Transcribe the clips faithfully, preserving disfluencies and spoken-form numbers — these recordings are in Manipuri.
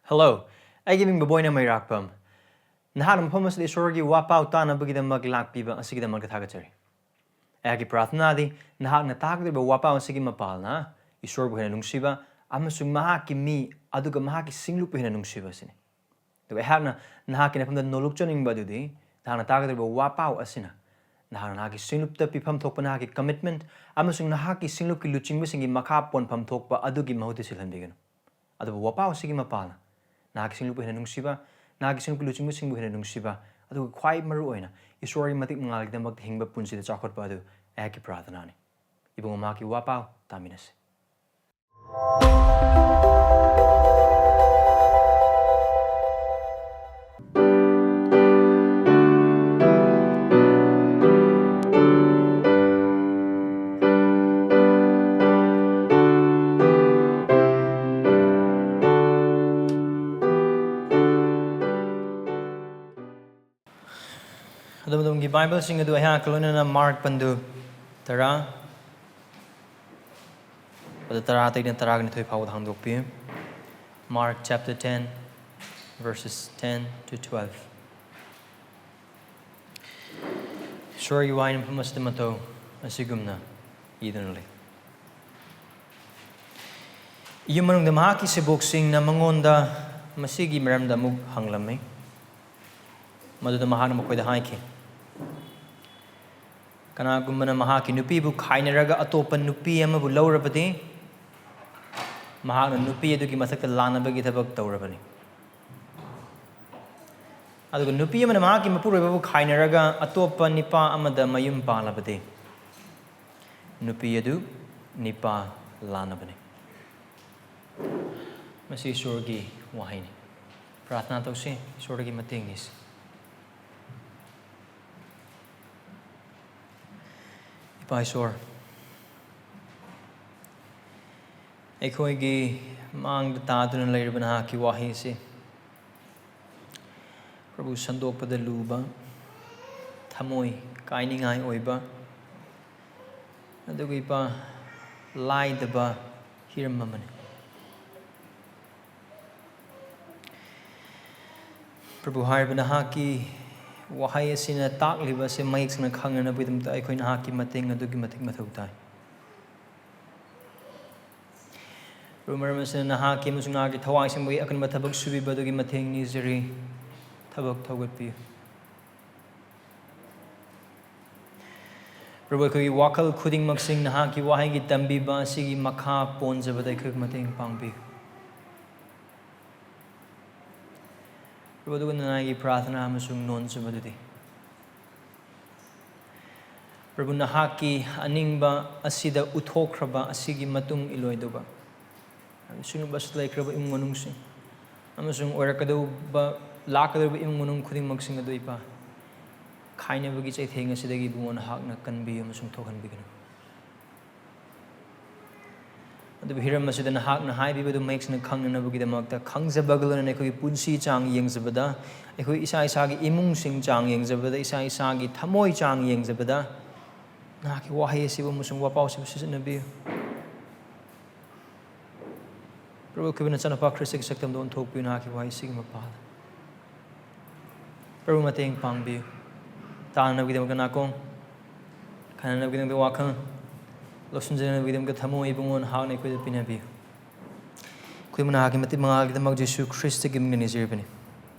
Hello, ꯑꯩꯒꯤ ꯃꯤꯡ ꯕꯣꯕꯣꯏꯅ ꯃꯩꯔꯥꯛꯄꯝ꯫ ꯅꯍꯥꯛꯅ ꯃꯐꯝ ꯑꯁꯤꯗ ꯏꯁꯣꯔꯒꯤ ꯋꯥꯄꯥꯎ ꯇꯥꯅꯕꯒꯤꯗꯃꯛ ꯂꯥꯛꯄꯤꯕ ꯑꯁꯤꯒꯤꯗꯃꯛꯇ ꯊꯥꯒꯠꯆꯔꯤ꯫ ꯑꯩꯍꯥꯛꯀꯤ ꯄ꯭ꯔꯥꯔꯊꯅꯥꯗꯤ ꯅꯍꯥꯛꯅ ꯇꯥꯒꯗꯧꯔꯤꯕ ꯋꯥꯄꯥꯎ ꯑꯁꯤꯒꯤ ꯃꯄꯥꯜꯅ ꯏꯁꯣꯔꯕꯨ ꯍꯦꯟꯅ ꯅꯨꯡꯁꯤꯕ ꯑꯃꯁꯨꯡ ꯃꯍꯥꯛꯀꯤ ꯃꯤ ꯑꯗꯨꯒ ꯃꯍꯥꯛꯀꯤ ꯁꯤꯡꯂꯨꯞꯄꯨ ꯍꯦꯟꯅ ꯅꯨꯡꯁꯤꯕ ꯑꯁꯤꯅꯤ꯫ ꯑꯗꯨꯒ ꯑꯩꯍꯥꯛꯅ ꯅꯍꯥꯛꯀꯤ ꯅꯐꯝꯗ ꯅꯣꯂꯨꯛꯆꯅꯤꯡꯕ ꯑꯗꯨꯗꯤ ꯅꯍꯥꯛꯅ ꯇꯥꯒꯗꯧꯔꯤꯕ ꯋꯥꯄꯥꯎ ꯑꯁꯤꯅ ꯅꯍꯥꯛꯅ ꯅꯍꯥꯛꯀꯤ ꯁꯤꯡꯂꯨꯞꯇ ꯄꯤꯐꯝ ꯊꯣꯛꯄ ꯅꯍꯥꯛꯀꯤ commitment ꯑꯃꯁꯨꯡ ꯅꯍꯥꯛꯀꯤ ꯁꯤꯡꯂꯨꯞꯀꯤ ꯂꯨꯆꯤꯡꯕꯁꯤꯡꯒꯤ ꯃꯈꯥ ꯄꯣꯟꯐꯝ ꯊꯣꯛꯄ ꯑꯗꯨꯒꯤ ꯃꯍꯨꯠꯇ ꯁꯤꯜꯍꯟꯕꯤꯒꯅꯨ꯫ ꯑꯗꯨꯕꯨ ꯋꯥꯄꯥꯎ ꯑꯁꯤꯒꯤ ꯃꯄꯥꯜꯅ ꯅꯍꯥꯛꯀꯤ ꯁꯤꯡꯂꯨꯞꯄꯨ ꯍꯦꯟꯅ ꯅꯨꯡꯁꯤꯕ, ꯅꯍꯥꯛꯀꯤ ꯁꯤꯡꯂꯨꯞꯀꯤ ꯂꯨꯆꯤꯡꯕꯁꯤꯡꯕꯨ ꯍꯦꯟꯅ ꯅꯨꯡꯁꯤꯕ, ꯑꯗꯨꯒ ꯈ꯭ꯋꯥꯏ ꯃꯔꯨ ꯑꯣꯏꯅ ꯏꯁꯣꯔꯒꯤ ꯃꯇꯤꯛ ꯃꯉꯥꯜꯒꯤꯗꯃꯛꯇ ꯍꯤꯡꯕ ꯄꯨꯟꯁꯤꯗ ꯆꯥꯎꯈꯠꯄ ꯑꯗꯨ ꯑꯩꯍꯥꯛꯀꯤ ꯄ꯭ꯔꯥꯔꯊꯅꯥꯅꯤ꯫ ꯏꯕꯨꯡꯉꯣ, ꯃꯍꯥꯛꯀꯤ ꯋꯥꯄꯥꯎ ꯇꯥꯃꯤꯟꯅꯁꯤ꯫ ꯑꯗꯣꯝ ꯑꯗꯣꯝꯒꯤ ꯕꯥꯏꯕꯜꯁꯤꯡ ꯑꯗꯨ ꯑꯩꯍꯥꯛꯀ ꯂꯣꯏꯅꯅ ꯃꯥꯔꯛ ꯄꯟꯗꯨ ꯇꯔꯥ, ꯑꯗꯨ ꯇꯔꯥ ꯑꯇꯩꯅ ꯇꯔꯥꯒ ꯅꯤꯊꯣꯏ ꯐꯥꯎꯕꯗ ꯍꯥꯡꯗꯣꯛꯄꯤꯌꯨ꯫ Mark chapter ten, verses ten to twelve. ꯏꯁꯣꯔꯒꯤ ꯋꯥꯍꯩ ꯃꯐꯝ ꯑꯁꯤꯗ ꯃꯇꯧ ꯑꯁꯤꯒꯨꯝꯅ ꯏꯗꯨꯅ ꯂꯩ꯫ ꯌꯨꯝ ꯃꯅꯨꯡꯗ ꯃꯍꯥꯛꯀꯤ ꯁꯦꯕꯣꯛꯁꯤꯡꯅ ꯃꯉꯣꯟꯗ ꯃꯁꯤꯒꯤ ꯃꯔꯝꯗ ꯑꯃꯨꯛ ꯍꯪꯂꯝꯃꯤ꯫ ꯃꯗꯨꯗ ꯃꯍꯥꯛꯅ ꯃꯈꯣꯏꯗ ꯍꯥꯏꯈꯤ, "ꯀꯅꯥꯒꯨꯝꯕꯅ ꯃꯍꯥꯛꯀꯤ ꯅꯨꯄꯤꯕꯨ ꯈꯥꯏꯅꯔꯒ ꯑꯇꯣꯞꯄ ꯅꯨꯄꯤ ꯑꯃꯕꯨ ꯂꯧꯔꯕꯗꯤ, ꯃꯍꯥꯛꯅ ꯅꯨꯄꯤ ꯑꯗꯨꯒꯤ ꯃꯊꯛꯇ ꯂꯥꯟꯅꯕꯒꯤ ꯊꯕꯛ ꯇꯧꯔꯕꯅꯤ꯫ ꯑꯗꯨꯒ ꯅꯨꯄꯤ ꯑꯃꯅ ꯃꯍꯥꯛꯀꯤ ꯃꯄꯨꯔꯣꯏꯕꯕꯨ ꯈꯥꯏꯅꯔꯒ ꯑꯇꯣꯞꯄ ꯅꯤꯄꯥ ꯑꯃꯗ ꯃꯌꯨꯝ ꯄꯥꯜꯂꯕꯗꯤ, ꯅꯨꯄꯤ ꯑꯗꯨ ꯅꯤꯄꯥ ꯂꯥꯟꯅꯕꯅꯤ"꯫ ꯃꯁꯤ ꯏꯁꯣꯔꯒꯤ ꯋꯥꯍꯩꯅꯤ꯫ ꯄ꯭ꯔꯥꯔꯊꯅꯥ ꯇꯧꯁꯤ, ꯏꯁꯣꯔꯗꯒꯤ ꯃꯇꯦꯡ ꯅꯤꯁꯤ꯫ ꯏꯄꯥ ꯏꯁꯣꯔ, ꯑꯩꯈꯣꯏꯒꯤ ꯃꯥꯡꯗ ꯇꯥꯗꯨꯅ ꯂꯩꯔꯤꯕ ꯅꯍꯥꯛꯀꯤ ꯋꯥꯍꯩꯁꯤ, ꯄ꯭ꯔꯚꯨ, ꯁꯟꯗꯣꯛꯄꯗ ꯂꯨꯕ, ꯊꯃꯣꯏ ꯀꯥꯏꯅꯤꯡꯉꯥꯏ ꯑꯣꯏꯕ, ꯑꯗꯨꯒ ꯏꯄꯥ, ꯂꯥꯏꯗꯕ ꯍꯤꯔꯝ ꯑꯃꯅꯤ꯫ ꯄ꯭ꯔꯚꯨ, ꯍꯥꯏꯔꯤꯕ ꯅꯍꯥꯛꯀꯤ ꯋꯥꯍꯩ ꯑꯁꯤꯅ ꯇꯥꯛꯂꯤꯕ ꯑꯁꯤ ꯃꯌꯦꯛ ꯁꯦꯡꯅ ꯈꯪꯅꯅꯕꯒꯤꯗꯃꯛꯇ ꯑꯩꯈꯣꯏ ꯅꯍꯥꯛꯀꯤ ꯃꯇꯦꯡ ꯑꯗꯨꯛꯀꯤ ꯃꯇꯤꯛ ꯃꯊꯧ ꯇꯥꯏ꯫ ꯄ꯭ꯔꯚꯨ, ꯃꯔꯝ ꯑꯁꯤꯅ ꯅꯍꯥꯛꯀꯤ ꯑꯃꯁꯨꯡ ꯅꯍꯥꯛꯀꯤ ꯊꯋꯥꯏ ꯑꯁꯦꯡꯕꯒꯤ ꯑꯀꯟꯕ ꯊꯕꯛ ꯁꯨꯕꯤꯕ ꯑꯗꯨꯒꯤ ꯃꯇꯦꯡ ꯅꯤꯖꯔꯤ꯫ ꯊꯕꯛ ꯊꯧꯒꯠꯄꯤꯌꯨ꯫ ꯄ꯭ꯔꯚꯨ, ꯑꯩꯈꯣꯏꯒꯤ ꯋꯥꯈꯜ ꯈꯨꯗꯤꯡꯃꯛꯁꯤꯡ ꯅꯍꯥꯛꯀꯤ ꯋꯥꯍꯩꯒꯤ ꯇꯝꯕꯤꯕ ꯑꯁꯤꯒꯤ ꯃꯈꯥ ꯄꯣꯟꯖꯕꯗ ꯑꯩꯈꯣꯏꯕꯨ ꯃꯇꯦꯡ ꯄꯥꯡꯕꯤꯌꯨ꯫ ꯄ꯭ꯔꯚꯨ, ꯑꯗꯨꯒ ꯅꯅꯥꯏꯒꯤ ꯄ꯭ꯔꯥꯔꯊꯅꯥ ꯑꯃꯁꯨꯡ ꯅꯣꯟꯖꯕꯗꯨꯗꯤ, ꯄ꯭ꯔꯚꯨ, ꯅꯍꯥꯛꯀꯤ ꯑꯅꯤꯡꯕ ꯑꯁꯤꯗ ꯎꯠꯊꯣꯛꯈ꯭ꯔꯕ ꯑꯁꯤꯒꯤ ꯃꯇꯨꯡ ꯏꯜꯂꯣꯏꯗꯧꯕ ꯁꯤꯒꯨꯝꯕꯁꯨ ꯂꯩꯈ꯭ꯔꯕ ꯏꯃꯨꯡ ꯃꯅꯨꯡꯁꯤꯡ ꯑꯃꯁꯨꯡ ꯑꯣꯏꯔꯛꯀꯗꯧꯕ, ꯂꯥꯛꯀꯗꯧꯔꯤꯕ ꯏꯃꯨꯡ ꯃꯅꯨꯡ ꯈꯨꯗꯤꯡꯃꯛꯁꯤꯡ ꯑꯗꯨ, ꯏꯄꯥ, ꯈꯥꯏꯅꯕꯒꯤ ꯆꯩꯊꯦꯡ ꯑꯁꯤꯗꯒꯤ, ꯏꯕꯨꯡꯉꯣ, ꯅꯍꯥꯛꯅ ꯀꯟꯕꯤꯌꯨ ꯑꯃꯁꯨꯡ ꯊꯣꯛꯍꯟꯕꯤꯒꯅꯨ꯫ ꯑꯗꯨꯕꯨ ꯍꯤꯔꯝ ꯑꯁꯤꯗ ꯅꯍꯥꯛꯅ ꯍꯥꯏꯕꯤꯕꯗꯨ ꯃꯌꯦꯛ ꯁꯦꯡꯅ ꯈꯪꯅꯅꯕꯒꯤꯗꯃꯛꯇ, ꯈꯪꯖꯕꯒ ꯂꯣꯏꯅꯅ ꯑꯩꯈꯣꯏꯒꯤ ꯄꯨꯟꯁꯤ ꯆꯥꯡ ꯌꯦꯡꯖꯕꯗ, ꯑꯩꯈꯣꯏ ꯏꯁꯥ ꯏꯁꯥꯒꯤ ꯏꯃꯨꯡꯁꯤꯡ ꯆꯥꯡ ꯌꯦꯡꯖꯕꯗ, ꯏꯁꯥ ꯏꯁꯥꯒꯤ ꯊꯃꯣꯏ ꯆꯥꯡ ꯌꯦꯡꯖꯕꯗ, ꯅꯍꯥꯛꯀꯤ ꯋꯥꯍꯩ ꯑꯁꯤꯕꯨ ꯑꯃꯁꯨꯡ ꯋꯥꯄꯥꯎ ꯑꯁꯤꯕꯨ ꯁꯤꯖꯤꯟꯅꯕꯤꯌꯨ꯫ ꯄ꯭ꯔꯚꯨ, ꯑꯩꯈꯣꯏꯕꯨ ꯅꯆꯥꯅꯨꯄꯥ ꯈ꯭ꯔꯤꯁꯇꯒꯤ ꯁꯛꯇꯝꯗ ꯑꯣꯟꯊꯣꯛꯄꯤꯌꯨ, ꯅꯍꯥꯛꯀꯤ ꯋꯥꯍꯩ ꯑꯁꯤꯒꯤ ꯃꯄꯥꯜ꯫ ꯄ꯭ꯔꯚꯨ, ꯃꯇꯦꯡ ꯄꯥꯡꯕꯤꯌꯨ꯫ ꯇꯥꯅꯅꯕꯒꯤꯗꯃꯛꯇ ꯅꯥꯀꯣꯡ, ꯈꯟꯅꯅꯕꯒꯤꯗꯃꯛꯇ ꯋꯥꯈꯜ, ꯂꯧꯁꯤꯟꯖꯅꯕꯒꯤꯗꯃꯛꯇ ꯊꯃꯣꯏ, ꯏꯕꯨꯡꯉꯣ, ꯅꯍꯥꯛꯅ ꯑꯩꯈꯣꯏꯗ ꯄꯤꯅꯕꯤꯌꯨ꯫ ꯑꯩꯈꯣꯏ ꯃꯅꯥꯛꯀꯤ ꯃꯇꯤꯛ ꯃꯉꯥꯒꯤꯗꯃꯛ ꯖꯤꯁꯨ ꯈ꯭ꯔꯤꯁꯇꯒꯤ ꯃꯤꯡꯗ ꯅꯤꯖꯔꯤꯕꯅꯤ꯫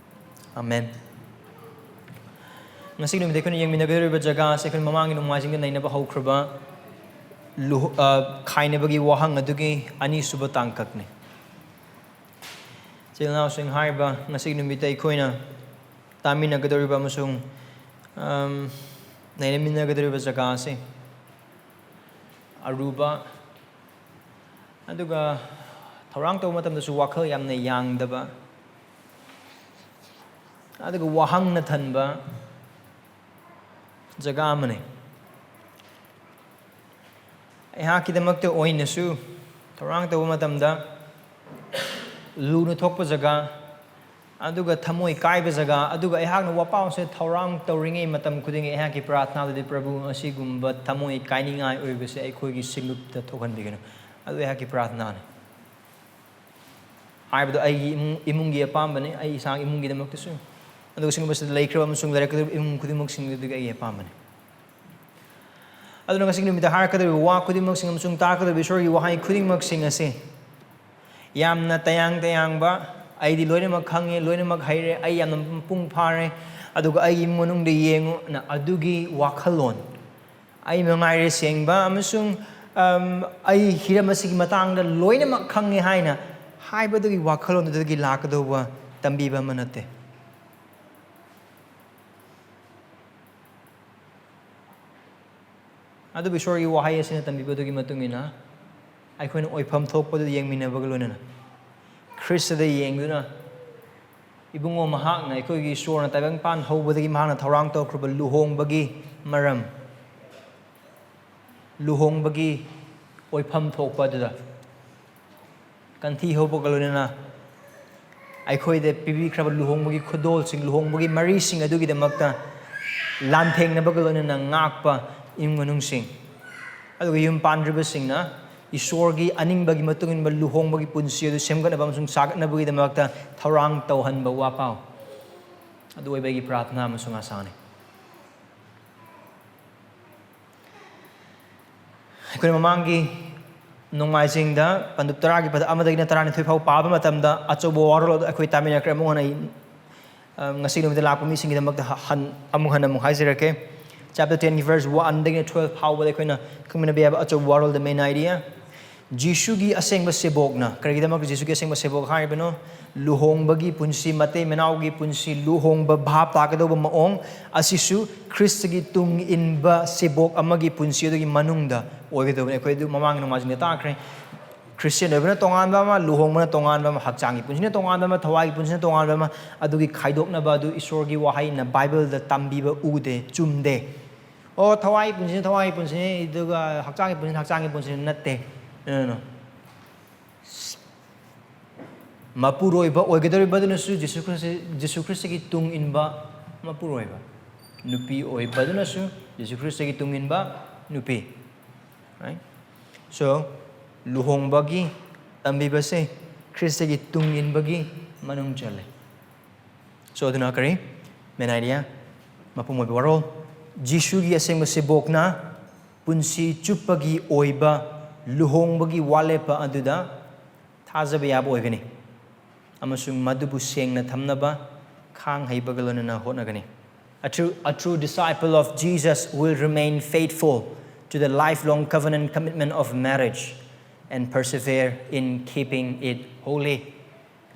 ꯑꯃꯦꯟ꯫ ꯉꯁꯤꯒꯤ ꯅꯨꯃꯤꯠꯇ ꯑꯩꯈꯣꯏꯅ ꯌꯦꯡꯃꯤꯟꯅꯒꯗꯧꯔꯤꯕ ꯖꯒꯥ ꯑꯁꯤ ꯑꯩꯈꯣꯏꯅ ꯃꯃꯥꯡꯒꯤ ꯅꯣꯡꯃꯥꯏꯖꯤꯡꯗ ꯅꯩꯅꯕ ꯍꯧꯈ꯭ꯔꯕ ꯂꯨꯍ-, ꯑ, ꯈꯥꯏꯅꯕꯒꯤ ꯋꯥꯍꯪ ꯑꯗꯨꯒꯤ ꯑꯅꯤꯁꯨꯕ ꯇꯥꯡꯀꯛꯅꯤ꯫ ꯏꯆꯤꯜ ꯏꯅꯥꯎꯁꯤꯡ, ꯍꯥꯏꯔꯤꯕ ꯉꯁꯤꯒꯤ ꯅꯨꯃꯤꯠꯇ ꯑꯩꯈꯣꯏꯅ ꯇꯥꯃꯤꯟꯅꯒꯗꯧꯔꯤꯕ ꯑꯃꯁꯨꯡ, ꯑꯝ, ꯅꯩꯅꯃꯤꯟꯅꯒꯗꯧꯔꯤꯕ ꯖꯒꯥ ꯑꯁꯤ ꯑꯔꯨꯕ, ꯑꯗꯨꯒ ꯊꯧꯔꯥꯡ ꯇꯧꯕ ꯃꯇꯝꯗꯁꯨ ꯋꯥꯈꯜ ꯌꯥꯝꯅ ꯌꯥꯡꯗꯕ, ꯑꯗꯨꯒ ꯋꯥꯍꯪꯅ ꯊꯟꯕ ꯖꯒꯥ ꯑꯃꯅꯤ꯫ ꯑꯩꯍꯥꯛꯀꯤꯗꯃꯛꯇ ꯑꯣꯏꯅꯁꯨ ꯊꯧꯔꯥꯡ ꯇꯧꯕ ꯃꯇꯝꯗ ꯂꯨꯅ ꯊꯣꯛꯄ ꯖꯒꯥ, ꯑꯗꯨꯒ ꯊꯃꯣꯏ ꯀꯥꯏꯕ ꯖꯒꯥ, ꯑꯗꯨꯒ ꯑꯩꯍꯥꯛꯅ ꯋꯥꯄꯥꯎꯁꯦ ꯊꯧꯔꯥꯡ ꯇꯧꯔꯤꯉꯩ ꯃꯇꯝ ꯈꯨꯗꯤꯡꯒꯤ ꯑꯩꯍꯥꯛꯀꯤ ꯄ꯭ꯔꯥꯔꯊꯅꯥꯗꯨꯗꯤ, "ꯄ꯭ꯔꯚꯨ, ꯑꯁꯤꯒꯨꯝꯕ ꯊꯃꯣꯏ ꯀꯥꯏꯅꯤꯡꯉꯥꯏ ꯑꯣꯏꯕꯁꯦ ꯑꯩꯈꯣꯏꯒꯤ ꯁꯤꯡꯂꯨꯞꯇ ꯊꯣꯛꯍꯟꯕꯤꯒꯅꯨ"꯫ ꯑꯗꯨ ꯑꯩꯍꯥꯛꯀꯤ ꯄ꯭ꯔꯥꯔꯊꯅꯥꯅꯤ꯫ ꯍꯥꯏꯕꯗꯣ ꯑꯩꯒꯤ ꯏꯃꯨꯡ, ꯏꯃꯨꯡꯒꯤ ꯑꯄꯥꯝꯕꯅꯤ, ꯑꯩ ꯏꯁꯥꯒꯤ ꯏꯃꯨꯡꯒꯤꯗꯃꯛꯇꯁꯨ꯫ ꯑꯗꯨꯒ ꯁꯤꯒꯨꯝꯕꯁꯤꯗ ꯂꯩꯈ꯭ꯔꯕ ꯑꯃꯁꯨꯡ ꯂꯩꯔꯛꯀꯗꯧꯔꯤꯕ ꯏꯃꯨꯡ ꯈꯨꯗꯤꯡꯃꯛꯁꯤꯡ ꯑꯗꯨꯒꯤ ꯑꯩꯒꯤ ꯑꯄꯥꯝꯕꯅꯤ꯫ ꯑꯗꯨꯅ ꯉꯁꯤꯒꯤ ꯅꯨꯃꯤꯠꯇ ꯍꯥꯏꯔꯛꯀꯗꯧꯔꯤꯕ ꯋꯥ ꯈꯨꯗꯤꯡꯃꯛꯁꯤꯡ ꯑꯃꯁꯨꯡ ꯇꯥꯔꯛꯀꯗꯧꯔꯤꯕ ꯏꯁꯣꯔꯒꯤ ꯋꯥꯍꯩ ꯈꯨꯗꯤꯡꯃꯛꯁꯤꯡ ꯑꯁꯤ ꯌꯥꯝꯅ ꯇꯌꯥꯡ ꯇꯌꯥꯡꯕ, "ꯑꯩꯗꯤ ꯂꯣꯏꯅꯃꯛ ꯈꯪꯉꯦ, ꯂꯣꯏꯅꯃꯛ ꯍꯩꯔꯦ, ꯑꯩ ꯌꯥꯝꯅ ꯃꯄꯨꯡ ꯐꯥꯔꯦ, ꯑꯗꯨꯒ ꯑꯩꯒꯤ ꯏꯃꯨꯡ ꯃꯅꯨꯡꯗ ꯌꯦꯡꯉꯨ" ꯅ ꯑꯗꯨꯒꯤ ꯋꯥꯈꯜꯂꯣꯟ, "ꯑꯩ ꯃꯉꯥꯏꯔꯦ ꯁꯦꯡꯕ" ꯑꯃꯁꯨꯡ, ꯑꯝ, "ꯑꯩ ꯍꯤꯔꯝ ꯑꯁꯤꯒꯤ ꯃꯇꯥꯡꯗ ꯂꯣꯏꯅꯃꯛ ꯈꯪꯉꯦ" ꯍꯥꯏꯅ ꯍꯥꯏꯕꯗꯨꯒꯤ ꯋꯥꯈꯜꯂꯣꯟꯗꯨꯗꯒꯤ ꯂꯥꯛꯀꯗꯧꯕ ꯇꯝꯕꯤꯕ ꯑꯃ ꯅꯠꯇꯦ꯫ ꯑꯗꯨꯕꯨ ꯏꯁꯣꯔꯒꯤ ꯋꯥꯍꯩ ꯑꯁꯤꯅ ꯇꯝꯕꯤꯕꯗꯨꯒꯤ ꯃꯇꯨꯡ ꯏꯟꯅ ꯑꯩꯈꯣꯏꯅ ꯑꯣꯏꯐꯝ ꯊꯣꯛꯄꯗꯨ ꯌꯦꯡꯃꯤꯟꯅꯕꯒ ꯂꯣꯏꯅꯅ ꯈ꯭ꯔꯤꯁꯇꯗ ꯌꯦꯡꯗꯨꯅ, ꯏꯕꯨꯡꯉꯣ, ꯃꯍꯥꯛꯅ, ꯑꯩꯈꯣꯏꯒꯤ ꯏꯁꯣꯔꯅ ꯇꯥꯏꯕꯪꯄꯥꯟ ꯍꯧꯕꯗꯒꯤ ꯃꯍꯥꯛꯅ ꯊꯧꯔꯥꯡ ꯇꯧꯈ꯭ꯔꯕ ꯂꯨꯍꯣꯡꯕꯒꯤ ꯃꯔꯝ, ꯂꯨꯍꯣꯡꯕꯒꯤ ꯑꯣꯏꯐꯝ ꯊꯣꯛꯄ ꯑꯗꯨꯗ ꯀꯟꯊꯤ ꯍꯧꯕꯒ ꯂꯣꯏꯅꯅ ꯑꯩꯈꯣꯏꯗ ꯄꯤꯕꯤꯈ꯭ꯔꯕ ꯂꯨꯍꯣꯡꯕꯒꯤ ꯈꯨꯗꯣꯜꯁꯤꯡ, ꯂꯨꯍꯣꯡꯕꯒꯤ ꯃꯔꯤꯁꯤꯡ ꯑꯗꯨꯒꯤꯗꯃꯛꯇ ꯂꯥꯟꯊꯦꯡꯅꯕꯒ ꯂꯣꯏꯅꯅ ꯉꯥꯛꯄ ꯏꯃꯨꯡ ꯃꯅꯨꯡꯁꯤꯡ, ꯑꯗꯨꯒ ꯌꯨꯝ ꯄꯥꯟꯗ꯭ꯔꯤꯕꯁꯤꯡꯅ ꯏꯁꯣꯔꯒꯤ ꯑꯅꯤꯡꯕꯒꯤ ꯃꯇꯨꯡ ꯏꯟꯕ ꯂꯨꯍꯣꯡꯕꯒꯤ ꯄꯨꯟꯁꯤ ꯑꯗꯨ ꯁꯦꯝꯒꯠꯅꯕ ꯑꯃꯁꯨꯡ ꯁꯥꯒꯠꯅꯕꯒꯤꯗꯃꯛꯇ ꯊꯧꯔꯥꯡ ꯇꯧꯍꯟꯕ ꯋꯥꯄꯥꯎ ꯑꯗꯨ ꯑꯣꯏꯕꯒꯤ ꯄ꯭ꯔꯥꯔꯊꯅꯥ ꯑꯃꯁꯨꯡ ꯑꯥꯁꯥꯅꯤ꯫ ꯑꯩꯈꯣꯏꯅ ꯃꯃꯥꯡꯒꯤ ꯅꯣꯡꯃꯥꯏꯖꯤꯡꯗ ꯄꯟꯗꯨꯞ ꯇꯔꯥꯒꯤ ꯄꯗ ꯑꯃꯗꯒꯤꯅ ꯇꯔꯥꯅꯤꯊꯣꯏ ꯐꯥꯎ ꯄꯥꯕ ꯃꯇꯝꯗ ꯑꯆꯧꯕ ꯋꯥꯔꯣꯜ ꯑꯗꯨ ꯑꯩꯈꯣꯏ ꯇꯥꯃꯤꯟꯅꯈ꯭ꯔꯦ꯫ ꯑꯃꯨꯛ ꯍꯟꯅ ꯑꯩ, ꯑ, ꯉꯁꯤ ꯅꯨꯃꯤꯠꯇ ꯂꯥꯛꯄ ꯃꯤꯁꯤꯡꯒꯤꯗꯃꯛꯇ ꯍ-, ꯍꯟ-, ꯑꯃꯨꯛ ꯍꯟꯅ ꯑꯃꯨꯛ ꯍꯥꯏꯖꯔꯛꯀꯦ꯫ Chapter ten ꯒꯤ verse one ꯗꯒꯤꯅ twelve ꯐꯥꯎꯕꯗ ꯑꯩꯈꯣꯏꯅ ꯈꯪꯃꯤꯟꯅꯕ ꯌꯥꯕ ꯑꯆꯧꯕ ꯋꯥꯔꯣꯜ, the main idea꯫ ꯖꯤꯁꯨꯒꯤ ꯑꯁꯦꯡꯕ ꯁꯦꯕꯣꯛꯅ, ꯀꯔꯤꯒꯤꯗꯃꯛꯇ ꯖꯤꯁꯨꯒꯤ ꯑꯁꯦꯡꯕ ꯁꯦꯕꯣꯛ ꯍꯥꯏꯔꯤꯕꯅꯣ? ꯂꯨꯍꯣꯡꯕꯒꯤ ꯄꯨꯟꯁꯤ, ꯃꯇꯩ ꯃꯅꯥꯎꯒꯤ ꯄꯨꯟꯁꯤ, ꯂꯨꯍꯣꯡꯕ ꯚꯥꯞ ꯇꯥꯒꯗꯧꯕ ꯃꯑꯣꯡ ꯑꯁꯤꯁꯨ ꯈ꯭ꯔꯤꯁꯇꯒꯤ ꯇꯨꯡ ꯏꯟꯕ ꯁꯦꯕꯣꯛ ꯑꯃꯒꯤ ꯄꯨꯟꯁꯤ ꯑꯗꯨꯒꯤ ꯃꯅꯨꯡꯗ ꯑꯣꯏꯒꯗꯧꯕꯅꯤ꯫ ꯑꯩꯈꯣꯏ ꯑꯗꯨ ꯃꯃꯥꯡꯒꯤ ꯅꯣꯡꯃꯥꯏꯖꯤꯡꯗ ꯇꯥꯈ꯭ꯔꯦ꯫ ꯈ꯭ꯔꯤꯁꯇꯤꯌꯟ ꯑꯣꯏꯕꯅ ꯇꯣꯉꯥꯟꯕ ꯑꯃ, ꯂꯨꯍꯣꯡꯕꯅ ꯇꯣꯉꯥꯟꯕ ꯑꯃ, ꯍꯛꯆꯥꯡꯒꯤ ꯄꯨꯟꯁꯤꯅ ꯇꯣꯉꯥꯟꯕ ꯑꯃ, ꯊꯋꯥꯏꯒꯤ ꯄꯨꯟꯁꯤꯅ ꯇꯣꯉꯥꯟꯕ ꯑꯃ, ꯑꯗꯨꯒꯤ ꯈꯥꯏꯗꯣꯛꯅꯕ ꯑꯗꯨ ꯏꯁꯣꯔꯒꯤ ꯋꯥꯍꯩꯅ ꯕꯥꯏꯕꯜꯗ ꯇꯝꯕꯤꯕ ꯎꯗꯦ, ꯆꯨꯝꯗꯦ꯫ ꯑꯣ, ꯊꯋꯥꯏꯒꯤ ꯄꯨꯟꯁꯤꯅ ꯊꯋꯥꯏꯒꯤ ꯄꯨꯟꯁꯤꯅꯤ, ꯑꯗꯨꯒ ꯍꯛꯆꯥꯡꯒꯤ ꯄꯨꯟꯁꯤꯅ ꯍꯛꯆꯥꯡꯒꯤ ꯄꯨꯟꯁꯤꯅꯤ, ꯅꯠꯇꯦ꯫ No, no, no. ꯃꯄꯨꯔꯣꯏꯕ ꯑꯣꯏꯒꯗꯧꯔꯤꯕꯗꯨꯅꯁꯨ ꯖꯤꯁꯨ ꯈ꯭ꯔꯤꯁ-, ꯖꯤꯁꯨ ꯈ꯭ꯔꯤꯁꯇꯒꯤ ꯇꯨꯡ ꯏꯟꯕ ꯃꯄꯨꯔꯣꯏꯕ꯫ ꯅꯨꯄꯤ ꯑꯣꯏꯕꯗꯨꯅꯁꯨ ꯖꯤꯁꯨ ꯈ꯭ꯔꯤꯁꯇꯒꯤ ꯇꯨꯡ ꯏꯟꯕ ꯅꯨꯄꯤ꯫ Right? So, ꯂꯨꯍꯣꯡꯕꯒꯤ ꯇꯝꯕꯤꯕꯁꯦ ꯈ꯭ꯔꯤꯁꯇꯒꯤ ꯇꯨꯡ ꯏꯟꯕꯒꯤ ꯃꯅꯨꯡ ꯆꯜꯂꯦ꯫ So ꯑꯗꯨꯅ ꯀꯔꯤ? Main idea, ꯃꯄꯨꯡ ꯑꯣꯏꯕ ꯋꯥꯔꯣꯜ, ꯖꯤꯁꯨꯒꯤ ꯑꯁꯦꯡꯕ ꯁꯦꯕꯣꯛꯅ ꯄꯨꯟꯁꯤ ꯆꯨꯞꯄꯒꯤ ꯑꯣꯏꯕ ꯂꯨꯍꯣꯡꯕꯒꯤ ꯋꯥꯂꯦꯞꯄ ꯑꯗꯨꯗ ꯊꯥꯖꯕ ꯌꯥꯕ ꯑꯣꯏꯒꯅꯤ ꯑꯃꯁꯨꯡ ꯃꯗꯨꯕꯨ ꯁꯦꯡꯅ ꯊꯝꯅꯕ ꯈꯥꯡ ꯍꯩꯕꯒ ꯂꯣꯏꯅꯅ ꯍꯣꯠꯅꯒꯅꯤ꯫ A true, a true disciple of Jesus will remain faithful to the lifelong covenant commitment of marriage and persevere in keeping it holy.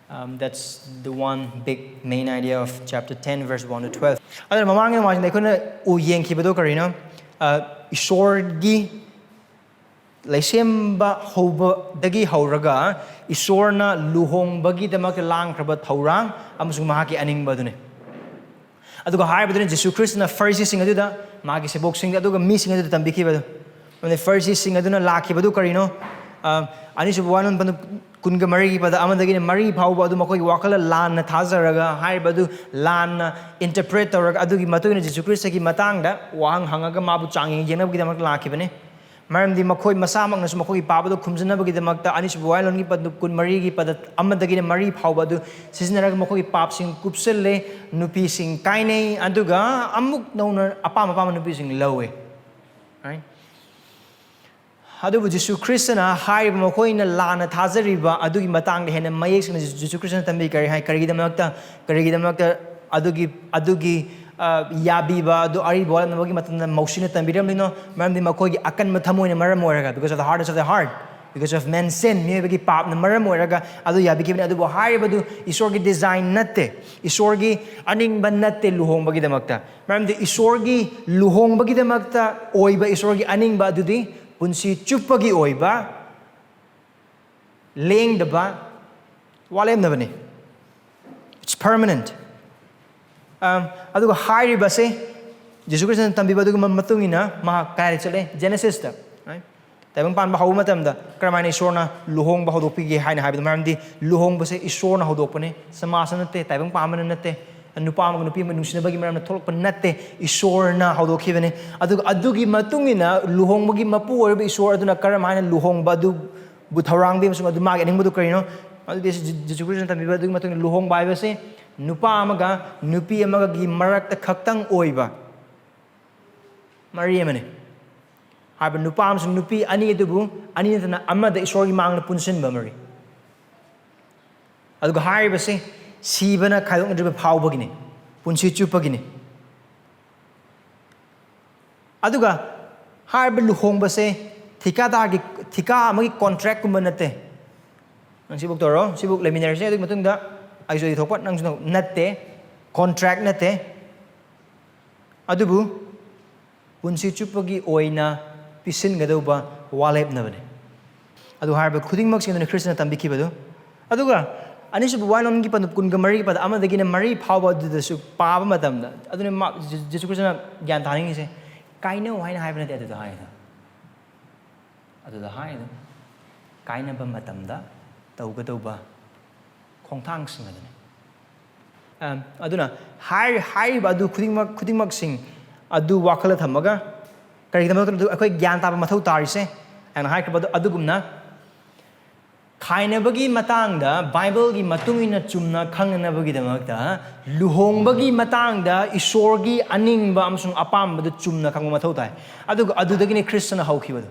Um, that's the one big main idea of chapter ten, verse one to twelve. ꯑꯗꯨꯅ ꯃꯃꯥꯡꯒꯤ ꯅꯣꯡꯃꯥꯏꯖꯤꯡꯗ ꯑꯩꯈꯣꯏꯅ ꯎ ꯌꯦꯡꯈꯤꯕꯗꯣ ꯀꯔꯤꯅꯣ? ꯑ, ꯏꯁꯣꯔꯒꯤ ꯂꯩꯁꯦꯝꯕ ꯍꯧꯕꯗꯒꯤ ꯍꯧꯔꯒ ꯏꯁꯣꯔꯅ ꯂꯨꯍꯣꯡꯕꯒꯤꯗꯃꯛꯇ ꯂꯥꯡꯈ꯭ꯔꯕ ꯊꯧꯔꯥꯡ ꯑꯃꯁꯨꯡ ꯃꯍꯥꯛꯀꯤ ꯑꯅꯤꯡꯕ ꯑꯗꯨꯅꯤ꯫ ꯑꯗꯨꯒ ꯍꯥꯏꯔꯤꯕꯗꯨꯅ ꯖꯤꯁꯨ ꯈ꯭ꯔꯤꯁꯇꯅ ꯐꯔꯤꯁꯤꯁꯤꯡ ꯑꯗꯨꯗ, ꯃꯥꯒꯤ ꯁꯦꯕꯣꯛꯁꯤꯡꯗ, ꯑꯗꯨꯒ ꯃꯤꯁꯤꯡ ꯑꯗꯨꯗ ꯇꯝꯕꯤꯈꯤꯕꯗꯨ꯫ ꯑꯗꯨꯅ ꯐꯔꯤꯁꯤꯁꯤꯡ ꯑꯗꯨꯅ ꯂꯥꯛꯈꯤꯕꯗꯨ ꯀꯔꯤꯅꯣ? ꯑ, ꯑꯅꯤꯁꯨꯕ ꯋꯥꯔꯣꯜ ꯀꯨꯟꯒ ꯃꯔꯤꯒꯤ ꯄꯗ ꯑꯃꯗꯒꯤꯅ ꯃꯔꯤ ꯐꯥꯎꯕ ꯑꯗꯨ ꯃꯈꯣꯏꯒꯤ ꯋꯥꯈꯜꯗ ꯂꯥꯟꯅ ꯊꯥꯖꯔꯒ ꯍꯥꯏꯔꯤꯕ ꯑꯗꯨ ꯂꯥꯟꯅ interpret ꯇꯧꯔꯒ ꯑꯗꯨꯒꯤ ꯃꯇꯨꯡ ꯏꯟꯅ ꯖꯤꯁꯨ ꯈ꯭ꯔꯤꯁꯇꯒꯤ ꯃꯇꯥꯡꯗ ꯋꯥꯍꯪ ꯍꯪꯉꯒ ꯃꯥꯕꯨ ꯆꯥꯡꯌꯦꯡ ꯌꯦꯡꯅꯕꯒꯤꯗꯃꯛ ꯂꯥꯛꯈꯤꯕꯅꯤ꯫ ꯃꯔꯝꯗꯤ ꯃꯈꯣꯏ ꯃꯁꯥꯃꯛꯅꯁꯨ ꯃꯈꯣꯏꯒꯤ ꯄꯥꯞ ꯑꯗꯨ ꯈꯨꯝꯖꯤꯟꯅꯕꯒꯤꯗꯃꯛꯇ ꯑꯅꯤꯁꯨꯕ ꯋꯥꯌꯦꯜꯂꯣꯟꯒꯤ ꯄꯗ ꯀꯨꯟꯃꯔꯤꯒꯤ ꯄꯗ ꯑꯃꯗꯒꯤꯅ ꯃꯔꯤ ꯐꯥꯎꯕ ꯑꯗꯨ ꯁꯤꯖꯤꯟꯅꯔꯒ ꯃꯈꯣꯏꯒꯤ ꯄꯥꯞꯁꯤꯡ ꯀꯨꯞꯁꯤꯜꯂꯦ, ꯅꯨꯄꯤꯁꯤꯡ ꯀꯥꯏꯅꯩ, ꯑꯗꯨꯒ ꯑꯃꯨꯛ ꯅꯧꯅ ꯑꯄꯥꯝ ꯑꯄꯥꯝꯕ ꯅꯨꯄꯤꯁꯤꯡ ꯂꯧꯋꯦ꯫ Right? ꯑꯗꯨꯕꯨ ꯖꯤꯁꯨ ꯈ꯭ꯔꯤꯁꯇꯅ ꯍꯥꯏꯔꯤꯕ ꯃꯈꯣꯏꯅ ꯂꯥꯟꯅ ꯊꯥꯖꯔꯤꯕ ꯑꯗꯨꯒꯤ ꯃꯇꯥꯡꯗ ꯍꯦꯟꯅ ꯃꯌꯦꯛ ꯁꯦꯡꯅ ꯖꯤꯁꯨ ꯈ꯭ꯔꯤꯁꯇꯅ ꯇꯝꯕꯤ꯫ ꯀꯔꯤ ꯍꯥꯏ? ꯀꯔꯤꯒꯤꯗꯃꯛꯇ, ꯀꯔꯤꯒꯤꯗꯃꯛꯇ ꯑꯗꯨꯒꯤ, ꯑꯗꯨꯒꯤ, ꯑ, ꯌꯥꯕꯤꯕ ꯑꯗꯨ ꯑꯔꯤꯕ ꯋꯥꯠꯂꯝꯅꯕꯒꯤ ꯃꯇꯝꯗ ꯃꯧꯁꯤꯅ ꯇꯝꯕꯤꯔꯝꯂꯤꯅꯣ? ꯃꯔꯝꯗꯤ ꯃꯈꯣꯏꯒꯤ ꯑꯀꯟꯕ ꯊꯃꯣꯏꯅ ꯃꯔꯝ ꯑꯣꯏꯔꯒ, because of the hardness of the heart, because of man's sin, ꯃꯤꯑꯣꯏꯕꯒꯤ ꯄꯥꯞꯅ ꯃꯔꯝ ꯑꯣꯏꯔꯒ ꯑꯗꯨ ꯌꯥꯕꯤꯈꯤꯕꯅꯤ꯫ ꯑꯗꯨꯕꯨ ꯍꯥꯏꯔꯤꯕꯗꯨ ꯏꯁꯣꯔꯒꯤ design ꯅꯠꯇꯦ, ꯏꯁꯣꯔꯒꯤ ꯑꯅꯤꯡꯕ ꯅꯠꯇꯦ ꯂꯨꯍꯣꯡꯕꯒꯤꯗꯃꯛꯇ꯫ ꯃꯔꯝꯗꯤ ꯏꯁꯣꯔꯒꯤ ꯂꯨꯍꯣꯡꯕꯒꯤꯗꯃꯛꯇ ꯑꯣꯏꯕ ꯏꯁꯣꯔꯒꯤ ꯑꯅꯤꯡꯕ ꯑꯗꯨꯗꯤ ꯄꯨꯟꯁꯤ ꯆꯨꯞꯄꯒꯤ ꯑꯣꯏꯕ, ꯂꯦꯡꯗꯕ, ꯋꯥꯠꯂꯦꯝꯅꯕꯅꯤ꯫ It's permanent. ꯑꯝ, ꯑꯗꯨꯒ ꯍꯥꯏꯔꯤꯕꯁꯦ ꯖꯤꯁꯨ ꯈ꯭ꯔꯤꯁꯇꯅ ꯇꯝꯕꯤꯕ ꯑꯗꯨꯒꯤ ꯃꯇꯨꯡ ꯏꯟꯅ ꯃꯍꯥꯛ ꯀꯗꯥꯏꯗ ꯆꯠꯂꯦ? Genesis ꯇ, right? ꯇꯥꯏꯕꯪ ꯄꯥꯟꯕ ꯍꯧꯕ ꯃꯇꯝꯗ ꯀꯔꯝꯍꯥꯏꯅ ꯏꯁꯣꯔꯅ ꯂꯨꯍꯣꯡꯕ ꯍꯧꯗꯣꯛꯄꯤꯒꯦ ꯍꯥꯏꯅ ꯍꯥꯏꯕꯗ, ꯃꯔꯝꯗꯤ ꯂꯨꯍꯣꯡꯕꯁꯦ ꯏꯁꯣꯔꯅ ꯍꯧꯗꯣꯛꯄꯅꯦ, ꯁꯃꯥꯖꯅ ꯅꯠꯇꯦ, ꯇꯥꯏꯕꯪ ꯄꯥꯟꯕꯅ ꯅꯠꯇꯦ, ꯅꯨꯄꯥ ꯑꯃꯒ ꯅꯨꯄꯤ ꯑꯃꯒ ꯅꯨꯡꯁꯤꯅꯕꯒꯤ ꯃꯔꯝꯅ ꯊꯣꯛꯂꯛꯄ ꯅꯠꯇꯦ, ꯏꯁꯣꯔꯅ ꯍꯧꯗꯣꯛꯈꯤꯕꯅꯦ꯫ ꯑꯗꯨꯒ ꯑꯗꯨꯒꯤ ꯃꯇꯨꯡ ꯏꯟꯅ ꯂꯨꯍꯣꯡꯕꯒꯤ ꯃꯄꯨ ꯑꯣꯏꯔꯤꯕ ꯏꯁꯣꯔ ꯑꯗꯨꯅ ꯀꯔꯝ ꯍꯥꯏꯅ ꯂꯨꯍꯣꯡꯕ ꯑꯗꯨꯕꯨ ꯊꯧꯔꯥꯡꯕꯤ ꯑꯃꯁꯨꯡ ꯑꯗꯨ ꯃꯥꯒꯤ ꯑꯅꯤꯡꯕꯗꯨ ꯀꯔꯤꯅꯣ? ꯑꯗꯨꯗꯤ ꯖꯤ-, ꯖꯤꯁꯨ ꯈ꯭ꯔꯤꯁꯇꯅ ꯇꯝꯕꯤꯕ ꯑꯗꯨꯒꯤ ꯃꯇꯨꯡ ꯏꯟꯅ ꯂꯨꯍꯣꯡꯕ ꯍꯥꯏꯕꯁꯦ ꯅꯨꯄꯥ ꯑꯃꯒ ꯅꯨꯄꯤ ꯑꯃꯒꯒꯤ ꯃꯔꯛꯇ ꯈꯛꯇꯪ ꯑꯣꯏꯕ ꯃꯔꯤ ꯑꯃꯅꯤ꯫ ꯍꯥꯏꯕ ꯅꯨꯄꯥ ꯑꯃꯁꯨꯡ ꯅꯨꯄꯤ ꯑꯅꯤ ꯑꯗꯨꯕꯨ ꯑꯅꯤ ꯅꯠꯇꯅ ꯑꯃꯗ ꯏꯁꯣꯔꯒꯤ ꯃꯥꯡꯗ ꯄꯨꯟꯁꯤꯟꯕ ꯃꯔꯤ꯫ ꯑꯗꯨꯒ ꯍꯥꯏꯔꯤꯕꯁꯤ ꯁꯤꯕꯅ ꯈꯥꯏꯗꯣꯛꯅꯗ꯭ꯔꯤꯕ ꯐꯥꯎꯕꯒꯤꯅꯤ, ꯄꯨꯟꯁꯤ ꯆꯨꯞꯄꯒꯤꯅꯤ꯫ ꯑꯗꯨꯒ ꯍꯥꯏꯔꯤꯕ ꯂꯨꯍꯣꯡꯕꯁꯦ ꯊꯤꯀꯥꯗꯥꯔꯒꯤ, ꯊꯤꯀꯥ ꯑꯃꯒꯤ ꯀꯣꯟꯇ꯭ꯔꯦꯛꯀꯨꯝꯕ ꯅꯠꯇꯦ꯫ ꯅꯪ ꯁꯤꯕꯨꯛ ꯇꯧꯔꯣ, ꯁꯤꯕꯨꯛ ꯂꯩꯃꯤꯟꯅꯔꯁꯦ, ꯑꯗꯨꯒꯤ ꯃꯇꯨꯡꯗ ꯑꯩꯁꯨ ꯑꯩ ꯊꯣꯛꯄ, ꯅꯪꯁꯨ ꯅꯪ, ꯅꯠꯇꯦ꯫ ꯀꯣꯟꯇ꯭ꯔꯦꯛ ꯅꯠꯇꯦ꯫ ꯑꯗꯨꯕꯨ ꯄꯨꯟꯁꯤ ꯆꯨꯞꯄꯒꯤ ꯑꯣꯏꯅ ꯄꯤꯁꯤꯟꯒꯗꯧꯕ ꯋꯥꯂꯦꯞꯅꯕꯅꯤ꯫ ꯑꯗꯨ ꯍꯥꯏꯔꯤꯕ ꯈꯨꯗꯤꯡꯃꯛꯁꯤꯡ ꯑꯗꯨꯅ ꯈ꯭ꯔꯤꯁꯇꯅ ꯇꯝꯕꯤꯈꯤꯕꯗꯨ꯫ ꯑꯗꯨꯒ ꯑꯅꯤꯁꯨꯕ ꯋꯥꯌꯦꯜꯂꯣꯟꯒꯤ ꯄꯟꯗꯨꯞ ꯀꯨꯟꯒ ꯃꯔꯤꯒꯤ ꯄꯗ ꯑꯃꯗꯒꯤꯅ ꯃꯔꯤ ꯐꯥꯎꯕ ꯑꯗꯨꯗꯁꯨ ꯄꯥꯕ ꯃꯇꯝꯗ, ꯑꯗꯨꯅ ꯃꯥ-, ꯖꯤ-, ꯖꯤꯁꯨ ꯈ꯭ꯔꯤꯁꯇꯅ ꯒ꯭ꯌꯥꯟ ꯇꯥꯅꯤꯡꯉꯤꯁꯦ, "ꯀꯥꯏꯅꯧ" ꯍꯥꯏꯅ ꯍꯥꯏꯕ ꯅꯠꯇꯦ ꯑꯗꯨꯗ ꯍꯥꯏꯗꯣ꯫ ꯑꯗꯨꯗ ꯍꯥꯏꯗꯣ ꯀꯥꯏꯅꯕ ꯃꯇꯝꯗ ꯇꯧꯒꯗꯧꯕ ꯈꯣꯡꯊꯥꯡꯁꯤꯡ ꯑꯗꯨꯅꯤ꯫ ꯑꯝ, ꯑꯗꯨꯅ ꯍꯥꯏ-, ꯍꯥꯏꯔꯤꯕ ꯑꯗꯨ ꯈꯨꯗꯤꯡꯃꯛ, ꯈꯨꯗꯤꯡꯃꯛꯁꯤꯡ ꯑꯗꯨ ꯋꯥꯈꯜꯗ ꯊꯝꯃꯒ, ꯀꯔꯤꯒꯤꯗꯃꯛꯇ ꯑꯗꯨ ꯑꯩꯈꯣꯏ ꯒ꯭ꯌꯥꯟ ꯇꯥꯕ ꯃꯊꯧ ꯇꯥꯔꯤꯁꯦ? ꯑꯩꯅ ꯍꯥꯏꯈ꯭ꯔꯕ ꯑꯗꯨ, ꯑꯗꯨꯒꯨꯝꯅ ꯈꯥꯏꯅꯕꯒꯤ ꯃꯇꯥꯡꯗ ꯕꯥꯏꯕꯜꯒꯤ ꯃꯇꯨꯡ ꯏꯟꯅ ꯆꯨꯝꯅ ꯈꯪꯅꯅꯕꯒꯤꯗꯃꯛꯇ ꯂꯨꯍꯣꯡꯕꯒꯤ ꯃꯇꯥꯡꯗ ꯏꯁꯣꯔꯒꯤ ꯑꯅꯤꯡꯕ ꯑꯃꯁꯨꯡ ꯑꯄꯥꯝꯕꯗꯨ ꯆꯨꯝꯅ ꯈꯪꯕ ꯃꯊꯧ ꯇꯥꯏ꯫ ꯑꯗꯨꯒ ꯑꯗꯨꯗꯒꯤꯅꯤ ꯈ꯭ꯔꯤꯁꯇꯅ ꯍꯧꯈꯤꯕꯗꯨ꯫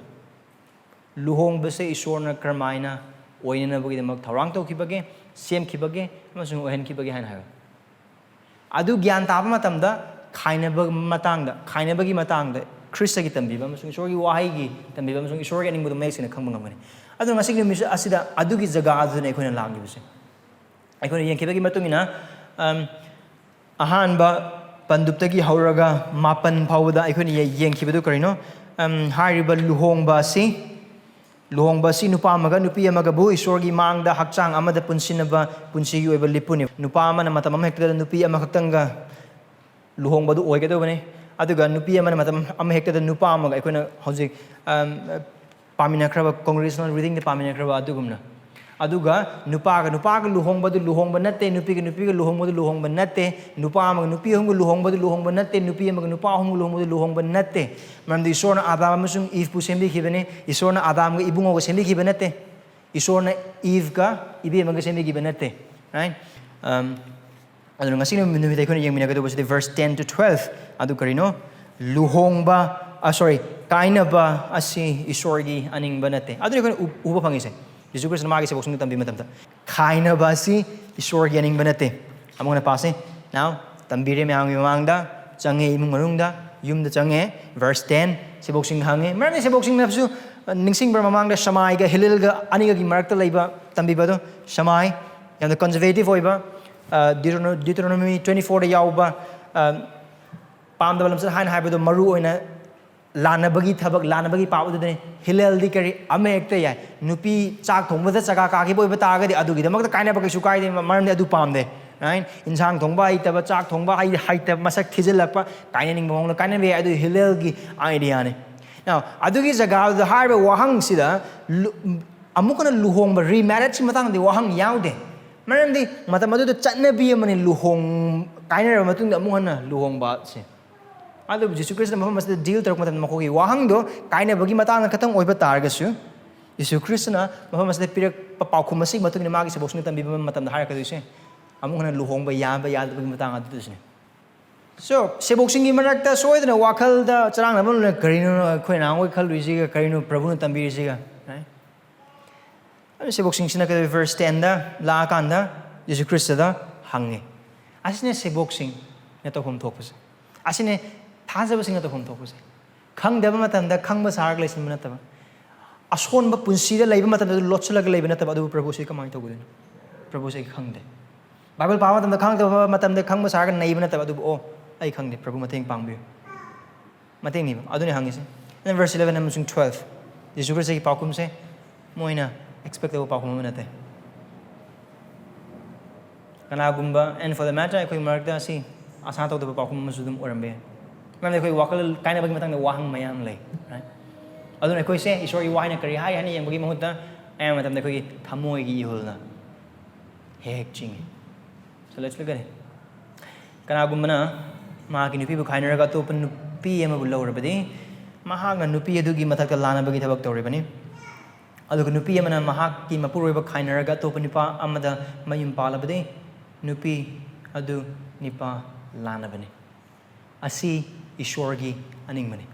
ꯂꯨꯍꯣꯡꯕꯁꯦ ꯏꯁꯣꯔꯅ ꯀꯔꯝꯍꯥꯏꯅ ꯑꯣꯏꯅꯅꯕꯒꯤꯗꯃꯛ ꯊꯧꯔꯥꯡ ꯇꯧꯈꯤꯕꯒꯦ, ꯁꯦꯝꯈꯤꯕꯒꯦ ꯑꯃꯁꯨꯡ ꯑꯣꯏꯍꯟꯈꯤꯕꯒꯦ ꯍꯥꯏꯅ ꯍꯥꯏꯕ꯫ ꯑꯗꯨ ꯒ꯭ꯌꯥꯟ ꯇꯥꯕ ꯃꯇꯝꯗ ꯈꯥꯏꯅꯕ ꯃꯇꯥꯡꯗ, ꯈꯥꯏꯅꯕꯒꯤ ꯃꯇꯥꯡꯗ ꯈ꯭ꯔꯤꯁꯇꯒꯤ ꯇꯝꯕꯤꯕ ꯑꯃꯁꯨꯡ ꯏꯁꯣꯔꯒꯤ ꯋꯥꯍꯩꯒꯤ ꯇꯝꯕꯤꯕ ꯑꯃꯁꯨꯡ ꯏꯁꯣꯔꯒꯤ ꯑꯅꯤꯡꯕꯗꯨ ꯃꯌꯦꯛ ꯁꯦꯡꯅ ꯈꯪꯕ ꯉꯝꯒꯅꯤ꯫ ꯑꯗꯨꯅ ꯉꯁꯤꯒꯤ ꯅꯨꯃꯤꯠ ꯑꯁꯤꯗ ꯑꯗꯨꯒꯤ ꯖꯒꯥ ꯑꯗꯨꯗꯅꯤ ꯑꯩꯈꯣꯏꯅ ꯂꯥꯛꯂꯤꯕꯁꯦ꯫ ꯑꯩꯈꯣꯏꯅ ꯌꯦꯡꯈꯤꯕꯒꯤ ꯃꯇꯨꯡ ꯏꯟꯅ, ꯑꯝ, ꯑꯍꯥꯟꯕ ꯄꯟꯗꯨꯞꯇꯒꯤ ꯍꯧꯔꯒ ꯃꯥꯄꯟ ꯐꯥꯎꯕꯗ ꯑꯩꯈꯣꯏꯅ ꯌꯦ-, ꯌꯦꯡꯈꯤꯕꯗꯨ ꯀꯔꯤꯅꯣ? ꯑꯝ, ꯍꯥꯏꯔꯤꯕ ꯂꯨꯍꯣꯡꯕ ꯑꯁꯤ, ꯂꯨꯍꯣꯡꯕ ꯑꯁꯤ ꯅꯨꯄꯥ ꯑꯃꯒ ꯅꯨꯄꯤ ꯑꯃꯒꯕꯨ ꯏꯁꯣꯔꯒꯤ ꯃꯥꯡꯗ ꯍꯛꯆꯥꯡ ꯑꯃꯗ ꯄꯨꯟꯁꯤꯟꯅꯕ ꯄꯨꯟꯁꯤꯒꯤ ꯑꯣꯏꯕ ꯂꯤꯄꯨꯅꯤ꯫ ꯅꯨꯄꯥ ꯑꯃꯅ ꯃꯇꯝ ꯑꯃ ꯍꯦꯛꯇꯗ ꯅꯨꯄꯤ ꯑꯃꯈꯛꯇꯪꯒ ꯂꯨꯍꯣꯡꯕꯗꯨ ꯑꯣꯏꯒꯗꯧꯕꯅꯤ꯫ ꯑꯗꯨꯒ ꯅꯨꯄꯤ ꯑꯃꯅ ꯃꯇꯝ ꯑꯃ ꯍꯦꯛꯇꯗ ꯅꯨꯄꯥ ꯑꯃꯒ, ꯑꯩꯈꯣꯏꯅ ꯍꯧꯖꯤꯛ, ꯑꯝ, ꯄꯥꯃꯤꯟꯅꯈ꯭ꯔꯕ, congregational readingꯗ ꯄꯥꯃꯤꯟꯅꯈ꯭ꯔꯕ ꯑꯗꯨꯒꯨꯝꯅ꯫ ꯑꯗꯨꯒ ꯅꯨꯄꯥꯒ ꯅꯨꯄꯥꯒ ꯂꯨꯍꯣꯡꯕꯗꯨ ꯂꯨꯍꯣꯡꯕ ꯅꯠꯇꯦ, ꯅꯨꯄꯤꯒ ꯅꯨꯄꯤꯒ ꯂꯨꯍꯣꯡꯕꯗꯨ ꯂꯨꯍꯣꯡꯕ ꯅꯠꯇꯦ, ꯅꯨꯄꯥ ꯑꯃꯒ ꯅꯨꯄꯤ ꯑꯍꯨꯝꯒ ꯂꯨꯍꯣꯡꯕꯗꯨ ꯂꯨꯍꯣꯡꯕ ꯅꯠꯇꯦ, ꯅꯨꯄꯤ ꯑꯃꯒ ꯅꯨꯄꯥ ꯑꯍꯨꯝꯒ ꯂꯨꯍꯣꯡꯕꯗꯨ ꯂꯨꯍꯣꯡꯕ ꯅꯠꯇꯦ꯫ ꯃꯔꯝꯗꯤ ꯏꯁꯣꯔꯅ ꯑꯥꯗꯥꯝ ꯑꯃꯁꯨꯡ ꯏꯚꯄꯨ ꯁꯦꯝꯕꯤꯈꯤꯕꯅꯤ꯫ ꯏꯁꯣꯔꯅ ꯑꯥꯗꯥꯝꯒ ꯏꯕꯨꯡꯉꯣꯒ ꯁꯦꯝꯕꯤꯈꯤꯕ ꯅꯠꯇꯦ꯫ ꯏꯁꯣꯔꯅ ꯏꯚꯀ ꯏꯕꯦꯝꯃꯒ ꯁꯦꯝꯕꯤꯈꯤꯕ ꯅꯠꯇꯦ꯫ Right? ꯑꯝ, ꯑꯗꯨꯅ ꯉꯁꯤ ꯅꯨꯃꯤꯠ ꯑꯩꯈꯣꯏꯅ ꯌꯦꯡꯃꯤꯟꯅꯒꯗꯧꯕꯁꯤꯗꯤ verse ten to twelve꯫ ꯑꯗꯨ ꯀꯔꯤꯅꯣ? ꯂꯨꯍꯣꯡꯕ, ꯑ, sorry, ꯀꯥꯏꯅꯕ ꯑꯁꯤ ꯏꯁꯣꯔꯒꯤ ꯑꯅꯤꯡꯕ ꯅꯠꯇꯦ꯫ ꯑꯗꯨꯅ ꯑꯩꯈꯣꯏꯅ ꯎ-, ꯎꯕ ꯐꯪꯉꯤꯁꯦ, ꯖꯤꯁꯨ ꯈ꯭ꯔꯤꯁꯇꯅ ꯃꯥꯒꯤ ꯁꯦꯕꯣꯛꯁꯤꯡꯗ ꯇꯝꯕꯤꯕ ꯃꯇꯝꯗ, ꯈꯥꯏꯅꯕ ꯑꯁꯤ ꯏꯁꯣꯔꯒꯤ ꯑꯅꯤꯡꯕ ꯅꯠꯇꯦ꯫ ꯑꯃꯨꯛ ꯍꯟꯅ ꯄꯥꯁꯦ꯫ Now, ꯇꯝꯕꯤꯔꯦ ꯃꯌꯥꯝꯒꯤ ꯃꯃꯥꯡꯗ, ꯆꯪꯉꯦ ꯏꯃꯨꯡ ꯃꯅꯨꯡꯗ, ꯌꯨꯝꯗ ꯆꯪꯉꯦ꯫ Verse ten, ꯁꯦꯕꯣꯛꯁꯤꯡ ꯍꯪꯉꯦ꯫ ꯃꯔꯝꯗꯤ ꯁꯦꯕꯣꯛꯁꯤꯡꯅꯁꯨ, ꯑ, ꯅꯤꯡꯁꯤꯡꯕ꯭ꯔꯥ, ꯃꯃꯥꯡꯗ ꯁꯃꯥꯏꯒ ꯍꯤꯂꯦꯜꯒ ꯑꯅꯤꯒꯒꯤ ꯃꯔꯛꯇ ꯂꯩꯕ ꯇꯝꯕꯤꯕꯗꯣ? ꯁꯃꯥꯏ, ꯌꯥꯝꯅ conservative ꯑꯣꯏꯕ, ꯑ, Deuterono-, Deuteronomy twenty fourꯗ ꯌꯥꯎꯕ, ꯑ, ꯄꯥꯝꯗꯕ ꯂꯝꯆꯠ ꯍꯥꯏꯅ ꯍꯥꯏꯕꯗꯣ ꯃꯔꯨ ꯑꯣꯏꯅ ꯂꯥꯟꯅꯕꯒꯤ ꯊꯕꯛ, ꯂꯥꯟꯅꯕꯒꯤ ꯄꯥꯞ ꯑꯗꯨꯗꯅꯤ꯫ ꯍꯤꯂꯦꯜꯗꯤ ꯀꯔꯤ? ꯑꯃ ꯍꯦꯛꯇ ꯌꯥꯏ꯫ ꯅꯨꯄꯤ ꯆꯥꯛ ꯊꯣꯡꯕꯗ ꯆꯒꯥ ꯀꯥꯈꯤꯕ ꯑꯣꯏꯕ ꯇꯥꯔꯒꯗꯤ ꯑꯗꯨꯒꯤꯗꯃꯛꯇ ꯀꯥꯏꯅꯕ ꯀꯩꯁꯨ ꯀꯥꯏꯗꯦ, ꯃ-, ꯃꯔꯝꯗꯤ ꯑꯗꯨ ꯄꯥꯝꯗꯦ꯫ Right? ꯏꯟꯁꯥꯡ ꯊꯣꯡꯕ ꯍꯩꯇꯕ, ꯆꯥꯛ ꯊꯣꯡꯕ ꯍꯩ-, ꯍꯩꯇꯕ, ꯃꯁꯛ ꯊꯤꯖꯤꯜꯂꯛꯄ, ꯀꯥꯏꯅꯅꯤꯡꯕ ꯃꯑꯣꯡꯗ ꯀꯥꯏꯅꯕ ꯌꯥꯏ꯫ ꯑꯗꯨ ꯍꯤꯂꯦꯜꯒꯤ ideaꯅꯤ꯫ Now, ꯑꯗꯨꯒꯤ ꯖꯒꯥꯗꯨꯗ ꯍꯥꯏꯔꯤꯕ ꯋꯥꯍꯪꯁꯤꯗ ꯂꯨ-, ꯑꯃꯨꯛ ꯍꯟꯅ ꯂꯨꯍꯣꯡꯕ, remarriageꯀꯤ ꯃꯇꯥꯡꯗꯗꯤ ꯋꯥꯍꯪ ꯌꯥꯎꯗꯦ꯫ ꯃꯔꯝꯗꯤ ꯃꯇꯝ ꯑꯗꯨꯗ ꯆꯠꯅꯕꯤ ꯑꯃꯅꯤ ꯂꯨꯍꯣꯡ-, ꯀꯥꯏꯅꯔꯕ ꯃꯇꯨꯡꯗ ꯑꯃꯨꯛ ꯍꯟꯅ ꯂꯨꯍꯣꯡꯕꯁꯦ꯫ ꯑꯗꯨꯕꯨ ꯖꯤꯁꯨ ꯈ꯭ꯔꯤꯁꯇꯅ ꯃꯐꯝ ꯑꯁꯤꯗ deal ꯇꯧꯔꯛꯄ ꯃꯇꯝꯗ ꯃꯈꯣꯏꯒꯤ ꯋꯥꯍꯪꯗꯣ ꯀꯥꯏꯅꯕꯒꯤ ꯃꯇꯥꯡꯗ ꯈꯛꯇꯪ ꯑꯣꯏꯕ ꯇꯥꯔꯒꯁꯨ, ꯖꯤꯁꯨ ꯈ꯭ꯔꯤꯁꯇꯅ ꯃꯐꯝ ꯑꯁꯤꯗ ꯄꯤꯔꯛꯄ ꯄꯥꯎꯈꯨꯝ ꯑꯁꯤꯒꯤ ꯃꯇꯨꯡ ꯏꯟꯅ ꯃꯥꯒꯤ ꯁꯦꯕꯣꯛꯁꯤꯡꯅ ꯇꯝꯕꯤꯕ ꯃꯇꯝꯗ ꯍꯥꯏꯔꯛꯀꯗꯣꯏꯁꯦ, ꯑꯃꯨꯛ ꯍꯟꯅ ꯂꯨꯍꯣꯡꯕ ꯌꯥꯕ ꯌꯥꯗꯕꯒꯤ ꯃꯇꯥꯡ ꯑꯗꯨꯗꯁꯨꯅꯦ꯫ So, ꯁꯦꯕꯣꯛꯁꯤꯡꯒꯤ ꯃꯔꯛꯇ ꯁꯣꯏꯗꯅ ꯋꯥꯈꯜꯗ ꯆꯔꯥꯡꯅꯕ ꯑꯃ ꯂꯩ꯫ ꯀꯔꯤꯅꯣ ꯑꯩꯈꯣꯏ ꯅꯍꯥꯟꯈꯣꯏ ꯈꯜꯂꯨꯏꯁꯤꯒ, ꯀꯔꯤꯅꯣ ꯄ꯭ꯔꯚꯨꯅ ꯇꯝꯕꯤꯔꯤꯁꯤꯒ? Right? ꯑꯗꯨ ꯁꯦꯕꯣꯛꯁꯤꯡꯁꯤꯅ ꯀꯩꯗꯧꯋꯤ? Verse tenꯗ ꯂꯥꯛꯑꯀꯥꯟꯗ ꯖꯤꯁꯨ ꯈ꯭ꯔꯤꯁꯇꯗ ꯍꯪꯉꯤ꯫ ꯑꯁꯤꯅ ꯁꯦꯕꯣꯛꯁꯤꯡꯅ ꯇꯧꯐꯝ ꯊꯣꯛꯄꯁꯦ꯫ ꯑꯁꯤꯅ ꯊꯥꯖꯕꯁꯤꯡꯅ ꯇꯧꯐꯝ ꯊꯣꯛꯄꯁꯦ꯫ ꯈꯪꯗꯕ ꯃꯇꯝꯗ ꯈꯪꯕ ꯁꯥꯔꯒ ꯂꯩꯁꯤꯟꯕ ꯅꯠꯇꯕ, ꯑꯁꯣꯟꯕ ꯄꯨꯟꯁꯤꯗ ꯂꯩꯕ ꯃꯇꯝꯗ ꯂꯣꯠꯁꯤꯜꯂꯒ ꯂꯩꯕ ꯅꯠꯇꯕ, ꯑꯗꯨꯕꯨ ꯄ꯭ꯔꯚꯨꯁꯤ ꯀꯃꯥꯏꯅ ꯇꯧꯒꯗꯣꯏꯅꯣ? ꯄ꯭ꯔꯚꯨꯁꯤ ꯑꯩ ꯈꯪꯗꯦ꯫ ꯕꯥꯏꯕꯜ ꯄꯥꯕ ꯃꯇꯝꯗ ꯈꯪꯗꯕ ꯃꯇꯝꯗ ꯈꯪꯕ ꯁꯥꯔꯒ ꯅꯩꯕ ꯅꯠꯇꯕ, ꯑꯗꯨꯕꯨ, "ꯑꯣ, ꯑꯩ ꯈꯪꯗꯦ, ꯄ꯭ꯔꯚꯨ ꯃꯇꯦꯡ ꯄꯥꯡꯕꯤꯌꯨ"꯫ ꯃꯇꯦꯡꯅꯤꯕ꯫ ꯑꯗꯨꯅꯤ ꯍꯪꯉꯤꯁꯦ꯫ And verse eleven ꯑꯃꯁꯨꯡ twelve, ꯖꯤꯁꯨ ꯈ꯭ꯔꯤꯁꯇꯒꯤ ꯄꯥꯎꯈꯨꯝꯁꯦ ꯃꯣꯏꯅ expect ꯇꯧꯕ ꯄꯥꯎꯈꯨꯝ ꯑꯃ ꯅꯠꯇꯦ꯫ ꯀꯅꯥꯒꯨꯝꯕ, and for the matter, ꯑꯩꯈꯣꯏ ꯃꯔꯛꯇ ꯑꯁꯤ ꯑꯁꯥ ꯇꯧꯗꯕ ꯄꯥꯎꯈꯨꯝ ꯑꯃꯁꯨ ꯑꯗꯨꯝ ꯑꯣꯏꯔꯝꯕ ꯌꯥꯏ꯫ ꯃꯔꯝꯗꯤ ꯑꯩꯈꯣꯏ ꯋꯥꯈꯜ ꯀꯥꯏꯅꯕꯒꯤ ꯃꯇꯥꯡꯗ ꯋꯥꯍꯪ ꯃꯌꯥꯝ ꯂꯩ, right? ꯑꯗꯨꯅ ꯑꯩꯈꯣꯏꯁꯦ ꯏꯁꯣꯔꯒꯤ ꯋꯥꯍꯩꯅ ꯀꯔꯤ ꯍꯥꯏ ꯍꯥꯏꯅ ꯌꯦꯡꯕꯒꯤ ꯃꯍꯨꯠꯇ, ꯑꯌꯥꯝꯕ ꯃꯇꯝꯗ ꯑꯩꯈꯣꯏꯒꯤ ꯊꯃꯣꯏꯒꯤ ꯏꯍꯨꯜꯅ ꯍꯦꯛ ꯍꯦꯛ ꯆꯤꯡꯏ꯫ So let's look at it. ꯀꯅꯥꯒꯨꯝꯕꯅ ꯃꯍꯥꯛꯀꯤ ꯅꯨꯄꯤꯕꯨ ꯈꯥꯏꯅꯔꯒ ꯑꯇꯣꯞꯄ ꯅꯨꯄꯤ ꯑꯃꯕꯨ ꯂꯧꯔꯕꯗꯤ, ꯃꯍꯥꯛꯅ ꯅꯨꯄꯤ ꯑꯗꯨꯒꯤ ꯃꯊꯛꯇ ꯂꯥꯟꯅꯕꯒꯤ ꯊꯕꯛ ꯇꯧꯔꯤꯕꯅꯤ꯫ ꯑꯗꯨꯒ ꯅꯨꯄꯤ ꯑꯃꯅ ꯃꯍꯥꯛꯀꯤ ꯃꯄꯨꯔꯣꯏꯕ ꯈꯥꯏꯅꯔꯒ ꯑꯇꯣꯞꯄ ꯅꯨꯄꯥ ꯑꯃꯗ ꯃꯌꯨꯝ ꯄꯥꯜꯂꯕꯗꯤ, ꯅꯨꯄꯤ ꯑꯗꯨ ꯅꯤꯄꯥ ꯂꯥꯟꯅꯕꯅꯤ꯫ ꯑꯁꯤ ꯏꯁꯣꯔꯒꯤ ꯑꯅꯤꯡꯕꯅꯤ꯫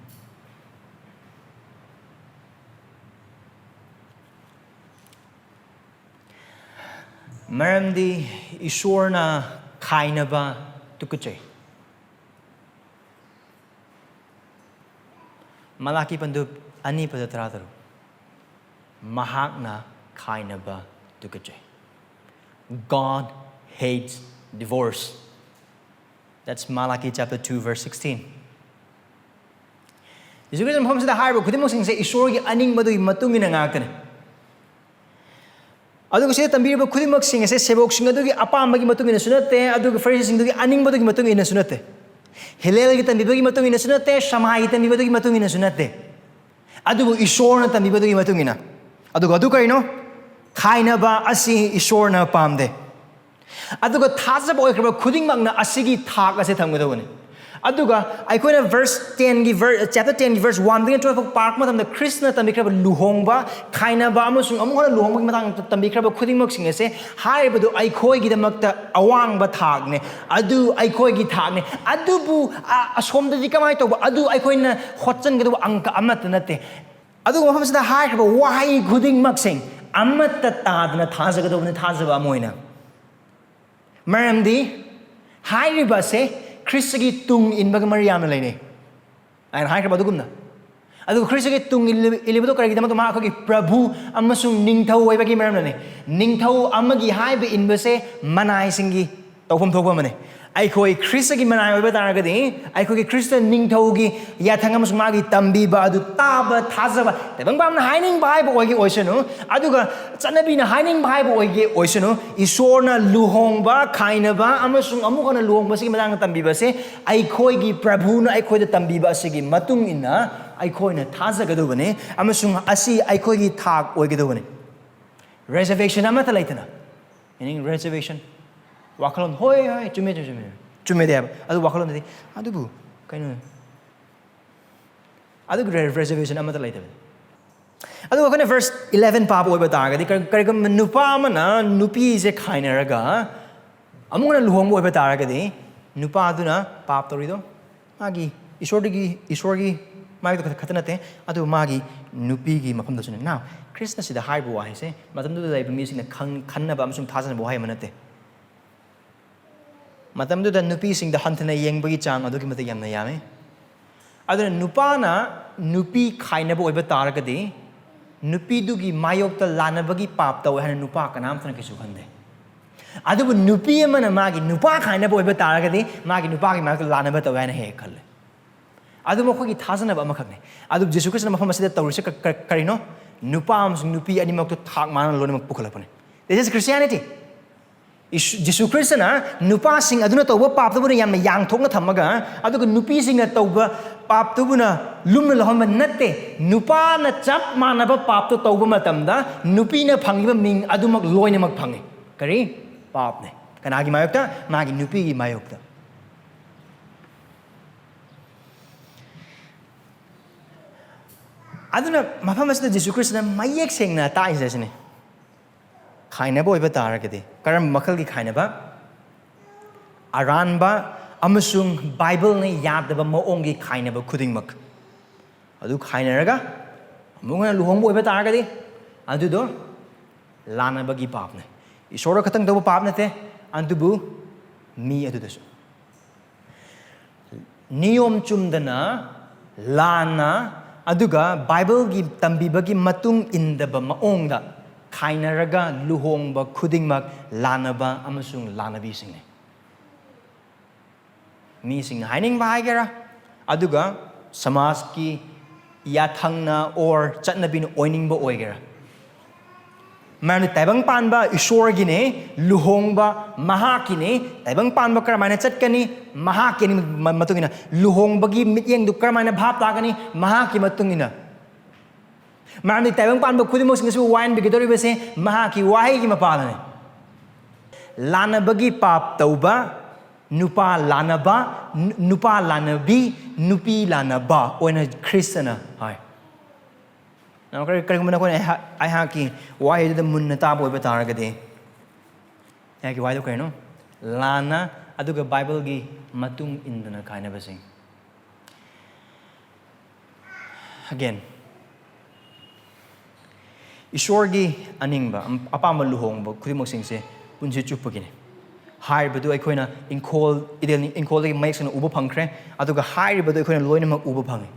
ꯃꯔꯝꯗꯤ ꯏꯁꯣꯔꯅ ꯈꯥꯏꯅꯕ ꯇꯨꯀꯠꯆꯩ꯫ ꯃꯥꯂꯥꯀꯤ ꯄꯟꯗꯨꯞ ꯑꯅꯤ ꯄꯗ ꯇꯔꯥꯇꯔꯨꯛ꯫ ꯃꯍꯥꯛꯅ ꯈꯥꯏꯅꯕ ꯇꯨꯀꯠꯆꯩ꯫ God hates divorce. That's Malachi chapter two, verse sixteen. Jesus Christ ꯃꯐꯝꯁꯤꯗ ꯍꯥꯏꯔꯤꯕ ꯈꯨꯗꯤꯡꯃꯛꯁꯤꯡꯁꯦ ꯏꯁꯣꯔꯒꯤ ꯑꯅꯤꯡꯕꯗꯨꯒꯤ ꯃꯇꯨꯡ ꯏꯟꯅ ꯉꯥꯛꯇꯅꯤ꯫ ꯑꯗꯨꯒ ꯁꯤꯗ ꯇꯝꯕꯤꯔꯤꯕ ꯈꯨꯗꯤꯡꯃꯛꯁꯤꯡ ꯑꯁꯦ ꯁꯦꯕꯣꯛꯁꯤꯡ ꯑꯗꯨꯒꯤ ꯑꯄꯥꯝꯕꯒꯤ ꯃꯇꯨꯡ ꯏꯟꯅꯁꯨ ꯅꯠꯇꯦ, ꯑꯗꯨꯒ ꯐꯔꯤꯁꯤꯁꯤꯡꯗꯨꯒꯤ ꯑꯅꯤꯡꯕꯗꯨꯒꯤ ꯃꯇꯨꯡ ꯏꯟꯅꯁꯨ ꯅꯠꯇꯦ, ꯍꯤꯂꯦꯜꯒꯤ ꯇꯝꯕꯤꯕꯒꯤ ꯃꯇꯨꯡ ꯏꯟꯅꯁꯨ ꯅꯠꯇꯦ, ꯁꯃꯥꯏꯒꯤ ꯇꯝꯕꯤꯕꯗꯨꯒꯤ ꯃꯇꯨꯡ ꯏꯟꯅꯁꯨ ꯅꯠꯇꯦ, ꯑꯗꯨꯕꯨ ꯏꯁꯣꯔꯅ ꯇꯝꯕꯤꯕꯗꯨꯒꯤ ꯃꯇꯨꯡ ꯏꯟꯅ꯫ ꯑꯗꯨꯒ ꯑꯗꯨ ꯀꯔꯤꯅꯣ? ꯈꯥꯏꯅꯕ ꯑꯁꯤ ꯏꯁꯣꯔꯅ ꯄꯥꯝꯗꯦ꯫ ꯑꯗꯨꯒ ꯊꯥꯖꯕ ꯑꯣꯏꯈ꯭ꯔꯕ ꯈꯨꯗꯤꯡꯃꯛꯅ ꯑꯁꯤꯒꯤ ꯊꯥꯛ ꯑꯁꯦ ꯊꯝꯒꯗꯧꯕꯅꯤ꯫ ꯑꯗꯨꯒ ꯑꯩꯈꯣꯏꯅ verse ten ꯒꯤ ver-, chapter ten ꯒꯤ verse one ꯗꯒꯤ twelve ꯐꯥꯎ ꯄꯥꯔꯛꯄ ꯃꯇꯝꯗ ꯈ꯭ꯔꯤꯁꯇꯅ ꯇꯝꯕꯤꯈ꯭ꯔꯕ ꯂꯨꯍꯣꯡꯕ, ꯈꯥꯏꯅꯕ ꯑꯃꯁꯨꯡ ꯑꯃꯨꯛ ꯍꯟꯅ ꯂꯨꯍꯣꯡꯕꯒꯤ ꯃꯇꯥꯡꯗ ꯇꯝꯕꯤꯈ꯭ꯔꯕ ꯈꯨꯗꯤꯡꯃꯛꯁꯤꯡ ꯑꯁꯦ ꯍꯥꯏꯔꯤꯕꯗꯨ ꯑꯩꯈꯣꯏꯒꯤꯗꯃꯛꯇ ꯑꯋꯥꯡꯕ ꯊꯥꯛꯅꯦ꯫ ꯑꯗꯨ ꯑꯩꯈꯣꯏꯒꯤ ꯊꯥꯛꯅꯦ꯫ ꯑꯗꯨꯕꯨ ꯑ-, ꯑꯁꯣꯝꯗꯗꯤ ꯀꯃꯥꯏꯅ ꯇꯧꯕ? ꯑꯗꯨ ꯑꯩꯈꯣꯏꯅ ꯍꯣꯠꯆꯟꯒꯗꯧꯕ ꯑꯪꯀ ꯑꯃꯠꯇ ꯅꯠꯇꯦ꯫ ꯑꯗꯨꯒ ꯃꯐꯝꯁꯤꯗ ꯍꯥꯏꯈ꯭ꯔꯕ ꯋꯥꯍꯩ ꯈꯨꯗꯤꯡꯃꯛꯁꯦ ꯑꯃꯠꯇ ꯇꯥꯗꯅ ꯊꯥꯖꯒꯗꯧꯕꯅꯤ, ꯊꯥꯖꯕ ꯑꯃ ꯑꯣꯏꯅ꯫ ꯃꯔꯝꯗꯤ ꯍꯥꯏꯔꯤꯕ ꯑꯁꯦ ꯈ꯭ꯔꯤꯁꯇꯒꯤ ꯇꯨꯡ ꯏꯟꯕꯒ ꯃꯔꯤ ꯌꯥꯝꯅ ꯂꯩꯅꯩ꯫ ꯑꯩꯅ ꯍꯥꯏꯈ꯭ꯔꯕ ꯑꯗꯨꯒꯨꯝꯅ꯫ ꯑꯗꯨꯒ ꯈ꯭ꯔꯤꯁꯇꯒꯤ ꯇꯨꯡ ꯏꯜꯂꯤ-, ꯏꯜꯂꯤꯕꯗꯣ ꯀꯔꯤꯒꯤꯗꯃꯛꯇ? ꯃꯥ ꯑꯩꯈꯣꯏꯒꯤ ꯄ꯭ꯔꯚꯨ ꯑꯃꯁꯨꯡ ꯅꯤꯡꯊꯧ ꯑꯣꯏꯕꯒꯤ ꯃꯔꯝꯅꯅꯤ꯫ ꯅꯤꯡꯊꯧ ꯑꯃꯒꯤ ꯍꯥꯏꯕ ꯏꯟꯕꯁꯦ ꯃꯅꯥꯏꯁꯤꯡꯒꯤ ꯇꯧꯐꯝ ꯊꯣꯛꯄ ꯑꯃꯅꯤ꯫ ꯑꯩꯈꯣꯏ ꯈ꯭ꯔꯤꯁꯇꯒꯤ ꯃꯅꯥꯏ ꯑꯣꯏꯕ ꯇꯥꯔꯒꯗꯤ ꯑꯩꯈꯣꯏꯒꯤ ꯈ꯭ꯔꯤꯁꯇ ꯅꯤꯡꯊꯧꯒꯤ ꯌꯥꯊꯪ ꯑꯃꯁꯨꯡ ꯃꯥꯒꯤ ꯇꯝꯕꯤꯕ ꯑꯗꯨ ꯇꯥꯕ, ꯊꯥꯖꯕ, ꯇꯥꯏꯕꯪ ꯄꯥꯝꯅ ꯍꯥꯏꯅꯤꯡꯕ ꯍꯥꯏꯕ ꯑꯣꯏꯒꯦ ꯑꯣꯏꯁꯅꯨ, ꯑꯗꯨꯒ ꯆꯠꯅꯕꯤꯅ ꯍꯥꯏꯅꯤꯡꯕ ꯍꯥꯏꯕ ꯑꯣꯏꯒꯦ ꯑꯣꯏꯁꯅꯨ, ꯏꯁꯣꯔꯅ ꯂꯨꯍꯣꯡꯕ, ꯈꯥꯏꯅꯕ ꯑꯃꯁꯨꯡ ꯑꯃꯨꯛ ꯍꯟꯅ ꯂꯨꯍꯣꯡꯕꯁꯤꯒꯤ ꯃꯇꯥꯡꯗ ꯇꯝꯕꯤꯕꯁꯦ ꯑꯩꯈꯣꯏꯒꯤ ꯄ꯭ꯔꯚꯨꯅ ꯑꯩꯈꯣꯏꯗ ꯇꯝꯕꯤꯕ ꯑꯁꯤꯒꯤ ꯃꯇꯨꯡ ꯏꯟꯅ ꯑꯩꯈꯣꯏꯅ ꯊꯥꯖꯒꯗꯧꯕꯅꯤ ꯑꯃꯁꯨꯡ ꯑꯁꯤ ꯑꯩꯈꯣꯏꯒꯤ ꯊꯥꯛ ꯑꯣꯏꯒꯗꯧꯕꯅꯤ꯫ Reservation ꯑꯃꯠꯇ ꯂꯩꯇꯅ, meaning reservation, ꯋꯥꯈꯜꯂꯣꯟ, "ꯍꯣꯏ, ꯍꯣꯏ, ꯆꯨꯝꯃꯦ, ꯆꯨꯝꯃꯦ, ꯆꯨꯝꯃꯦ, ꯆꯨꯝꯃꯦꯗꯤ" ꯍꯥꯏꯕ, ꯑꯗꯨ ꯋꯥꯈꯜꯂꯣꯟꯗꯗꯤ, "ꯑꯗꯨꯕꯨ ꯀꯩꯅꯣ?" ꯑꯗꯨꯒꯤ re-, reservation ꯑꯃꯠꯇ ꯂꯩꯇꯕꯅꯤ꯫ ꯑꯗꯨꯒ ꯑꯩꯈꯣꯏꯅ verse eleven ꯄꯥꯕ ꯑꯣꯏꯕ ꯇꯥꯔꯒꯗꯤ, ꯀꯔꯤ-, ꯀꯔꯤꯒꯨꯝꯕ ꯅꯨꯄꯥ ꯑꯃꯅ ꯅꯨꯄꯤꯁꯦ ꯈꯥꯏꯅꯔꯒ ꯑꯃꯨꯛ ꯍꯟꯅ ꯂꯨꯍꯣꯡꯕ ꯑꯣꯏꯕ ꯇꯥꯔꯒꯗꯤ ꯅꯨꯄꯥꯗꯨꯅ ꯄꯥꯞ ꯇꯧꯔꯤꯗꯣ ꯃꯥꯒꯤ ꯏꯁꯣꯔꯗꯒꯤ, ꯏꯁꯣꯔꯒꯤ ꯃꯥꯏꯗ ꯈꯛꯇ ꯅꯠꯇꯦ, ꯑꯗꯨ ꯃꯥꯒꯤ ꯅꯨꯄꯤꯒꯤ ꯃꯐꯝꯗꯁꯨꯅꯦ꯫ Now, ꯈ꯭ꯔꯤꯁꯅ ꯁꯤꯗ ꯍꯥꯏꯕ ꯋꯥꯍꯩꯁꯦ ꯃꯇꯝꯗꯨꯗ ꯂꯩꯕ ꯃꯤꯁꯤꯡꯅ ꯈꯪ-, ꯈꯟꯅꯕ ꯑꯃꯁꯨꯡ ꯊꯥꯖꯅꯕ ꯋꯥꯍꯩ ꯑꯃ ꯅꯠꯇꯦ꯫ ꯃꯇꯝꯗꯨꯗ ꯅꯨꯄꯤꯁꯤꯡꯗ ꯍꯟꯊꯅ ꯌꯦꯡꯕꯒꯤ ꯆꯥꯡ ꯑꯗꯨꯛꯀꯤ ꯃꯇꯤꯛ ꯌꯥꯝꯅ ꯌꯥꯝꯃꯤ꯫ ꯑꯗꯨꯅ ꯅꯨꯄꯥꯅ ꯅꯨꯄꯤ ꯈꯥꯏꯅꯕ ꯑꯣꯏꯕ ꯇꯥꯔꯒꯗꯤ ꯅꯨꯄꯤꯗꯨꯒꯤ ꯃꯥꯌꯣꯛꯇ ꯂꯥꯟꯅꯕꯒꯤ ꯄꯥꯞ ꯇꯧꯋꯦ ꯍꯥꯏꯅ ꯅꯨꯄꯥ ꯀꯅꯥꯝꯇꯅ ꯀꯩꯁꯨ ꯈꯟꯗꯦ꯫ ꯑꯗꯨꯕꯨ ꯅꯨꯄꯤ ꯑꯃꯅ ꯃꯥꯒꯤ ꯅꯨꯄꯥ ꯈꯥꯏꯅꯕ ꯑꯣꯏꯕ ꯇꯥꯔꯒꯗꯤ ꯃꯥꯒꯤ ꯅꯨꯄꯥꯒꯤ ꯃꯥꯌꯣꯛꯇ ꯂꯥꯟꯅꯕ ꯇꯧꯋꯦ ꯍꯥꯏꯅ ꯍꯦꯛ ꯍꯦꯛ ꯈꯜꯂꯦ꯫ ꯑꯗꯨ ꯃꯈꯣꯏꯒꯤ ꯊꯥꯖꯅꯕ ꯑꯃꯈꯛꯅꯤ꯫ ꯑꯗꯨꯕꯨ ꯖꯤꯁꯨ ꯈ꯭ꯔꯤꯁꯇꯅ ꯃꯐꯝ ꯑꯁꯤꯗ ꯇꯧꯔꯤꯁꯦ ꯀ-, ꯀ-, ꯀꯔꯤꯅꯣ? ꯅꯨꯄꯥ ꯑꯃꯁꯨꯡ ꯅꯨꯄꯤ ꯑꯅꯤꯃꯛꯇꯨ ꯊꯥꯛ ꯃꯥꯟꯅꯅ ꯂꯣꯏꯅꯃꯛ ꯄꯨꯈꯠꯂꯛꯄꯅꯤ꯫ This is Christianity. ꯏꯁ-, ꯖꯤꯁꯨ ꯈ꯭ꯔꯤꯁꯇꯅ ꯅꯨꯄꯥꯁꯤꯡ ꯑꯗꯨꯅ ꯇꯧꯕ ꯄꯥꯞꯇꯨꯕꯨꯅ ꯌꯥꯝꯅ ꯌꯥꯡꯊꯣꯛꯅ ꯊꯝꯃꯒ, ꯑꯗꯨꯒ ꯅꯨꯄꯤꯁꯤꯡꯅ ꯇꯧꯕ ꯄꯥꯞꯇꯨꯕꯨꯅ ꯂꯨꯝꯅ ꯂꯧꯍꯟꯕ ꯅꯠꯇꯦ꯫ ꯅꯨꯄꯥꯅ ꯆꯞ ꯃꯥꯟꯅꯕ ꯄꯥꯞꯇꯨ ꯇꯧꯕ ꯃꯇꯝꯗ ꯅꯨꯄꯤꯅ ꯐꯪꯉꯤꯕ ꯃꯤꯡ ꯑꯗꯨꯃꯛ ꯂꯣꯏꯅꯃꯛ ꯐꯪꯉꯤ꯫ ꯀꯔꯤ? ꯄꯥꯞꯅꯦ꯫ ꯀꯅꯥꯒꯤ ꯃꯥꯌꯣꯛꯇ? ꯃꯥꯒꯤ ꯅꯨꯄꯤꯒꯤ ꯃꯥꯌꯣꯛꯇ꯫ ꯑꯗꯨꯅ ꯃꯐꯝ ꯑꯁꯤꯗ ꯖꯤꯁꯨ ꯈ꯭ꯔꯤꯁꯇꯅ ꯃꯌꯦꯛ ꯁꯦꯡꯅ ꯇꯥꯛꯏꯁꯦ ꯑꯁꯤꯅꯤ꯫ ꯈꯥꯏꯅꯕ ꯑꯣꯏꯕ ꯇꯥꯔꯒꯗꯤ ꯀꯔꯝꯕ ꯃꯈꯜꯒꯤ ꯈꯥꯏꯅꯕ? ꯑꯔꯥꯟꯕ ꯑꯃꯁꯨꯡ ꯕꯥꯏꯕꯜꯅ ꯌꯥꯗꯕ ꯃꯑꯣꯡꯒꯤ ꯈꯥꯏꯅꯕ ꯈꯨꯗꯤꯡꯃꯛ꯫ ꯑꯗꯨ ꯈꯥꯏꯅꯔꯒ ꯑꯃꯨꯛ ꯍꯟꯅ ꯂꯨꯍꯣꯡꯕ ꯑꯣꯏꯕ ꯇꯥꯔꯒꯗꯤ ꯑꯗꯨꯗꯣ ꯂꯥꯟꯅꯕꯒꯤ ꯄꯥꯞꯅꯦ꯫ ꯏꯁꯣꯔꯗ ꯈꯛꯇꯪ ꯇꯧꯕ ꯄꯥꯞ ꯅꯠꯇꯦ, ꯑꯗꯨꯕꯨ ꯃꯤ ꯑꯗꯨꯗꯁꯨ꯫ ꯅꯤꯌꯣꯝ ꯆꯨꯝꯗꯅ, ꯂꯥꯟꯅ, ꯑꯗꯨꯒ ꯕꯥꯏꯕꯜꯒꯤ ꯇꯝꯕꯤꯕꯒꯤ ꯃꯇꯨꯡ ꯏꯟꯗꯕ ꯃꯑꯣꯡꯗ ꯈꯥꯏꯅꯔꯒ ꯂꯨꯍꯣꯡꯕ ꯈꯨꯗꯤꯡꯃꯛ ꯂꯥꯟꯅꯕ ꯑꯃꯁꯨꯡ ꯂꯥꯟꯅꯕꯤꯁꯤꯡꯅꯤ꯫ ꯃꯤꯁꯤꯡꯅ ꯍꯥꯏꯅꯤꯡꯕ ꯍꯥꯏꯒꯦꯔꯥ, ꯑꯗꯨꯒ ꯁꯃꯥꯖꯀꯤ ꯌꯥꯊꯪꯅ or ꯆꯠꯅꯕꯤꯅ ꯑꯣꯏꯅꯤꯡꯕ ꯑꯣꯏꯒꯦꯔꯥ, ꯃꯔꯝꯗꯤ ꯇꯥꯏꯕꯪ ꯄꯥꯟꯕ ꯏꯁꯣꯔꯒꯤꯅꯦ, ꯂꯨꯍꯣꯡꯕ ꯃꯍꯥꯛꯀꯤꯅꯦ꯫ ꯇꯥꯏꯕꯪ ꯄꯥꯟꯕ ꯀꯔꯝꯍꯥꯏꯅ ꯆꯠꯀꯅꯤ? ꯃꯍꯥꯛꯀꯤ ꯃ-, ꯃꯇꯨꯡ ꯏꯟꯅ꯫ ꯂꯨꯍꯣꯡꯕꯒꯤ ꯃꯤꯠꯌꯦꯡꯗꯨ ꯀꯔꯝꯍꯥꯏꯅ ꯚꯥꯞ ꯇꯥꯒꯅꯤ? ꯃꯍꯥꯛꯀꯤ ꯃꯇꯨꯡ ꯏꯟꯅ꯫ ꯃꯔꯝꯗꯤ ꯇꯥꯏꯕꯪ ꯄꯥꯟꯕ ꯈꯨꯗꯤꯡꯃꯛꯁꯤꯡ ꯑꯁꯤꯕꯨ ꯋꯥꯍꯟꯕꯤꯒꯗꯧꯔꯤꯕꯁꯦ ꯃꯍꯥꯛꯀꯤ ꯋꯥꯍꯩꯒꯤ ꯃꯄꯥꯜꯅꯅꯤ꯫ ꯂꯥꯟꯅꯕꯒꯤ ꯄꯥꯞ ꯇꯧꯕ, ꯅꯨꯄꯥ ꯂꯥꯟꯅꯕ, ꯅꯨ-, ꯅꯨꯄꯥ ꯂꯥꯟꯅꯕꯤ, ꯅꯨꯄꯤ ꯂꯥꯟꯅꯕ ꯑꯣꯏꯅ ꯈ꯭ꯔꯤꯁꯇꯅ ꯍꯥꯏ꯫ ꯅ-, ꯀꯔꯤ-, ꯀꯔꯤꯒꯨꯝꯕ ꯅꯈꯣꯏꯅ ꯑꯩꯍꯥꯛ, ꯑꯩꯍꯥꯛꯀꯤ ꯋꯥꯍꯩꯗꯨꯗ ꯃꯨꯟꯅ ꯇꯥꯕ ꯑꯣꯏꯕ ꯇꯥꯔꯒꯗꯤ, ꯑꯩꯍꯥꯛꯀꯤ ꯋꯥꯍꯩꯗꯨ ꯀꯔꯤꯅꯣ? ꯂꯥꯟꯅ, ꯑꯗꯨꯒ ꯕꯥꯏꯕꯜꯒꯤ ꯃꯇꯨꯡ ꯏꯟꯗꯅ ꯈꯥꯏꯅꯕꯁꯤꯡ꯫ Again, ꯏꯁꯣꯔꯒꯤ ꯑꯅꯤꯡꯕ, ꯑꯄꯥꯝꯕ ꯂꯨꯍꯣꯡꯕ ꯈꯨꯗꯤꯡꯃꯛꯁꯤꯡꯁꯦ ꯄꯨꯟꯁꯤ ꯆꯨꯞꯄꯒꯤꯅꯤ꯫ ꯍꯥꯏꯔꯤꯕꯗꯨ ꯑꯩꯈꯣꯏꯅ ꯏꯪꯈꯣꯜ, ꯏꯗꯦꯟ ꯏꯪꯈꯣꯜꯗꯒꯤ ꯃꯌꯦꯛ ꯁꯦꯡꯅ ꯎꯕ ꯐꯪꯈ꯭ꯔꯦ꯫ ꯑꯗꯨꯒ ꯍꯥꯏꯔꯤꯕꯗꯨ ꯑꯩꯈꯣꯏꯅ ꯂꯣꯏꯅꯃꯛ ꯎꯕ ꯐꯪꯉꯤ꯫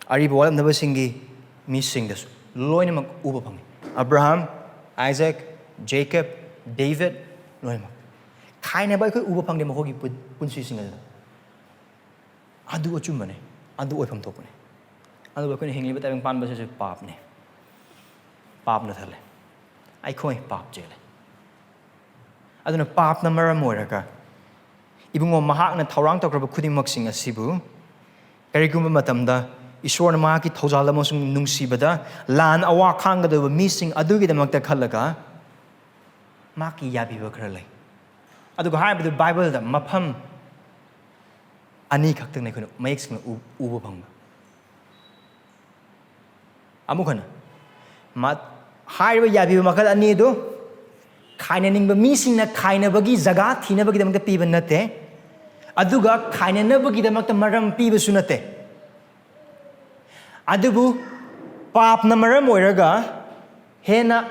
ꯑꯔꯤꯕ ꯋꯥꯠꯂꯝꯗꯕꯁꯤꯡꯒꯤ ꯃꯤꯁꯤꯡꯗꯁꯨ ꯂꯣꯏꯅꯃꯛ ꯎꯕ ꯐꯪꯉꯤ꯫ ꯑꯕ꯭ꯔꯥꯍꯥꯝ, ꯑꯥꯏꯖꯦꯛ, ꯖꯦꯀꯕ, ꯗꯦꯕꯤꯗ, ꯂꯣꯏꯅꯃꯛ꯫ ꯈꯥꯏꯅꯕ ꯑꯩꯈꯣꯏ ꯎꯕ ꯐꯪꯗꯦ ꯃꯈꯣꯏꯒꯤ ꯄꯨꯟ-, ꯄꯨꯟꯁꯤꯁꯤꯡ ꯑꯗꯨꯗ꯫ ꯑꯗꯨ ꯑꯆꯨꯝꯕꯅꯦ, ꯑꯗꯨ ꯑꯣꯏꯐꯝ ꯊꯣꯛꯄꯅꯦ꯫ ꯑꯗꯨꯕꯨ ꯑꯩꯈꯣꯏꯅ ꯍꯤꯡꯂꯤꯕ ꯇꯥꯏꯕꯪ ꯄꯥꯟꯕꯁꯤꯁꯨ ꯄꯥꯞꯅꯦ, ꯄꯥꯞꯅ ꯊꯜꯂꯦ, ꯑꯩꯈꯣꯏ ꯄꯥꯞ ꯆꯦꯜꯂꯦ꯫ ꯑꯗꯨꯅ ꯄꯥꯞꯅ ꯃꯔꯝ ꯑꯣꯏꯔꯒ ꯏꯕꯨꯡꯉꯣ ꯃꯍꯥꯛꯅ ꯊꯧꯔꯥꯡ ꯇꯧꯈ꯭ꯔꯕ ꯈꯨꯗꯤꯡꯃꯛꯁꯤꯡ ꯑꯁꯤꯕꯨ ꯀꯔꯤꯒꯨꯝꯕ ꯃꯇꯝꯗ ꯏꯁꯣꯔꯅ ꯃꯍꯥꯛꯀꯤ ꯊꯧꯖꯥꯜ ꯑꯃꯁꯨꯡ ꯅꯨꯡꯁꯤꯕꯗ ꯂꯥꯟ ꯑꯋꯥ ꯈꯥꯡꯒꯗꯧꯕ ꯃꯤꯁꯤꯡ ꯑꯗꯨꯒꯤꯗꯃꯛꯇ ꯈꯜꯂꯒ ꯃꯍꯥꯛꯀꯤ ꯌꯥꯕꯤꯕ ꯈꯔ ꯂꯩ꯫ ꯑꯗꯨꯒ ꯍꯥꯏꯔꯤꯕꯗꯨ ꯕꯥꯏꯕꯜꯗ ꯃꯐꯝ ꯑꯅꯤꯈꯛꯇꯪꯅ ꯑꯩꯈꯣꯏꯅ ꯃꯌꯦꯛ ꯁꯦꯡꯅ ꯎ-, ꯎꯕ ꯐꯪꯕ꯫ ꯑꯃꯨꯛ ꯍꯟꯅ, ꯃ-, ꯍꯥꯏꯔꯤꯕ ꯌꯥꯕꯤꯕ ꯃꯈꯜ ꯑꯅꯤ ꯑꯗꯨ ꯈꯥꯏꯅꯅꯤꯡꯕ ꯃꯤꯁꯤꯡꯅ ꯈꯥꯏꯅꯕꯒꯤ ꯖꯒꯥ ꯊꯤꯅꯕꯒꯤꯗꯃꯛꯇ ꯄꯤꯕ ꯅꯠꯇꯦ, ꯑꯗꯨꯒ ꯈꯥꯏꯅꯅꯕꯒꯤꯗꯃꯛꯇ ꯃꯔꯝ ꯄꯤꯕꯁꯨ ꯅꯠꯇꯦ꯫ ꯑꯗꯨꯕꯨ ꯄꯥꯞꯅ ꯃꯔꯝ ꯑꯣꯏꯔꯒ ꯍꯦꯟꯅ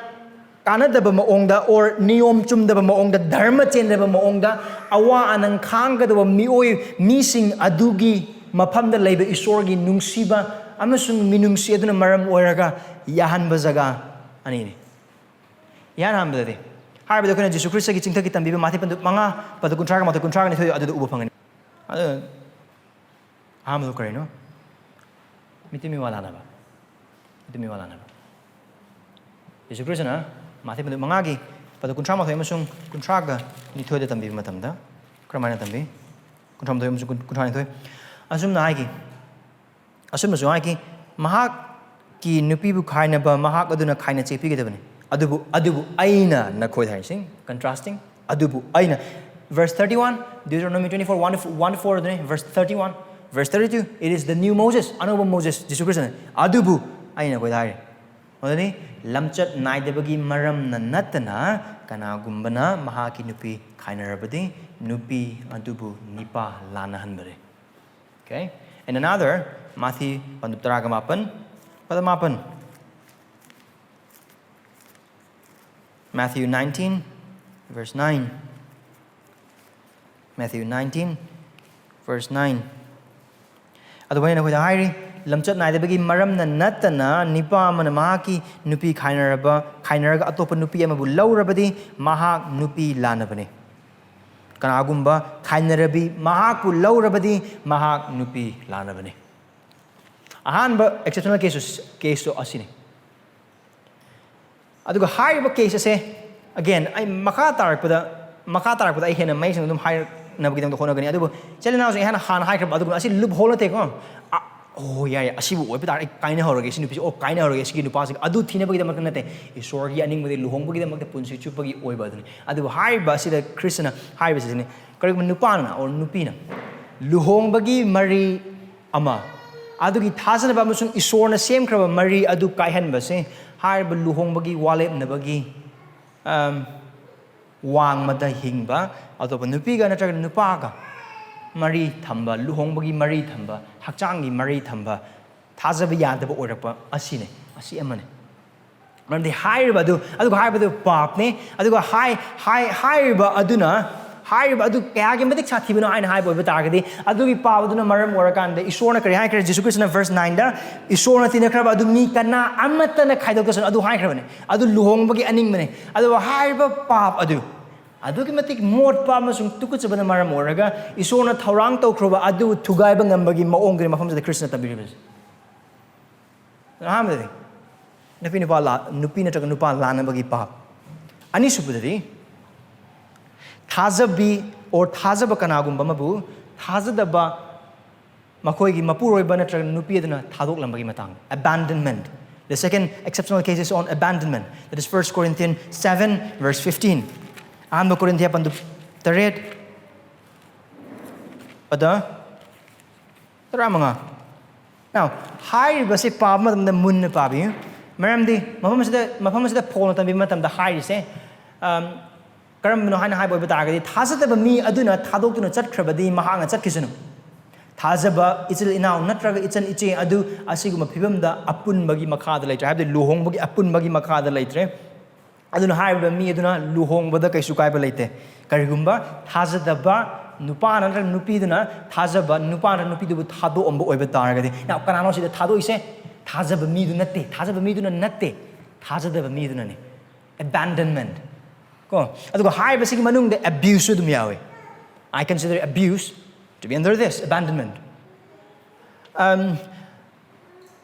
ꯀꯥꯟꯅꯗꯕ ꯃꯑꯣꯡꯗ, or ꯅꯤꯌꯣꯝ ꯆꯨꯝꯗꯕ ꯃꯑꯣꯡꯗ, ꯙꯔꯃ ꯆꯦꯟꯗꯕ ꯃꯑꯣꯡꯗ ꯑꯋꯥ ꯑꯅꯪ ꯈꯥꯡꯒꯗꯕ ꯃꯤꯑꯣꯏ, ꯃꯤꯁꯤꯡ ꯑꯗꯨꯒꯤ ꯃꯐꯝꯗ ꯂꯩꯕ ꯏꯁꯣꯔꯒꯤ ꯅꯨꯡꯁꯤꯕ ꯑꯃꯁꯨꯡ ꯃꯤꯅꯨꯡꯁꯤ ꯑꯗꯨꯅ ꯃꯔꯝ ꯑꯣꯏꯔꯒ ꯌꯥꯍꯟꯕ ꯖꯒꯥ ꯑꯅꯤꯅꯤ꯫ ꯏꯍꯥꯟ ꯍꯥꯟꯕꯗꯗꯤ ꯍꯥꯏꯕꯗ ꯑꯩꯈꯣꯏꯅ ꯖꯤꯁꯨ ꯈ꯭ꯔꯤꯁꯇꯒꯤ ꯆꯤꯡꯊꯛꯀꯤ ꯇꯝꯕꯤꯕ ꯃꯥꯊꯤ ꯄꯟꯗꯨ ꯃꯉꯥ, ꯄꯗ ꯀꯨꯟꯊ꯭ꯔꯥꯒ ꯃꯥꯊꯣꯏ, ꯀꯨꯟꯊ꯭ꯔꯥꯒ ꯅꯤꯊꯣꯏ ꯑꯗꯨꯗ ꯎꯕ ꯐꯪꯒꯅꯤ꯫ ꯑꯗꯨ ꯑꯍꯥꯟꯕꯗ ꯀꯔꯤꯅꯣ? ꯃꯤꯇꯤꯃꯤ ꯋꯥ ꯂꯥꯟꯅꯕ꯫ ꯃꯤꯇꯤꯃꯤ ꯋꯥ ꯂꯥꯟꯅꯕ꯫ ꯖꯤꯁꯨ ꯈ꯭ꯔꯤꯁꯇꯅ ꯃꯥꯊꯤ ꯄꯟꯗꯨ ꯃꯉꯥꯒꯤ ꯄꯗ ꯀꯨꯟꯊ꯭ꯔꯥ ꯃꯥꯊꯣꯏ ꯑꯃꯁꯨꯡ ꯀꯨꯟꯊ꯭ꯔꯥꯒ ꯅꯤꯊꯣꯏꯗ ꯇꯝꯕꯤꯕ ꯃꯇꯝꯗ ꯀꯔꯝꯍꯥꯏꯅ ꯇꯝꯕꯤ? ꯀꯨꯟꯊ꯭ꯔꯥ ꯃꯥꯊꯣꯏ ꯑꯃꯁꯨꯡ ꯀꯨꯟ-, ꯀꯨꯟꯊ꯭ꯔꯥ ꯅꯤꯊꯣꯏ꯫ ꯑꯁꯨꯝꯅ ꯍꯥꯏꯈꯤ, ꯑꯁꯨꯝꯅꯁꯨ ꯍꯥꯏꯈꯤ, "ꯃꯍꯥꯛꯀꯤ ꯅꯨꯄꯤꯕꯨ ꯈꯥꯏꯅꯕ ꯃꯍꯥꯛ ꯑꯗꯨꯅ ꯈꯥꯏꯅ ꯆꯦꯛꯄꯤꯒꯗꯕꯅꯤ꯫ ꯑꯗꯨꯕꯨ, ꯑꯗꯨꯕꯨ ꯑꯩꯅ ꯅꯈꯣꯏꯗ ꯍꯥꯏꯔꯤꯁꯤ", contrasting, "ꯑꯗꯨꯕꯨ ꯑꯩꯅ", verse thirty-one, Deuteronomy twenty-four, one to, one to four ꯑꯗꯨꯅꯤ, verse thirty-one, verse thirty-two, it is the new Moses, ꯑꯅꯧꯕ ꯃꯣꯖꯦꯁ, ꯖꯤꯁꯨ ꯈ꯭ꯔꯤꯁꯇꯅ, "ꯑꯗꯨꯕꯨ ꯑꯩꯅ ꯅꯈꯣꯏꯗ ꯍꯥꯏꯔꯤ"꯫ ꯑꯗꯨꯅꯤ, ꯂꯝꯆꯠ ꯅꯥꯏꯗꯕꯒꯤ ꯃꯔꯝꯅ ꯅꯠꯇꯅ ꯀꯅꯥꯒꯨꯝꯕꯅ ꯃꯍꯥꯛꯀꯤ ꯅꯨꯄꯤ ꯈꯥꯏꯅꯔꯕꯗꯤ ꯅꯨꯄꯤ ꯑꯗꯨꯕꯨ ꯅꯤꯄꯥ ꯂꯥꯟꯅꯍꯟꯕꯅꯤ꯫ Okay? And another, ꯃꯥꯊꯤ ꯄꯟꯗꯨꯞ ꯇꯔꯥꯒ ꯃꯥꯄꯟ, ꯄꯗ ꯃꯥꯄꯟ꯫ Matthew nineteen, verse nine. Matthew nineteen, verse nine. ꯑꯗꯨꯃꯥꯏꯅ ꯑꯩꯈꯣꯏꯗ ꯍꯥꯏꯔꯤ, ꯂꯝꯆꯠ ꯅꯥꯏꯗꯕꯒꯤ ꯃꯔꯝꯅ ꯅꯠꯇꯅ ꯅꯤꯄꯥ ꯑꯃꯅ ꯃꯍꯥꯛꯀꯤ ꯅꯨꯄꯤ ꯈꯥꯏꯅꯔꯕ, ꯈꯥꯏꯅꯔꯒ ꯑꯇꯣꯞꯄ ꯅꯨꯄꯤ ꯑꯃꯕꯨ ꯂꯧꯔꯕꯗꯤ ꯃꯍꯥꯛ ꯅꯨꯄꯤ ꯂꯥꯟꯅꯕꯅꯤ꯫ ꯀꯅꯥꯒꯨꯝꯕ ꯈꯥꯏꯅꯔꯕꯤ ꯃꯍꯥꯛꯄꯨ ꯂꯧꯔꯕꯗꯤ ꯃꯍꯥꯛ ꯅꯨꯄꯤ ꯂꯥꯟꯅꯕꯅꯤ꯫ ꯑꯍꯥꯟꯕ exceptional case, case ꯇꯣ ꯑꯁꯤꯅꯤ꯫ ꯑꯗꯨꯒ ꯍꯥꯏꯔꯤꯕ case ꯑꯁꯦ, again, ꯑꯩ ꯃꯈꯥ ꯇꯥꯔꯛꯄꯗ, ꯃꯈꯥ ꯇꯥꯔꯛꯄꯗ ꯑꯩ ꯍꯦꯟꯅ ꯃꯌꯦꯛ ꯁꯦꯡꯅ ꯑꯗꯨꯝ ꯍꯥꯏꯔꯛꯅꯕꯒꯤꯗꯃꯛꯇ ꯍꯣꯠꯅꯒꯅꯤ꯫ ꯑꯗꯨꯕꯨ ꯏꯆꯤꯜ ꯏꯅꯥꯎꯁꯤꯡ, ꯑꯩ ꯍꯥꯟꯅ, ꯍꯥꯟꯅ ꯍꯥꯏꯈ꯭ꯔꯕ ꯑꯗꯨꯒꯨꯝꯕ ꯑꯁꯤ loophole ꯅꯠꯇꯦꯀꯣ꯫ ꯑ, ꯑꯣ, ꯌꯥꯏ, ꯑꯁꯤꯕꯨ ꯑꯣꯏꯕ ꯇꯥꯔꯦ, ꯑꯩ ꯀꯥꯏꯅꯍꯧꯔꯒꯦ, ꯁꯤ ꯅꯨꯄꯤꯁꯦ, ꯑꯣ, ꯀꯥꯏꯅꯍꯧꯔꯒꯦ, ꯁꯤꯒꯤ ꯅꯨꯄꯥꯁꯤꯒ, ꯑꯗꯨ ꯊꯤꯅꯕꯒꯤꯗꯃꯛꯇ ꯅꯠꯇꯦ꯫ ꯏꯁꯣꯔꯒꯤ ꯑꯅꯤꯡꯕꯗꯤ ꯂꯨꯍꯣꯡꯕꯒꯤꯗꯃꯛꯇ ꯄꯨꯟꯁꯤ ꯆꯨꯞꯄꯒꯤ ꯑꯣꯏꯕ ꯑꯗꯨꯅꯤ꯫ ꯑꯗꯨꯕꯨ ꯍꯥꯏꯔꯤꯕ ꯑꯁꯤꯗ ꯈ꯭ꯔꯤꯁꯇꯅ ꯍꯥꯏꯔꯤꯕꯁꯤꯅꯤ, ꯀꯔꯤꯒꯨꯝꯕ ꯅꯨꯄꯥꯅ or ꯅꯨꯄꯤꯅ ꯂꯨꯍꯣꯡꯕꯒꯤ ꯃꯔꯤ ꯑꯃ, ꯑꯗꯨꯒꯤ ꯊꯥꯖꯅꯕ ꯑꯃꯁꯨꯡ ꯏꯁꯣꯔꯅ ꯁꯦꯝꯈ꯭ꯔꯕ ꯃꯔꯤ ꯑꯗꯨ ꯀꯥꯏꯍꯟꯕꯁꯦ, ꯍꯥꯏꯔꯤꯕ ꯂꯨꯍꯣꯡꯕꯒꯤ ꯋꯥꯂꯦꯞꯅꯕꯒꯤ, ꯑꯝ, ꯋꯥꯡꯃꯗ ꯍꯤꯡꯕ ꯑꯇꯣꯞꯄ ꯅꯨꯄꯤꯒ ꯅꯠꯇ꯭ꯔꯒ ꯅꯨꯄꯥꯒ ꯃꯔꯤ ꯊꯝꯕ, ꯂꯨꯍꯣꯡꯕꯒꯤ ꯃꯔꯤ ꯊꯝꯕ, ꯍꯛꯆꯥꯡꯒꯤ ꯃꯔꯤ ꯊꯝꯕ, ꯊꯥꯖꯕ ꯌꯥꯗꯕ ꯑꯣꯏꯔꯛꯄ ꯑꯁꯤꯅꯤ, ꯑꯁꯤ ꯑꯃꯅꯤ꯫ ꯃꯔꯝꯗꯤ ꯍꯥꯏꯔꯤꯕ ꯑꯗꯨ, ꯑꯗꯨꯒ ꯍꯥꯏꯔꯤꯕꯗꯨ ꯄꯥꯞꯅꯤ, ꯑꯗꯨꯒ ꯍꯥꯏ-, ꯍꯥꯏ-, ꯍꯥꯏꯔꯤꯕ ꯑꯗꯨꯅ, ꯍꯥꯏꯔꯤꯕ ꯑꯗꯨ ꯀꯌꯥꯒꯤ ꯃꯇꯤꯛ ꯁꯥꯊꯤꯕꯅꯣ ꯍꯥꯏꯅ ꯍꯥꯏꯕ ꯑꯣꯏꯕ ꯇꯥꯔꯒꯗꯤ, ꯑꯗꯨꯒꯤ ꯄꯥꯞ ꯑꯗꯨꯅ ꯃꯔꯝ ꯑꯣꯏꯔꯀꯥꯟꯗ ꯏꯁꯣꯔꯅ ꯀꯔꯤ ꯍꯥꯏꯈ꯭ꯔꯦ? ꯖꯤꯁꯨ ꯈ꯭ꯔꯤꯁꯇꯅ verse nineꯗ, ꯏꯁꯣꯔꯅ ꯇꯤꯟꯅꯈ꯭ꯔꯕ ꯑꯗꯨ ꯃꯤ ꯀꯅꯥ ꯑꯃꯠꯇꯅ ꯈꯥꯏꯗꯣꯛꯇꯁꯅꯨ, ꯑꯗꯨ ꯍꯥꯏꯈ꯭ꯔꯕꯅꯤ꯫ ꯑꯗꯨ ꯂꯨꯍꯣꯡꯕꯒꯤ ꯑꯅꯤꯡꯕꯅꯤ꯫ ꯑꯗꯨꯒ ꯍꯥꯏꯔꯤꯕ ꯄꯥꯞ ꯑꯗꯨ ꯑꯗꯨꯛꯀꯤ ꯃꯇꯤꯛ ꯃꯣꯠꯄ ꯑꯃꯁꯨꯡ ꯇꯨꯀꯠꯆꯕꯅ ꯃꯔꯝ ꯑꯣꯏꯔꯒ ꯏꯁꯣꯔꯅ ꯊꯧꯔꯥꯡ ꯇꯧꯈ꯭ꯔꯕ ꯑꯗꯨ ꯊꯨꯒꯥꯏꯕ ꯉꯝꯕꯒꯤ ꯃꯑꯣꯡꯗꯨꯅꯤ ꯃꯐꯝꯁꯤꯗ ꯈ꯭ꯔꯤꯁꯇꯅ ꯇꯝꯕꯤꯔꯤꯕꯁꯤ꯫ ꯑꯍꯥꯟꯕꯗꯗꯤ ꯅꯨꯄꯤ ꯅꯨꯄꯥ ꯂꯥ-, ꯅꯨꯄꯤ ꯅꯠꯇ꯭ꯔꯒ ꯅꯨꯄꯥ ꯂꯥꯟꯅꯕꯒꯤ ꯄꯥꯞ꯫ ꯑꯅꯤꯁꯨꯕꯗꯗꯤ ꯊꯥꯖꯕꯤ or ꯊꯥꯖꯕ ꯀꯅꯥꯒꯨꯝꯕ ꯑꯃꯕꯨ ꯊꯥꯖꯗꯕ ꯃꯈꯣꯏꯒꯤ ꯃꯄꯨꯔꯣꯏꯕ ꯅꯠꯇ꯭ꯔꯒ ꯅꯨꯄꯤ ꯑꯗꯨꯅ ꯊꯥꯗꯣꯛꯂꯝꯕꯒꯤ ꯃꯇꯥꯡꯗ, abandonment. The second exceptional case is on abandonment. That is First Corinthians seven, verse fifteen. ꯑꯍꯥꯟꯕ ꯀꯣꯔꯤꯟꯊꯤꯌꯥ ꯄꯟꯗꯨꯞ ꯇꯔꯦꯠ ꯑꯗ ꯇꯔꯥꯃꯉꯥ꯫ Now, ꯍꯥꯏꯔꯤꯕꯁꯤ ꯄꯥꯕ ꯃꯇꯝꯗ ꯃꯨꯟꯅ ꯄꯥꯕꯤꯌꯨ꯫ ꯃꯔꯝꯗꯤ ꯃꯐꯝ ꯑꯁꯤꯗ, ꯃꯐꯝ ꯑꯁꯤꯗ ꯄꯣꯜꯅ ꯇꯝꯕꯤꯕ ꯃꯇꯝꯗ ꯍꯥꯏꯔꯤꯁꯦ, ꯀꯔꯝꯕꯅꯣ ꯍꯥꯏꯅ ꯍꯥꯏꯕ ꯑꯣꯏꯕ ꯇꯥꯔꯒꯗꯤ, ꯊꯥꯖꯗꯕ ꯃꯤ ꯑꯗꯨꯅ ꯊꯥꯗꯣꯛꯇꯨꯅ ꯆꯠꯈ꯭ꯔꯕꯗꯤ ꯃꯍꯥꯛꯅ ꯆꯠꯈꯤꯁꯅꯨ꯫ ꯊꯥꯖꯕ ꯏꯆꯤꯜ ꯏꯅꯥꯎ ꯅꯠꯇ꯭ꯔꯒ ꯏꯆꯟ ꯏꯆꯦ ꯑꯗꯨ ꯑꯁꯤꯒꯨꯝꯕ ꯐꯤꯕꯝꯗ ꯑꯄꯨꯟꯕꯒꯤ ꯃꯈꯥꯗ ꯂꯩꯇ꯭ꯔꯦ, ꯍꯥꯏꯕꯗꯤ ꯂꯨꯍꯣꯡꯕꯒꯤ ꯑꯄꯨꯟꯕꯒꯤ ꯃꯈꯥꯗ ꯂꯩꯇ꯭ꯔꯦ꯫ ꯑꯗꯨꯅ ꯍꯥꯏꯔꯤꯕ ꯃꯤ ꯑꯗꯨꯅ ꯂꯨꯍꯣꯡꯕꯗ ꯀꯩꯁꯨ ꯀꯥꯏꯕ ꯂꯩꯇꯦ꯫ ꯀꯔꯤꯒꯨꯝꯕ ꯊꯥꯖꯗꯕ ꯅꯨꯄꯥ ꯅꯠꯇ꯭ꯔꯒ ꯅꯨꯄꯤꯗꯨꯅ ꯊꯥꯖꯕ ꯅꯨꯄꯥ ꯅꯠꯇ꯭ꯔꯒ ꯅꯨꯄꯤꯗꯨꯕꯨ ꯊꯥꯗꯣꯛꯑꯝꯕ ꯑꯣꯏꯕ ꯇꯥꯔꯒꯗꯤ, now ꯀꯅꯥꯅꯣ ꯁꯤꯗ ꯊꯥꯗꯣꯛꯏꯁꯦ? ꯊꯥꯖꯕ ꯃꯤꯗꯨ ꯅꯠꯇꯦ, ꯊꯥꯖꯕ ꯃꯤꯗꯨꯅ ꯅꯠꯇꯦ, ꯊꯥꯖꯗꯕ ꯃꯤꯗꯨꯅꯅꯦ꯫ Abandonment꯫ ꯀꯣ, ꯑꯗꯨꯒ ꯍꯥꯏꯔꯤꯕꯁꯤꯒꯤ ꯃꯅꯨꯡꯗ ꯑꯦꯕ꯭ꯌꯨꯁꯁꯨ ꯑꯗꯨꯝ ꯌꯥꯎꯏ꯫ I consider abuse to be under this, abandonment꯫ ꯑꯝ,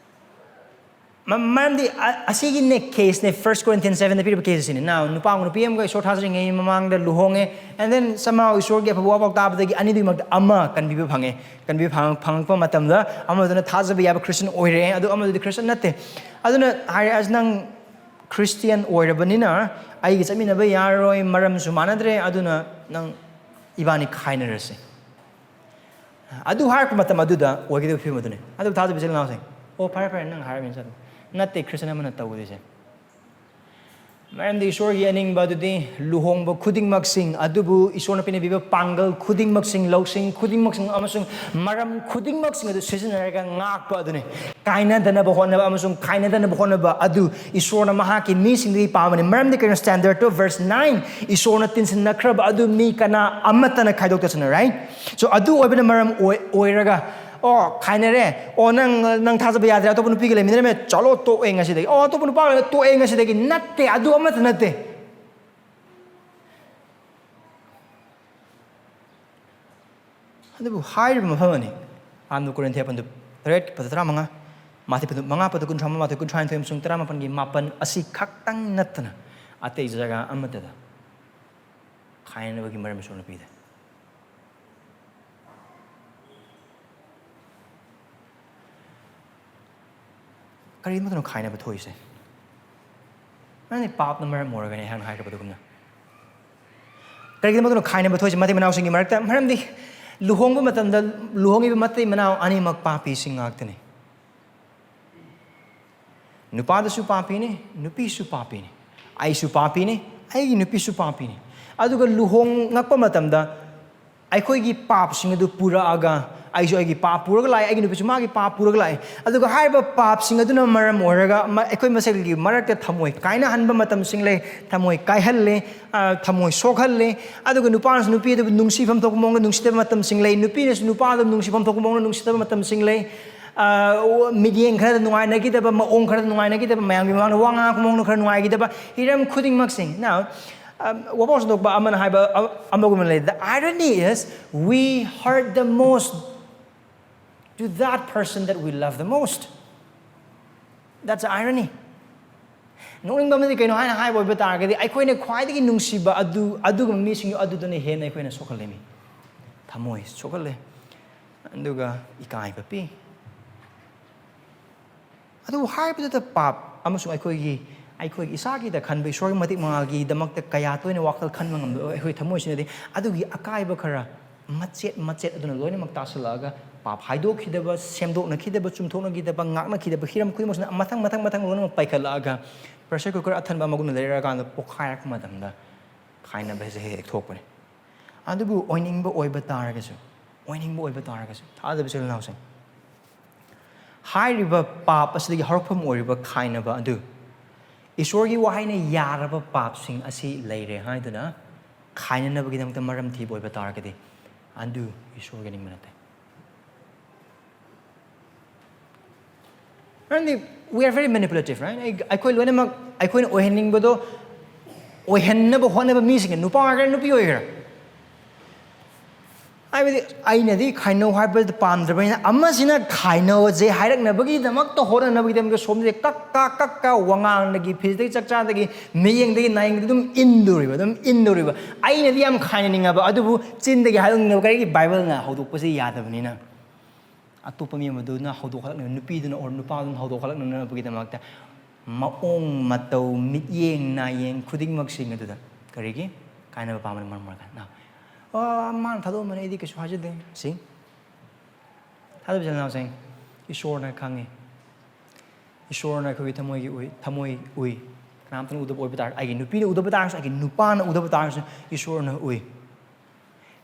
ꯃ-, ꯃꯔꯝꯗꯤ ꯑ-, ꯑꯁꯤꯒꯤꯅꯦ ꯀꯦꯁꯅꯦ, First Corinthians sevenꯗ ꯄꯤꯔꯤꯕ ꯀꯦꯁ ꯑꯁꯤꯅꯤ꯫ Now, ꯅꯨꯄꯥ ꯑꯃꯒ ꯅꯨꯄꯤ ꯑꯃꯒ ꯏꯁꯣꯔ ꯊꯥꯖꯔꯤꯉꯩ ꯃꯃꯥꯡꯗ ꯂꯨꯍꯣꯡꯉꯦ, and then somehow ꯏꯁꯣꯔꯒꯤ ꯑꯐꯕ ꯋꯥ ꯄꯥꯎ ꯇꯥꯕꯗꯒꯤ ꯑꯅꯤꯗꯨꯒꯤ ꯃꯔꯛꯇ ꯑꯃ ꯀꯟꯕꯤꯕ ꯐꯪꯉꯦ꯫ ꯀꯟꯕꯤꯕ ꯐꯪ-, ꯐꯪꯉꯛꯄ ꯃꯇꯝꯗ ꯑꯃꯗꯨꯅ ꯊꯥꯖꯕ ꯌꯥꯕ ꯈ꯭ꯔꯤꯁꯇꯤꯌꯟ ꯑꯣꯏꯔꯦ, ꯑꯗꯨ ꯑꯃꯗꯨꯗꯤ ꯈ꯭ꯔꯤꯁꯇꯤꯌꯟ ꯅꯠꯇꯦ꯫ ꯑꯗꯨꯅ ꯍꯥꯏꯔꯦ, "ꯑꯁ, ꯅꯪ ꯈ꯭ꯔꯤꯁꯇꯤꯌꯟ ꯑꯣꯏꯔꯕꯅꯤꯅ ꯑꯩꯒ ꯆꯠꯃꯤꯟꯅꯕ ꯌꯥꯔꯔꯣꯏ, ꯃꯔꯝꯁꯨ ꯃꯥꯟꯅꯗ꯭ꯔꯦ, ꯑꯗꯨꯅ ꯅꯪ ꯏꯕꯥꯅꯤ ꯈꯥꯏꯅꯔꯁꯦ"꯫ ꯑꯗꯨ ꯍꯥꯏꯔꯛꯄ ꯃꯇꯝ ꯑꯗꯨꯗ ꯑꯣꯏꯒꯗꯕ ꯐꯤꯕꯝ ꯑꯗꯨꯅꯤ꯫ ꯑꯗꯨꯕꯨ ꯊꯥꯖꯕ ꯏꯆꯤꯜ ꯏꯅꯥꯎꯁꯤꯡ, "ꯑꯣ, ꯐꯔꯦ, ꯐꯔꯦ, ꯅꯪ ꯍꯥꯏꯔꯕꯅꯤꯅ ꯆꯠꯂꯣ"꯫ ꯅꯠꯇꯦ ꯈ꯭ꯔꯤꯁꯇꯤꯌꯟ ꯑꯃꯅ ꯇꯧꯒꯗꯣꯏꯁꯦ꯫ ꯃꯔꯝꯗꯤ ꯏꯁꯣꯔꯒꯤ ꯑꯅꯤꯡꯕ ꯑꯗꯨꯗꯤ ꯂꯨꯍꯣꯡꯕ ꯈꯨꯗꯤꯡꯃꯛꯁꯤꯡ ꯑꯗꯨꯕꯨ ꯏꯁꯣꯔꯅ ꯄꯤꯅꯕꯤꯕ ꯄꯥꯡꯒꯜ ꯈꯨꯗꯤꯡꯃꯛꯁꯤꯡ, ꯂꯧꯁꯤꯡ ꯈꯨꯗꯤꯡꯃꯛꯁꯤꯡ ꯑꯃꯁꯨꯡ ꯃꯔꯝ ꯈꯨꯗꯤꯡꯃꯛꯁꯤꯡ ꯑꯗꯨ ꯁꯤꯖꯤꯟꯅꯔꯒ ꯉꯥꯛꯄ ꯑꯗꯨꯅꯤ꯫ ꯀꯥꯏꯅꯗꯅꯕ ꯍꯣꯠꯅꯕ ꯑꯃꯁꯨꯡ ꯈꯥꯏꯅꯗꯅꯕ ꯍꯣꯠꯅꯕ ꯑꯗꯨ ꯏꯁꯣꯔꯅ ꯃꯍꯥꯛꯀꯤ ꯃꯤꯁꯤꯡꯗꯒꯤ ꯄꯥꯝꯕꯅꯤ꯫ ꯃꯔꯝꯗꯤ ꯀꯩꯅꯣ? Standard two verse nine, "ꯏꯁꯣꯔꯅ ꯇꯤꯟꯁꯤꯟꯅꯈ꯭ꯔꯕ ꯑꯗꯨ ꯃꯤ ꯀꯅꯥ ꯑꯃꯠꯇꯅ ꯈꯥꯏꯗꯣꯛꯇꯁꯅꯨ", right? So, ꯑꯗꯨ ꯑꯣꯏꯕꯅ ꯃꯔꯝ ꯑꯣꯏ-, ꯑꯣꯏꯔꯒ, "ꯑꯣ, ꯈꯥꯏꯅꯔꯦ, ꯑꯣ, ꯅꯪ, ꯅꯪ ꯊꯥꯖꯕ ꯌꯥꯗ꯭ꯔꯦ, ꯑꯇꯣꯞꯄ ꯅꯨꯄꯤꯒ ꯂꯩꯃꯤꯟꯅꯔꯝꯃꯦ, ꯆꯠꯂꯣ, ꯇꯣꯛꯑꯦ ꯉꯁꯤꯗꯒꯤ, ꯑꯣ, ꯑꯇꯣꯞꯄ ꯅꯨꯄꯥꯒ ꯂꯩ, ꯇꯣꯛꯑꯦ ꯉꯁꯤꯗꯒꯤ"꯫ ꯅꯠꯇꯦ, ꯑꯗꯨ ꯑꯃꯠꯇ ꯅꯠꯇꯦ꯫ ꯑꯗꯨꯕꯨ ꯍꯥꯏꯔꯤꯕ ꯃꯐꯝ ꯑꯅꯤ, ꯑꯍꯥꯟꯕ ꯀꯣꯔꯤꯟꯊꯤꯌꯥ ꯄꯟꯗꯨꯞ ꯇꯔꯦꯠ ꯄꯗ ꯇꯔꯥꯃꯉꯥ, ꯃꯥꯊꯤ ꯄꯟꯗꯨꯞ ꯃꯉꯥ ꯄꯗ ꯀꯨꯟꯊ꯭ꯔꯥ ꯃꯉꯥ, ꯃꯥꯊꯤ ꯀꯨꯟꯊ꯭ꯔꯥꯅꯤꯊꯣꯏ ꯑꯃꯁꯨꯡ ꯇꯔꯥꯃꯥꯄꯟꯒꯤ ꯃꯥꯄꯟ ꯑꯁꯤ ꯈꯛꯇꯪ ꯅꯠꯇꯅ ꯑꯇꯩ ꯖꯒꯥ ꯑꯃꯠꯇꯗ ꯈꯥꯏꯅꯕꯒꯤ ꯃꯔꯝ ꯏꯁꯣꯔꯅ ꯄꯤꯗꯦ꯫ ꯀꯔꯤꯒꯤꯗꯃꯛꯇꯅꯣ ꯈꯥꯏꯅꯕ ꯊꯣꯛꯏꯁꯦ? ꯃꯔꯝꯗꯤ ꯄꯥꯞꯅ ꯃꯔꯝ ꯑꯣꯏꯔꯒꯅꯤ, ꯑꯩꯍꯥꯛꯅ ꯍꯥꯏꯈ꯭ꯔꯕ ꯑꯗꯨꯒꯨꯝꯅ꯫ ꯀꯔꯤꯒꯤꯗꯃꯛꯇꯅꯣ ꯈꯥꯏꯅꯕ ꯊꯣꯛꯏꯁꯦ ꯃꯇꯩ ꯃꯅꯥꯎꯁꯤꯡꯒꯤ ꯃꯔꯛꯇ? ꯃꯔꯝꯗꯤ ꯂꯨꯍꯣꯡꯕ ꯃꯇꯝꯗ ꯂꯨꯍꯣꯡꯉꯤꯕ ꯃꯇꯩ ꯃꯅꯥꯎ ꯑꯅꯤꯃꯛ ꯄꯥꯄꯤꯁꯤꯡ ꯉꯥꯛꯇꯅꯤ꯫ ꯅꯨꯄꯥꯗꯨꯁꯨ ꯄꯥꯄꯤꯅꯤ, ꯅꯨꯄꯤꯁꯨ ꯄꯥꯄꯤꯅꯤ, ꯑꯩꯁꯨ ꯄꯥꯄꯤꯅꯤ, ꯑꯩꯒꯤ ꯅꯨꯄꯤꯁꯨ ꯄꯥꯄꯤꯅꯤ꯫ ꯑꯗꯨꯒ ꯂꯨꯍꯣꯡꯉꯛꯄ ꯃꯇꯝꯗ ꯑꯩꯈꯣꯏꯒꯤ ꯄꯥꯞꯁꯤꯡ ꯑꯗꯨ ꯄꯨꯔꯛꯑꯒ, ꯑꯩꯁꯨ ꯑꯩꯒꯤ ꯄꯥꯞ ꯄꯨꯔꯒ ꯂꯥꯛꯑꯦ, ꯑꯩꯒꯤ ꯅꯨꯄꯤꯁꯨ ꯃꯥꯒꯤ ꯄꯥꯞ ꯄꯨꯔꯒ ꯂꯥꯛꯑꯦ꯫ ꯑꯗꯨꯒ ꯍꯥꯏꯔꯤꯕ ꯄꯥꯞꯁꯤꯡ ꯑꯗꯨꯅ ꯃꯔꯝ ꯑꯣꯏꯔꯒ ꯃ-, ꯑꯩꯈꯣꯏ ꯃꯁꯦꯜꯒꯤ ꯃꯔꯛꯇ ꯊꯃꯣꯏ ꯀꯥꯏꯅꯍꯟꯕ ꯃꯇꯝꯁꯤꯡ ꯂꯩ, ꯊꯃꯣꯏ ꯀꯥꯏꯍꯜꯂꯦ, ꯑ, ꯊꯃꯣꯏ ꯁꯣꯛꯍꯜꯂꯦ꯫ ꯑꯗꯨꯒ ꯅꯨꯄꯥꯅꯁꯨ ꯅꯨꯄꯤ ꯑꯗꯨꯕꯨ ꯅꯨꯡꯁꯤꯐꯝ ꯊꯣꯛꯄ ꯃꯑꯣꯡꯗ ꯅꯨꯡꯁꯤꯗꯕ ꯃꯇꯝꯁꯤꯡ ꯂꯩ, ꯅꯨꯄꯤꯅꯁꯨ ꯅꯨꯄꯥꯗ ꯅꯨꯡꯁꯤꯐꯝ ꯊꯣꯛꯄ ꯃꯑꯣꯡꯗ ꯅꯨꯡꯁꯤꯗꯕ ꯃꯇꯝꯁꯤꯡ ꯂꯩ꯫ ꯑ, ꯃꯤꯠꯌꯦꯡ ꯈꯔꯗ ꯅꯨꯡꯉꯥꯏꯅꯈꯤꯗꯕ, ꯃꯑꯣꯡ ꯈꯔꯗ ꯅꯨꯡꯉꯥꯏꯅꯈꯤꯗꯕ, ꯃꯌꯥꯝꯒꯤ ꯃꯃꯥꯡꯗ ꯋꯥ ꯉꯥꯡꯉꯛꯄ ꯃꯑꯣꯡꯗ ꯈꯔ ꯅꯨꯡꯉꯥꯏꯈꯤꯗꯕ, ꯍꯤꯔꯝ ꯈꯨꯗꯤꯡꯃꯛꯁꯤꯡ꯫ Now, um, ꯋꯥꯐꯝ ꯁꯟꯗꯣꯛꯄ ꯑꯃꯅ ꯍꯥꯏꯕ, ꯑ-, ꯑꯃꯒꯨꯝꯅ ꯂꯩ, "The irony is we hurt the most to that person that we love the most." That's the irony. ꯅꯣꯛꯅꯤꯡꯕ ꯑꯃꯗꯤ ꯀꯩꯅꯣ ꯍꯥꯏꯅ ꯍꯥꯏꯕ ꯑꯣꯏꯕ ꯇꯥꯔꯒꯗꯤ, ꯑꯩꯈꯣꯏꯅ ꯈ꯭ꯋꯥꯏꯗꯒꯤ ꯅꯨꯡꯁꯤꯕ ꯑꯗꯨ, ꯑꯗꯨꯒꯨꯝꯕ ꯃꯤꯁꯤꯡ ꯑꯗꯨꯗꯨꯅ ꯍꯦꯟꯅ ꯑꯩꯈꯣꯏꯅ ꯁꯣꯛꯍꯜꯂꯤꯃꯤ꯫ ꯊꯃꯣꯏ ꯁꯣꯛꯍꯜꯂꯦ, ꯑꯗꯨꯒ ꯏꯀꯥꯏꯕ ꯄꯤ꯫ ꯑꯗꯨꯕꯨ ꯍꯥꯏꯕꯗꯨꯗ ꯄꯥꯞ ꯑꯃꯁꯨꯡ ꯑꯩꯈꯣꯏꯒꯤ, ꯑꯩꯈꯣꯏꯒꯤ ꯏꯁꯥꯒꯤꯗ ꯈꯟꯕ, ꯏꯁꯣꯔꯒꯤ ꯃꯇꯤꯛ ꯃꯉꯥꯜꯒꯤꯗꯃꯛꯇ ꯀꯌꯥ ꯇꯣꯏꯅ ꯋꯥꯈꯜ ꯈꯟꯕ ꯉꯝꯗꯕ ꯑꯩꯈꯣꯏ ꯊꯃꯣꯏꯁꯤꯅꯗꯤ, ꯑꯗꯨꯒꯤ ꯑꯀꯥꯏꯕ ꯈꯔ ꯃꯆꯦꯠ ꯃꯆꯦꯠ ꯑꯗꯨꯅ ꯂꯣꯏꯅꯃꯛ ꯇꯥꯁꯤꯜꯂꯛꯑꯒ, ꯄꯥꯞ ꯍꯥꯏꯗꯣꯛꯈꯤꯗꯕ, ꯁꯦꯝꯗꯣꯛꯅꯈꯤꯗꯕ, ꯆꯨꯝꯊꯣꯛꯅꯈꯤꯗꯕ, ꯉꯥꯛꯅꯈꯤꯗꯕ ꯍꯤꯔꯝ ꯈꯨꯗꯤꯡꯃꯛꯁꯤꯅ ꯃꯊꯪ, ꯃꯊꯪ, ꯃꯊꯪ ꯂꯣꯏꯅꯃꯛ ꯄꯩꯈꯠꯂꯛꯑꯒ, pressure cooker ꯑꯊꯟꯕ ꯑꯃꯒꯨꯝꯅ ꯂꯩꯔꯛꯑꯀꯥꯟꯗ ꯄꯣꯈꯥꯏꯔꯛꯄ ꯃꯇꯝꯗ ꯈꯥꯏꯅꯕ ꯍꯥꯏꯁꯦ ꯍꯦꯛ ꯍꯦꯛ ꯊꯣꯛꯄꯅꯤ꯫ ꯑꯗꯨꯕꯨ ꯑꯣꯏꯅꯤꯡꯕ ꯑꯣꯏꯕ ꯇꯥꯔꯒꯁꯨ, ꯑꯣꯏꯅꯤꯡꯕ ꯑꯣꯏꯕ ꯇꯥꯔꯒꯁꯨ, ꯊꯥꯖꯗꯕ ꯏꯆꯤꯜ ꯏꯅꯥꯎꯁꯤꯡ, ꯍꯥꯏꯔꯤꯕ ꯄꯥꯞ ꯑꯁꯤꯗꯒꯤ ꯍꯧꯔꯛꯐꯝ ꯑꯣꯏꯔꯤꯕ ꯈꯥꯏꯅꯕ ꯑꯗꯨ, ꯏꯁꯣꯔꯒꯤ ꯋꯥꯍꯩꯅ ꯌꯥꯔꯕ ꯄꯥꯞꯁꯤꯡ ꯑꯁꯤ ꯂꯩꯔꯦ ꯍꯥꯏꯗꯨꯅ ꯈꯥꯏꯅꯅꯕꯒꯤꯗꯃꯛꯇ ꯃꯔꯝ ꯊꯤꯕ ꯑꯣꯏꯕ ꯇꯥꯔꯒꯗꯤ, ꯑꯗꯨ ꯏꯁꯣꯔꯒꯤ ꯅꯤꯡꯕ ꯅꯠꯇꯦ꯫ ꯃꯔꯝꯗꯤ, we are very manipulative, right? ꯑꯩ-, ꯑꯩꯈꯣꯏ ꯂꯣꯏꯅꯃꯛ ꯑꯩꯈꯣꯏꯅ ꯑꯣꯏꯍꯟꯅꯤꯡꯕꯗꯣ ꯑꯣꯏꯍꯟꯅꯕ ꯍꯣꯠꯅꯕ ꯃꯤꯁꯤꯡꯅ, ꯅꯨꯄꯥ ꯑꯣꯏꯒꯦꯔꯥ ꯅꯨꯄꯤ ꯑꯣꯏꯒꯦꯔꯥ, ꯍꯥꯏꯕꯗꯤ, ꯑꯩꯅꯗꯤ ꯈꯥꯏꯅꯧ ꯍꯥꯏꯕꯗ ꯄꯥꯝꯗ꯭ꯔꯕꯅꯤꯅ, ꯑꯃꯁꯤꯅ ꯈꯥꯏꯅꯧꯁꯦ ꯍꯥꯏꯔꯛꯅꯕꯒꯤꯗꯃꯛꯇ ꯍꯣꯠꯅꯅꯕꯒꯤꯗꯃꯛꯇ ꯁꯣꯝꯗ ꯀꯛ ꯀꯥ ꯀꯛ ꯀꯥ, ꯋꯥꯉꯥꯡꯗꯒꯤ, ꯐꯤꯖꯦꯠꯇꯒꯤ ꯆꯥꯛꯆꯥꯗꯒꯤ, ꯃꯤꯠꯌꯦꯡꯗꯒꯤ ꯅꯥꯏꯌꯦꯡꯗꯒꯤ ꯑꯗꯨꯝ ꯏꯟꯗꯧꯔꯤꯕ, ꯑꯗꯨꯝ ꯏꯟꯗꯧꯔꯤꯕ꯫ ꯑꯩꯅꯗꯤ ꯌꯥꯝ ꯈꯥꯏꯅꯅꯤꯡꯉꯕ, ꯑꯗꯨꯕꯨ ꯆꯤꯟꯗꯒꯤ ꯍꯥꯏꯗꯣꯛꯅꯤꯡꯗꯕ, ꯀꯔꯤꯒꯤ? ꯕꯥꯏꯕꯜꯅ ꯍꯧꯗꯣꯛꯄꯁꯦ ꯌꯥꯗꯕꯅꯤꯅ꯫ ꯑꯇꯣꯞꯄ ꯃꯤ ꯑꯃꯗꯨꯅ ꯍꯧꯗꯣꯛꯍꯜꯂꯛꯅꯕ, ꯅꯨꯄꯤꯗꯨꯅ or ꯅꯨꯄꯥꯗꯨꯅ ꯍꯧꯗꯣꯛꯍꯜꯂꯛꯅꯅꯕꯒꯤꯗꯃꯛꯇ ꯃꯑꯣꯡ ꯃꯇꯧ, ꯃꯤꯠꯌꯦꯡ ꯅꯥꯌꯦꯡ ꯈꯨꯗꯤꯡꯃꯛꯁꯤꯡ ꯑꯗꯨꯗ ꯀꯔꯤꯒꯤ ꯀꯥꯏꯅꯕ ꯄꯥꯝꯕꯅ ꯃꯔꯝ ꯑꯣꯏꯔꯀꯥꯟꯗ, "ꯑꯣ, ꯃꯥꯅ ꯊꯥꯗꯣꯛꯑꯝꯕꯅꯤ, ꯑꯩꯗꯤ ꯀꯩꯁꯨ ꯍꯥꯏꯖꯗꯦ"꯫ ꯁꯤ ꯊꯥꯖꯕ ꯏꯆꯤꯜ ꯏꯅꯥꯎꯁꯤꯡ, ꯏꯁꯣꯔꯅ ꯈꯪꯉꯤ, ꯏꯁꯣꯔꯅ ꯑꯩꯈꯣꯏꯒꯤ ꯊꯃꯣꯏꯒꯤ ꯎꯏ, ꯊꯃꯣꯏ ꯎꯏ꯫ ꯀꯅꯥꯝꯇꯅ ꯎꯗꯕ ꯑꯣꯏꯕ ꯇꯥꯔꯁꯨ, ꯑꯩꯒꯤ ꯅꯨꯄꯤꯅ ꯎꯗꯕ ꯇꯥꯔꯁꯨ, ꯑꯩꯒꯤ ꯅꯨꯄꯥꯅ ꯎꯗꯕ ꯇꯥꯔꯁꯨ, ꯏꯁꯣꯔꯅ ꯎꯏ꯫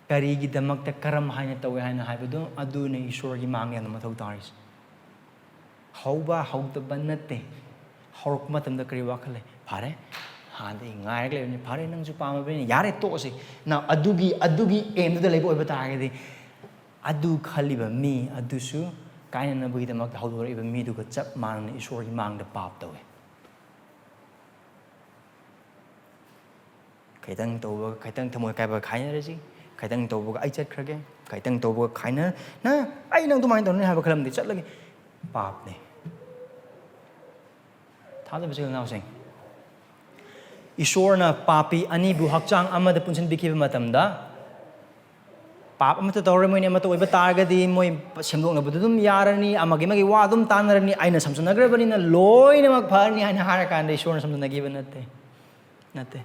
ꯀꯔꯤꯒꯤꯗꯃꯛꯇ, ꯀꯔꯝ ꯍꯥꯏꯅ ꯇꯧꯏ ꯍꯥꯏꯅ ꯍꯥꯏꯕꯗꯨ, ꯑꯗꯨꯅ ꯏꯁꯣꯔꯒꯤ ꯃꯥꯡꯗ ꯌꯥꯝꯅ ꯃꯊꯧ ꯇꯥꯔꯤꯁꯦ꯫ ꯍꯧꯕ ꯍꯧꯗꯕ ꯅꯠꯇꯦ꯫ ꯍꯧꯔꯛꯄ ꯃꯇꯝꯗ ꯀꯔꯤ ꯋꯥꯈꯜ ꯂꯩ? ꯐꯔꯦ, ꯍꯥꯟꯅꯗꯤ ꯉꯥꯏꯔꯒ ꯂꯩꯕꯅꯤ, ꯐꯔꯦ, ꯅꯪꯁꯨ ꯄꯥꯝꯃꯕꯅꯤꯅ ꯌꯥꯔꯦ, ꯇꯣꯛꯑꯁꯤ꯫ ꯅ ꯑꯗꯨꯒꯤ, ꯑꯗꯨꯒꯤ aimꯗꯨꯗ ꯂꯩꯕ ꯑꯣꯏꯕ ꯇꯥꯔꯒꯗꯤ, ꯑꯗꯨ ꯈꯜꯂꯤꯕ ꯃꯤ ꯑꯗꯨꯁꯨ ꯀꯥꯏꯅꯅꯕꯒꯤꯗꯃꯛꯇ ꯍꯧꯗꯣꯔꯛꯏꯕ ꯃꯤꯗꯨꯒ ꯆꯞ ꯃꯥꯟꯅꯅ ꯏꯁꯣꯔꯒꯤ ꯃꯥꯡꯗ ꯄꯥꯞ ꯇꯧꯏ꯫ ꯈꯤꯇꯪ ꯇꯧꯕꯒ, ꯈꯤꯇꯪ ꯊꯃꯣꯏ ꯀꯥꯏꯕꯒ ꯈꯥꯏꯅꯔꯁꯤ, ꯈꯤꯇꯪ ꯇꯧꯕꯒ ꯑꯩ ꯆꯠꯈ꯭ꯔꯒꯦ, ꯈꯤꯇꯪ ꯇꯧꯕꯒ ꯈꯥꯏꯅ, ꯅ, "ꯑꯩ ꯅꯪ ꯑꯗꯨꯃꯥꯏꯅ ꯇꯧꯅꯤ" ꯍꯥꯏꯕ ꯈꯜꯂꯝꯗꯤ ꯆꯠꯂꯒꯦ꯫ ꯄꯥꯞꯅꯤ꯫ ꯊꯥꯖꯕ ꯏꯆꯤꯜ ꯏꯅꯥꯎꯁꯤꯡ, ꯏꯁꯣꯔꯅ ꯄꯥꯄꯤ ꯑꯅꯤꯕꯨ ꯍꯛꯆꯥꯡ ꯑꯃꯗ ꯄꯨꯟꯁꯤꯟꯕꯤꯈꯤꯕ ꯃꯇꯝꯗ, ꯄꯥꯞ ꯑꯃꯠꯇ ꯇꯧꯔꯣꯏ, ꯃꯣꯏꯅꯤ ꯑꯃꯠꯇ ꯑꯣꯏꯕ ꯇꯥꯔꯒꯗꯤ ꯃꯣꯏ ꯁꯦꯝꯗꯣꯛꯅꯕꯗꯨ ꯑꯗꯨꯝ ꯌꯥꯔꯅꯤ, ꯑꯃꯒꯤ ꯑꯃꯒꯤ ꯋꯥ ꯑꯗꯨꯝ ꯇꯥꯟꯅꯔꯅꯤ, ꯑꯩꯅ ꯁꯝꯖꯟꯅꯈ꯭ꯔꯕꯅꯤꯅ ꯂꯣꯏꯅꯃꯛ ꯐꯔꯅꯤ ꯍꯥꯏꯅ ꯍꯥꯏꯔꯀꯥꯟꯗ ꯏꯁꯣꯔꯅ ꯁꯝꯖꯟꯅꯈꯤꯕ ꯅꯠꯇꯦ꯫ ꯅꯠꯇꯦ꯫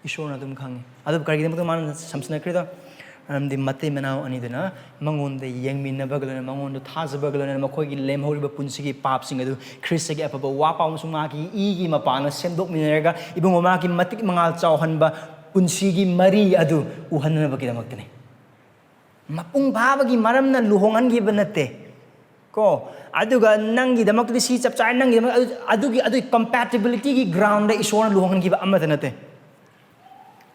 ꯏꯁꯣꯔꯅ ꯑꯗꯨꯝ ꯈꯪꯉꯤ꯫ ꯑꯗꯨꯕꯨ ꯀꯔꯤꯒꯤꯗꯃꯛꯇ ꯃꯥꯅ ꯁꯝꯖꯟꯅꯈ꯭ꯔꯤꯗꯣ? ꯃꯔꯝꯗꯤ ꯃꯇꯩ ꯃꯅꯥꯎ ꯑꯅꯤꯗꯨꯅ ꯃꯉꯣꯟꯗ ꯌꯦꯡꯃꯤꯟꯅꯕꯒ ꯂꯣꯏꯅꯅ, ꯃꯉꯣꯟꯗ ꯊꯥꯖꯕꯒ ꯂꯣꯏꯅꯅ ꯃꯈꯣꯏꯒꯤ ꯂꯦꯝꯍꯧꯔꯤꯕ ꯄꯨꯟꯁꯤꯒꯤ ꯄꯥꯞꯁꯤꯡ ꯑꯗꯨ ꯈ꯭ꯔꯤꯁꯇꯒꯤ ꯑꯐꯕ ꯋꯥ ꯄꯥꯎ ꯑꯃꯁꯨꯡ ꯃꯍꯥꯛꯀꯤ ꯏꯒꯤ ꯃꯄꯥꯟꯅ ꯁꯦꯝꯗꯣꯛꯃꯤꯟꯅꯔꯒ, ꯏꯕꯨꯡꯉꯣ, ꯃꯍꯥꯛꯀꯤ ꯃꯇꯤꯛ ꯃꯉꯥꯜ ꯆꯥꯎꯍꯟꯕ ꯄꯨꯟꯁꯤꯒꯤ ꯃꯔꯤ ꯑꯗꯨ ꯎꯍꯟꯅꯕꯒꯤꯗꯃꯛꯇꯅꯤ꯫ ꯃꯄꯨꯡ ꯐꯥꯕꯒꯤ ꯃꯔꯝꯅ ꯂꯨꯍꯣꯡꯍꯟꯈꯤꯕ ꯅꯠꯇꯦ꯫ ꯀꯣ, ꯑꯗꯨꯒ ꯅꯪꯒꯤꯗꯃꯛꯇꯗꯤ ꯁꯤ ꯆꯞ ꯆꯥꯏ, ꯅꯪꯒꯤꯗꯃꯛ ꯑꯗꯨ-, ꯑꯗꯨꯒꯤ, ꯑꯗꯨꯒꯤ compatibilityꯒꯤ groundꯗ ꯏꯁꯣꯔꯅ ꯂꯨꯍꯣꯡꯍꯟꯈꯤꯕ ꯑꯃꯠꯇ ꯅꯠꯇꯦ꯫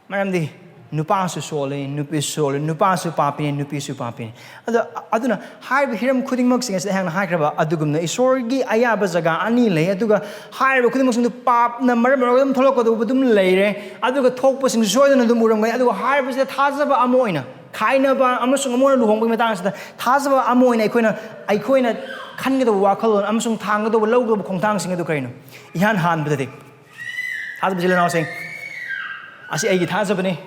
ꯃꯔꯝꯗꯤ ꯅꯨꯄꯥꯁꯨ ꯁꯣꯜꯂꯤ, ꯅꯨꯄꯤꯁꯨ ꯁꯣꯜꯂꯤ, ꯅꯨꯄꯥꯁꯨ ꯄꯥꯄꯤꯅꯤ, ꯅꯨꯄꯤꯁꯨ ꯄꯥꯄꯤꯅꯤ꯫ ꯑꯗꯣ, ꯑꯗꯨꯅ ꯍꯥꯏꯔꯤꯕ ꯍꯤꯔꯝ ꯈꯨꯗꯤꯡꯃꯛꯁꯤꯡ ꯑꯁꯤꯗ ꯑꯩꯍꯥꯛꯅ ꯍꯥꯏꯈ꯭ꯔꯕ ꯑꯗꯨꯒꯨꯝꯅ ꯏꯁꯣꯔꯒꯤ ꯑꯌꯥꯕ ꯖꯒꯥ ꯑꯅꯤ ꯂꯩ, ꯑꯗꯨꯒ ꯍꯥꯏꯔꯤꯕ ꯈꯨꯗꯤꯡꯃꯛꯁꯤꯡꯗꯨ ꯄꯥꯞꯅ ꯃꯔꯝ ꯑꯣꯏꯔꯒ ꯑꯗꯨꯝ ꯊꯣꯛꯂꯛꯀꯗꯧꯕ ꯑꯗꯨꯝ ꯂꯩꯔꯦ, ꯑꯗꯨꯒ ꯊꯣꯛꯄꯁꯤꯡꯁꯨ ꯁꯣꯏꯗꯅ ꯑꯗꯨꯝ ꯎꯔꯝꯒꯅꯤ꯫ ꯑꯗꯨꯒ ꯍꯥꯏꯔꯤꯕꯁꯤꯗ ꯊꯥꯖꯕ ꯑꯃ ꯑꯣꯏꯅ, ꯈꯥꯏꯅꯕ ꯑꯃꯁꯨꯡ ꯑꯃꯨꯛ ꯍꯟꯅ ꯂꯨꯍꯣꯡꯕꯒꯤ ꯃꯇꯥꯡ ꯑꯁꯤꯗ ꯊꯥꯖꯕ ꯑꯃ ꯑꯣꯏꯅ ꯑꯩꯈꯣꯏꯅ, ꯑꯩꯈꯣꯏꯅ ꯈꯟꯒꯗꯧꯕ ꯋꯥꯈꯜꯂꯣꯟ ꯑꯃꯁꯨꯡ ꯊꯥꯡꯒꯗꯧꯕ, ꯂꯧꯒꯗꯧꯕ ꯈꯣꯡꯊꯥꯡꯁꯤꯡ ꯑꯗꯨ ꯀꯔꯤꯅꯣ? ꯏꯍꯥꯟ ꯍꯥꯟꯕꯗꯗꯤ, ꯊꯥꯖꯕ ꯏꯆꯤꯜ ꯏꯅꯥꯎꯁꯤꯡ, ꯑꯁꯤ ꯑꯩꯒꯤ ꯊꯥꯖꯕꯅꯤ꯫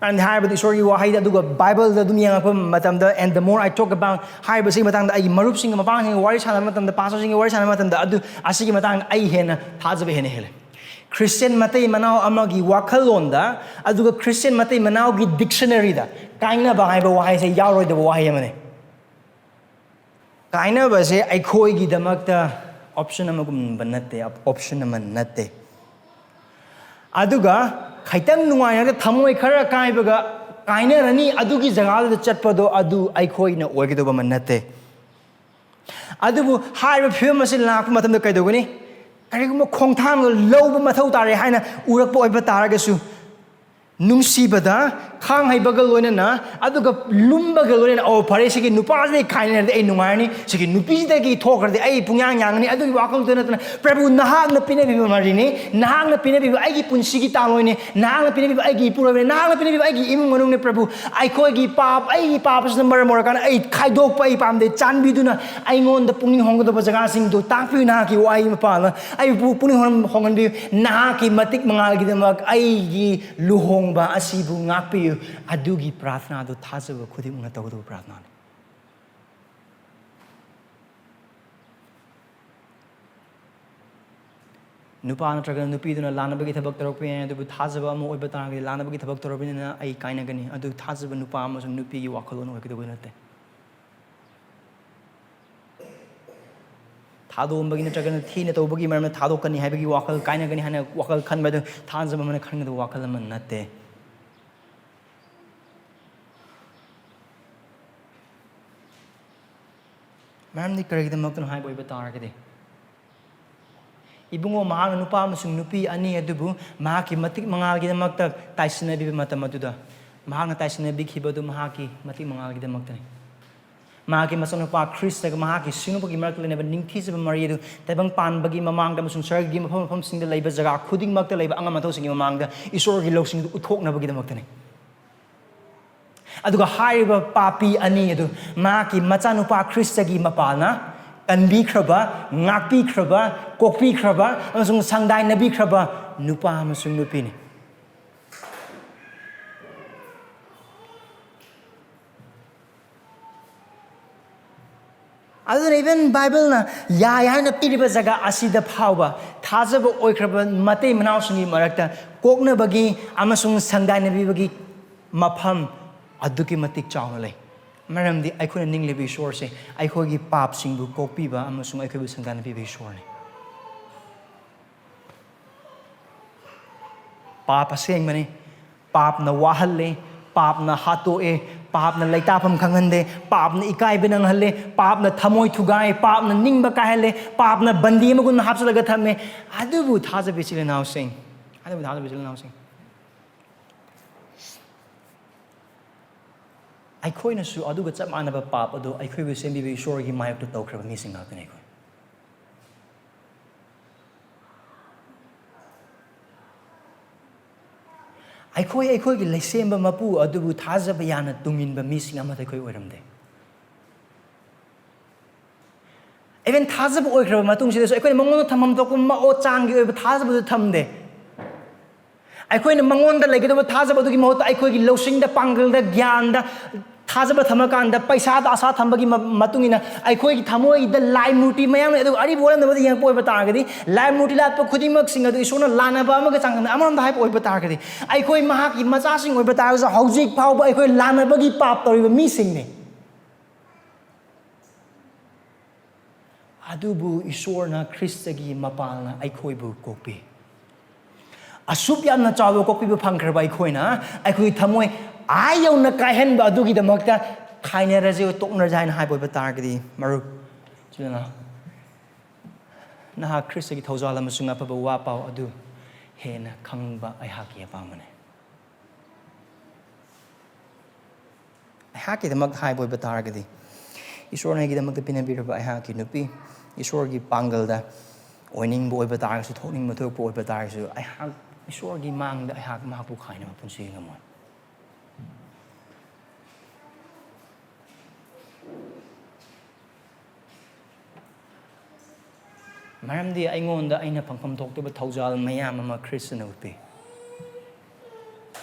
ꯃꯔꯝꯗꯤ ꯍꯥꯏꯔꯕꯗꯤ ꯏꯁꯣꯔꯒꯤ ꯋꯥꯍꯩꯗ, ꯑꯗꯨꯒ Bibleꯗ ꯑꯗꯨꯝ ꯌꯦꯡꯉꯛꯄ ꯃꯇꯝꯗ, and the more I talk about ꯍꯥꯏꯔꯤꯕꯁꯤꯒꯤ ꯃꯇꯥꯡꯗ ꯑꯩꯒꯤ ꯃꯔꯨꯞꯁꯤꯡꯒ, ꯃꯄꯥꯡꯁꯤꯡꯒ ꯋꯥꯔꯤ ꯁꯥꯟꯅꯕ ꯃꯇꯝꯗ, pastorꯁꯤꯡꯒ ꯋꯥꯔꯤ ꯁꯥꯟꯅꯕ ꯃꯇꯝꯗ, ꯑꯗꯨ, ꯑꯁꯤꯒꯤ ꯃꯇꯥꯡꯗ ꯑꯩ ꯍꯦꯟꯅ ꯊꯥꯖꯕ ꯍꯦꯟꯅ ꯍꯦꯜꯂꯦ꯫ ꯈ꯭ꯔꯤꯁꯇꯤꯌꯟ ꯃꯇꯩ ꯃꯅꯥꯎ ꯑꯃꯒꯤ ꯋꯥꯈꯜꯂꯣꯟꯗ, ꯑꯗꯨꯒ ꯈ꯭ꯔꯤꯁꯇꯤꯌꯟ ꯃꯇꯩ ꯃꯅꯥꯎꯒꯤ dictionaryꯗ ꯀꯥꯏꯅꯕ ꯍꯥꯏꯕ ꯋꯥꯍꯩꯁꯦ ꯌꯥꯎꯔꯣꯏꯗꯕ ꯋꯥꯍꯩ ꯑꯃꯅꯤ꯫ ꯀꯥꯏꯅꯕꯁꯦ ꯑꯩꯈꯣꯏꯒꯤꯗꯃꯛꯇ ꯑꯣꯞꯁꯟ ꯑꯃꯒꯨꯝꯕ ꯅꯠꯇꯦ, ꯑꯣꯞꯁꯟ ꯑꯃ ꯅꯠꯇꯦ꯫ ꯑꯗꯨꯒ ꯈꯤꯇꯪ ꯅꯨꯡꯉꯥꯏꯅꯒ ꯊꯃꯣꯏ ꯈꯔ ꯀꯥꯏꯕꯒ ꯀꯥꯏꯅꯔꯅꯤ, ꯑꯗꯨꯒꯤ ꯖꯒꯥꯗꯨꯗ ꯆꯠꯄꯗꯣ ꯑꯗꯨ ꯑꯩꯈꯣꯏꯅ ꯑꯣꯏꯒꯗꯧꯕ ꯑꯃ ꯅꯠꯇꯦ꯫ ꯑꯗꯨꯕꯨ ꯍꯥꯏꯔꯤꯕ ꯐꯤꯕꯝ ꯑꯁꯤ ꯂꯥꯛꯄ ꯃꯇꯝꯗ ꯀꯩꯗꯧꯒꯅꯤ? ꯀꯔꯤꯒꯨꯝꯕ ꯈꯣꯡꯊꯥꯡ ꯂꯧꯕ ꯃꯊꯧ ꯇꯥꯔꯦ ꯍꯥꯏꯅ ꯎꯔꯛꯄ ꯑꯣꯏꯕ ꯇꯥꯔꯒꯁꯨ, ꯅꯨꯡꯁꯤꯕꯗ, ꯈꯥꯡ ꯍꯩꯕꯒ ꯂꯣꯏꯅꯅ, ꯑꯗꯨꯒ ꯂꯨꯝꯕꯒ ꯂꯣꯏꯅꯅ, "ꯑꯣ, ꯐꯔꯦ, ꯁꯤꯒꯤ ꯅꯨꯄꯥꯁꯤꯗꯒꯤ ꯈꯥꯏꯅꯔꯗꯤ ꯑꯩ ꯅꯨꯡꯉꯥꯏꯔꯅꯤ, ꯁꯤꯒꯤ ꯅꯨꯄꯤꯁꯤꯗꯒꯤ ꯊꯣꯛꯈ꯭ꯔꯗꯤ ꯑꯩ ꯄꯨꯡꯌꯥꯡ ꯌꯥꯡꯉꯅꯤ", ꯑꯗꯨꯒꯤ ꯋꯥꯈꯜꯗꯨ ꯅꯠꯇꯅ, "ꯄ꯭ꯔꯚꯨ, ꯅꯍꯥꯛꯅ ꯄꯤꯅꯕꯤꯕ ꯃꯔꯤꯅꯤ, ꯅꯍꯥꯛꯅ ꯄꯤꯅꯕꯤꯕ ꯑꯩꯒꯤ ꯄꯨꯟꯁꯤꯒꯤ ꯇꯥꯡꯂꯣꯏꯅꯤ, ꯅꯍꯥꯛꯅ ꯄꯤꯅꯕꯤꯕ ꯑꯩꯒꯤ ꯏꯄꯨꯔꯣꯏꯕꯅꯤ, ꯅꯍꯥꯛꯅ ꯄꯤꯅꯕꯤꯕ ꯑꯩꯒꯤ ꯏꯃꯨꯡ ꯃꯅꯨꯡꯅꯤ, ꯄ꯭ꯔꯚꯨ꯫ ꯑꯩꯈꯣꯏꯒꯤ ꯄꯥꯞ, ꯑꯩꯒꯤ ꯄꯥꯞ ꯑꯁꯤꯅ ꯃꯔꯝ ꯑꯣꯏꯔꯀꯥꯟꯗ ꯑꯩ ꯈꯥꯏꯗꯣꯛꯄ ꯑꯩ ꯄꯥꯝꯗꯦ꯫ ꯆꯥꯟꯕꯤꯗꯨꯅ ꯑꯩꯉꯣꯟꯗ ꯄꯨꯛꯅꯤꯡ ꯍꯣꯡꯒꯗꯧꯕ ꯖꯒꯥꯁꯤꯡꯗꯨ ꯇꯥꯛꯄꯤꯌꯨ, ꯅꯍꯥꯛꯀꯤ ꯋꯥꯍꯩ ꯃꯄꯥꯜꯅ ꯑꯩꯕꯨ ꯄꯨꯛꯅꯤꯡ ꯍꯣꯡ-, ꯍꯣꯡꯍꯟꯕꯤꯌꯨ꯫ ꯅꯍꯥꯛꯀꯤ ꯃꯇꯤꯛ ꯃꯉꯥꯜꯒꯤꯗꯃꯛ ꯑꯩꯒꯤ ꯂꯨꯍꯣꯡꯕ ꯑꯁꯤꯕꯨ ꯉꯥꯛꯄꯤꯌꯨ"꯫ ꯑꯗꯨꯒꯤ ꯄ꯭ꯔꯥꯊꯅꯥꯗꯨ ꯊꯥꯖꯕ ꯈꯨꯗꯤꯡꯃꯛꯅ ꯇꯧꯒꯗꯕ ꯄ꯭ꯔꯥꯊꯅꯥꯅꯤ꯫ ꯅꯨꯄꯥ ꯅꯠꯇ꯭ꯔꯒ ꯅꯨꯄꯤꯗꯨꯅ ꯂꯥꯟꯅꯕꯒꯤ ꯊꯕꯛ ꯇꯧꯔꯛꯄ ꯌꯥꯏ, ꯑꯗꯨꯕꯨ ꯊꯥꯖꯕ ꯑꯃ ꯑꯣꯏꯕ ꯇꯥꯔꯒꯗꯤ, ꯂꯥꯟꯅꯕꯒꯤ ꯊꯕꯛ ꯇꯧꯔꯕꯅꯤꯅ ꯑꯩ ꯀꯥꯏꯅꯒꯅꯤ, ꯑꯗꯨ ꯊꯥꯖꯕ ꯅꯨꯄꯥ ꯑꯃꯁꯨꯡ ꯅꯨꯄꯤꯒꯤ ꯋꯥꯈꯜꯂꯣꯟ ꯑꯣꯏꯒꯗꯧꯕ ꯅꯠꯇꯦ꯫ ꯊꯥꯗꯣꯛꯑꯝꯕꯒꯤ ꯅꯠꯇ꯭ꯔꯒꯅ ꯊꯤꯅ ꯇꯧꯕꯒꯤ ꯃꯔꯝꯅ ꯊꯥꯗꯣꯛꯀꯅꯤ ꯍꯥꯏꯕꯒꯤ ꯋꯥꯈꯜ, ꯀꯥꯏꯅꯒꯅꯤ ꯍꯥꯏꯅ ꯋꯥꯈꯜ ꯈꯟꯕ ꯑꯗꯨ ꯊꯥꯖꯕ ꯑꯃꯅ ꯈꯟꯒꯗꯕ ꯋꯥꯈꯜ ꯑꯃ ꯅꯠꯇꯦ꯫ ꯃꯔꯝꯗꯤ ꯀꯔꯤꯒꯤꯗꯃꯛꯇꯅꯣ ꯍꯥꯏꯕ ꯑꯣꯏꯕ ꯇꯥꯔꯒꯗꯤ, ꯏꯕꯨꯡꯉꯣ ꯃꯍꯥꯛꯅ ꯅꯨꯄꯥ ꯑꯃꯁꯨꯡ ꯅꯨꯄꯤ ꯑꯅꯤ ꯑꯗꯨꯕꯨ ꯃꯍꯥꯛꯀꯤ ꯃꯇꯤꯛ ꯃꯉꯥꯜꯒꯤꯗꯃꯛꯇ ꯇꯥꯏꯁꯤꯟꯅꯕꯤꯕ ꯃꯇꯝ ꯑꯗꯨꯗ, ꯃꯍꯥꯛꯅ ꯇꯥꯏꯁꯤꯟꯅꯕꯤꯈꯤꯕ ꯑꯗꯨ ꯃꯍꯥꯛꯀꯤ ꯃꯇꯤꯛ ꯃꯉꯥꯜꯒꯤꯗꯃꯛꯇꯅꯤ꯫ ꯃꯍꯥꯛꯀꯤ ꯃꯆꯥꯅꯨꯄꯥ ꯈ꯭ꯔꯤꯁꯇꯒ ꯃꯍꯥꯛꯀꯤ ꯁꯤꯡꯅꯕꯒꯤ ꯃꯔꯛꯇ ꯂꯩꯅꯕ ꯅꯤꯡꯊꯤꯖꯕ ꯃꯔꯤ ꯑꯗꯨ ꯇꯥꯏꯕꯪ ꯄꯥꯟꯕꯒꯤ ꯃꯃꯥꯡꯗ ꯑꯃꯁꯨꯡ ꯁꯍꯔꯒꯤ ꯃꯐꯝ ꯃꯐꯝꯁꯤꯡꯗ ꯂꯩꯕ ꯖꯒꯥ ꯈꯨꯗꯤꯡꯃꯛꯇ ꯂꯩꯕ ꯑꯉꯝ ꯑꯊꯧꯁꯤꯡꯒꯤ ꯃꯃꯥꯡꯗ ꯏꯁꯣꯔꯒꯤ ꯂꯧꯁꯤꯡꯗꯨ ꯎꯠꯊꯣꯛꯅꯕꯒꯤꯗꯃꯛꯇꯅꯤ꯫ ꯑꯗꯨꯒ ꯍꯥꯏꯔꯤꯕ ꯄꯥꯄꯤ ꯑꯅꯤ ꯑꯗꯨ ꯃꯍꯥꯛꯀꯤ ꯃꯆꯥꯅꯨꯄꯥ ꯈ꯭ꯔꯤꯁꯇꯒꯤ ꯃꯄꯥꯜꯅ ꯀꯟꯕꯤꯈ꯭ꯔꯕ, ꯉꯥꯛꯄꯤꯈ꯭ꯔꯕ, ꯀꯣꯛꯄꯤꯈ꯭ꯔꯕ ꯑꯃꯁꯨꯡ ꯁꯪꯗꯥꯏꯅꯕꯤꯈ꯭ꯔꯕ ꯅꯨꯄꯥ ꯑꯃꯁꯨꯡ ꯅꯨꯄꯤꯅꯤ꯫ ꯑꯗꯨꯅ even ꯕꯥꯏꯕꯜꯅ ꯌꯥꯏ ꯍꯥꯏꯅ ꯄꯤꯔꯤꯕ ꯖꯒꯥ ꯑꯁꯤꯗ ꯐꯥꯎꯕ ꯊꯥꯖꯕ ꯑꯣꯏꯈ꯭ꯔꯕ ꯃꯇꯩ ꯃꯅꯥꯎꯁꯤꯡꯒꯤ ꯃꯔꯛꯇ ꯀꯣꯛꯅꯕꯒꯤ ꯑꯃꯁꯨꯡ ꯁꯪꯗꯥꯏꯅꯕꯤꯕꯒꯤ ꯃꯐꯝ ꯑꯗꯨꯛꯀꯤ ꯃꯇꯤꯛ ꯆꯥꯎꯅ ꯂꯩ꯫ ꯃꯔꯝꯗꯤ ꯑꯩꯈꯣꯏꯅ ꯅꯤꯡꯂꯤꯕ ꯏꯁꯣꯔꯁꯦ ꯑꯩꯈꯣꯏꯒꯤ ꯄꯥꯞꯁꯤꯡꯕꯨ ꯀꯣꯛꯄꯤꯕ ꯑꯃꯁꯨꯡ ꯑꯩꯈꯣꯏꯕꯨ ꯁꯪꯒꯥꯅ ꯄꯤꯕ ꯏꯁꯣꯔꯅꯤ꯫ ꯄꯥꯞ ꯑꯁꯦꯡꯕꯅꯤ꯫ ꯄꯥꯞꯅ ꯋꯥꯍꯜꯂꯦ, ꯄꯥꯞꯅ ꯍꯥꯠꯇꯣꯛꯑꯦ, ꯄꯥꯞꯅ ꯂꯩꯇꯥꯐꯝ ꯈꯪꯍꯟꯗꯦ, ꯄꯥꯞꯅ ꯏꯀꯥꯏꯕ ꯅꯪꯍꯜꯂꯦ, ꯄꯥꯞꯅ ꯊꯃꯣꯏ ꯊꯨꯒꯥꯏ, ꯄꯥꯞꯅ ꯅꯤꯡꯕ ꯀꯥꯏꯍꯜꯂꯦ, ꯄꯥꯞꯅ ꯕꯟꯗꯤ ꯑꯃꯒꯨꯝꯅ ꯍꯥꯞꯆꯤꯜꯂꯒ ꯊꯝꯃꯦ꯫ ꯑꯗꯨꯕꯨ ꯊꯥꯖꯕ ꯏꯆꯤꯜ ꯏꯅꯥꯎꯁꯤꯡ, ꯑꯗꯨꯕꯨ ꯊꯥꯖꯕ ꯏꯆꯤꯜ ꯏꯅꯥꯎꯁꯤꯡ, ꯑꯩꯈꯣꯏꯅꯁꯨ ꯑꯗꯨꯒ ꯆꯞ ꯃꯥꯟꯅꯕ ꯄꯥꯞ ꯑꯗꯨ ꯑꯩꯈꯣꯏꯕꯨ ꯁꯦꯝꯕꯤꯕ ꯏꯁꯣꯔꯒꯤ ꯃꯥꯌꯣꯛꯇ ꯇꯧꯈ꯭ꯔꯕ ꯃꯤꯁꯤꯡ ꯉꯥꯛꯇꯅꯤ ꯑꯩꯈꯣꯏ꯫ ꯑꯩꯈꯣꯏ ꯑꯩꯈꯣꯏꯒꯤ ꯂꯩꯁꯦꯝꯕ ꯃꯄꯨ ꯑꯗꯨꯕꯨ ꯊꯥꯖꯕ ꯌꯥꯅ ꯇꯨꯡꯏꯟꯕ ꯃꯤꯁꯤꯡ ꯑꯃꯠꯇ ꯑꯩꯈꯣꯏ ꯑꯣꯏꯔꯝꯗꯦ꯫ Even ꯊꯥꯖꯕ ꯑꯣꯏꯈ꯭ꯔꯕ ꯃꯇꯨꯡꯁꯤꯗꯁꯨ ꯑꯩꯈꯣꯏꯅ ꯃꯉꯣꯟꯗ ꯊꯝꯐꯝ ꯊꯣꯛꯄ ꯃꯑꯣ ꯆꯥꯡꯒꯤ ꯑꯣꯏꯕ ꯊꯥꯖꯕꯗꯨ ꯊꯝꯗꯦ꯫ ꯑꯩꯈꯣꯏꯅ ꯃꯉꯣꯟꯗ ꯂꯩꯒꯗꯕ ꯊꯥꯖꯕꯗꯨꯒꯤ ꯃꯍꯨꯠꯇ ꯑꯩꯈꯣꯏꯒꯤ ꯂꯧꯁꯤꯡꯗ, ꯄꯥꯡꯒꯜꯗ, ꯒ꯭ꯌꯥꯟꯗ ꯊꯥꯖꯕ ꯊꯝꯃꯀꯥꯟꯗ, ꯄꯩꯁꯥꯗ ꯑꯁꯥ ꯊꯝꯕꯒꯤ ꯃ-, ꯃꯇꯨꯡ ꯏꯟꯅ ꯑꯩꯈꯣꯏꯒꯤ ꯊꯃꯣꯏꯗ ꯂꯥꯏ ꯃꯨꯔꯇꯤ ꯃꯌꯥꯝ ꯂꯩ꯫ ꯑꯗꯨꯒ ꯑꯔꯤꯕ ꯑꯣꯜꯂꯝꯗꯕꯗ ꯌꯦꯡꯉꯛꯄ ꯑꯣꯏꯕ ꯇꯥꯔꯒꯗꯤ, ꯂꯥꯏ ꯃꯨꯔꯇꯤ ꯂꯥꯠꯄ ꯈꯨꯗꯤꯡꯃꯛꯁꯤꯡ ꯑꯗꯨ ꯏꯁꯣꯔꯅ ꯂꯥꯟꯅꯕ ꯑꯃꯒ ꯆꯥꯡꯗꯝꯅ꯫ ꯑꯃꯔꯣꯝꯗ ꯍꯥꯏꯕ ꯑꯣꯏꯕ ꯇꯥꯔꯒꯗꯤ, ꯑꯩꯈꯣꯏ ꯃꯍꯥꯛꯀꯤ ꯃꯆꯥꯁꯤꯡ ꯑꯣꯏꯕ ꯇꯥꯔꯒꯁꯨ, ꯍꯧꯖꯤꯛ ꯐꯥꯎꯕ ꯑꯩꯈꯣꯏ ꯂꯥꯟꯅꯕꯒꯤ ꯄꯥꯞ ꯇꯧꯔꯤꯕ ꯃꯤꯁꯤꯡꯅꯤ꯫ ꯑꯗꯨꯕꯨ ꯏꯁꯣꯔꯅ ꯈ꯭ꯔꯤꯁꯇꯒꯤ ꯃꯄꯥꯜꯅ ꯑꯩꯈꯣꯏꯕꯨ ꯀꯣꯛꯄꯤ꯫ ꯑꯁꯨꯛ ꯌꯥꯝꯅ ꯆꯥꯎꯕ ꯀꯣꯛꯄꯤꯕ ꯐꯪꯈ꯭ꯔꯕ ꯑꯩꯈꯣꯏꯅ ꯑꯩꯈꯣꯏꯒꯤ ꯊꯃꯣꯏ ꯑꯥ ꯌꯧꯅ ꯀꯥꯏꯍꯟꯕ ꯑꯗꯨꯒꯤꯗꯃꯛꯇ ꯈꯥꯏꯅꯔꯁꯦ, ꯇꯣꯛꯅꯔꯁꯦ ꯍꯥꯏꯅ ꯍꯥꯏꯕ ꯑꯣꯏꯕ ꯇꯥꯔꯒꯗꯤ, ꯃꯔꯨꯞ, ꯏꯆꯤꯜ ꯏꯅꯥꯎ, ꯅꯍꯥꯛ ꯈ꯭ꯔꯤꯁꯇꯒꯤ ꯊꯧꯖꯥꯜ ꯑꯃꯁꯨꯡ ꯑꯐꯕ ꯋꯥ ꯄꯥꯎ ꯑꯗꯨ ꯍꯦꯟꯅ ꯈꯪꯕ ꯑꯩꯍꯥꯛꯀꯤ ꯑꯄꯥꯝꯕꯅꯤ꯫ ꯑꯩꯍꯥꯛꯀꯤꯗꯃꯛ ꯍꯥꯏꯕ ꯑꯣꯏꯕ ꯇꯥꯔꯒꯗꯤ, ꯏꯁꯣꯔꯅ ꯑꯩꯒꯤꯗꯃꯛꯇ ꯄꯤꯅꯕꯤꯔꯕ ꯑꯩꯍꯥꯛꯀꯤ ꯅꯨꯄꯤ, ꯏꯁꯣꯔꯒꯤ ꯄꯥꯡꯒꯜꯗ ꯑꯣꯏꯅꯤꯡꯕ ꯑꯣꯏꯕ ꯇꯥꯔꯒꯁꯨ, ꯊꯣꯛꯅꯤꯡꯕ ꯊꯣꯛꯄ ꯑꯣꯏꯕ ꯇꯥꯔꯒꯁꯨ, ꯑꯩꯍꯥꯛ ꯏꯁꯣꯔꯒꯤ ꯃꯥꯡꯗ ꯑꯩꯍꯥꯛ ꯃꯍꯥꯛꯄꯨ ꯈꯥꯏꯅꯕ ꯄꯨꯟꯁꯤꯒꯤ ꯉꯝꯃꯣꯏ꯫ ꯃꯔꯝꯗꯤ ꯑꯩꯉꯣꯟꯗ ꯑꯩꯅ ꯐꯪꯐꯝ ꯊꯣꯛꯇꯕ ꯊꯧꯖꯥꯜ ꯃꯌꯥꯝ ꯑꯃ ꯈ꯭ꯔꯤꯁꯇꯅ ꯎꯠꯄꯤ꯫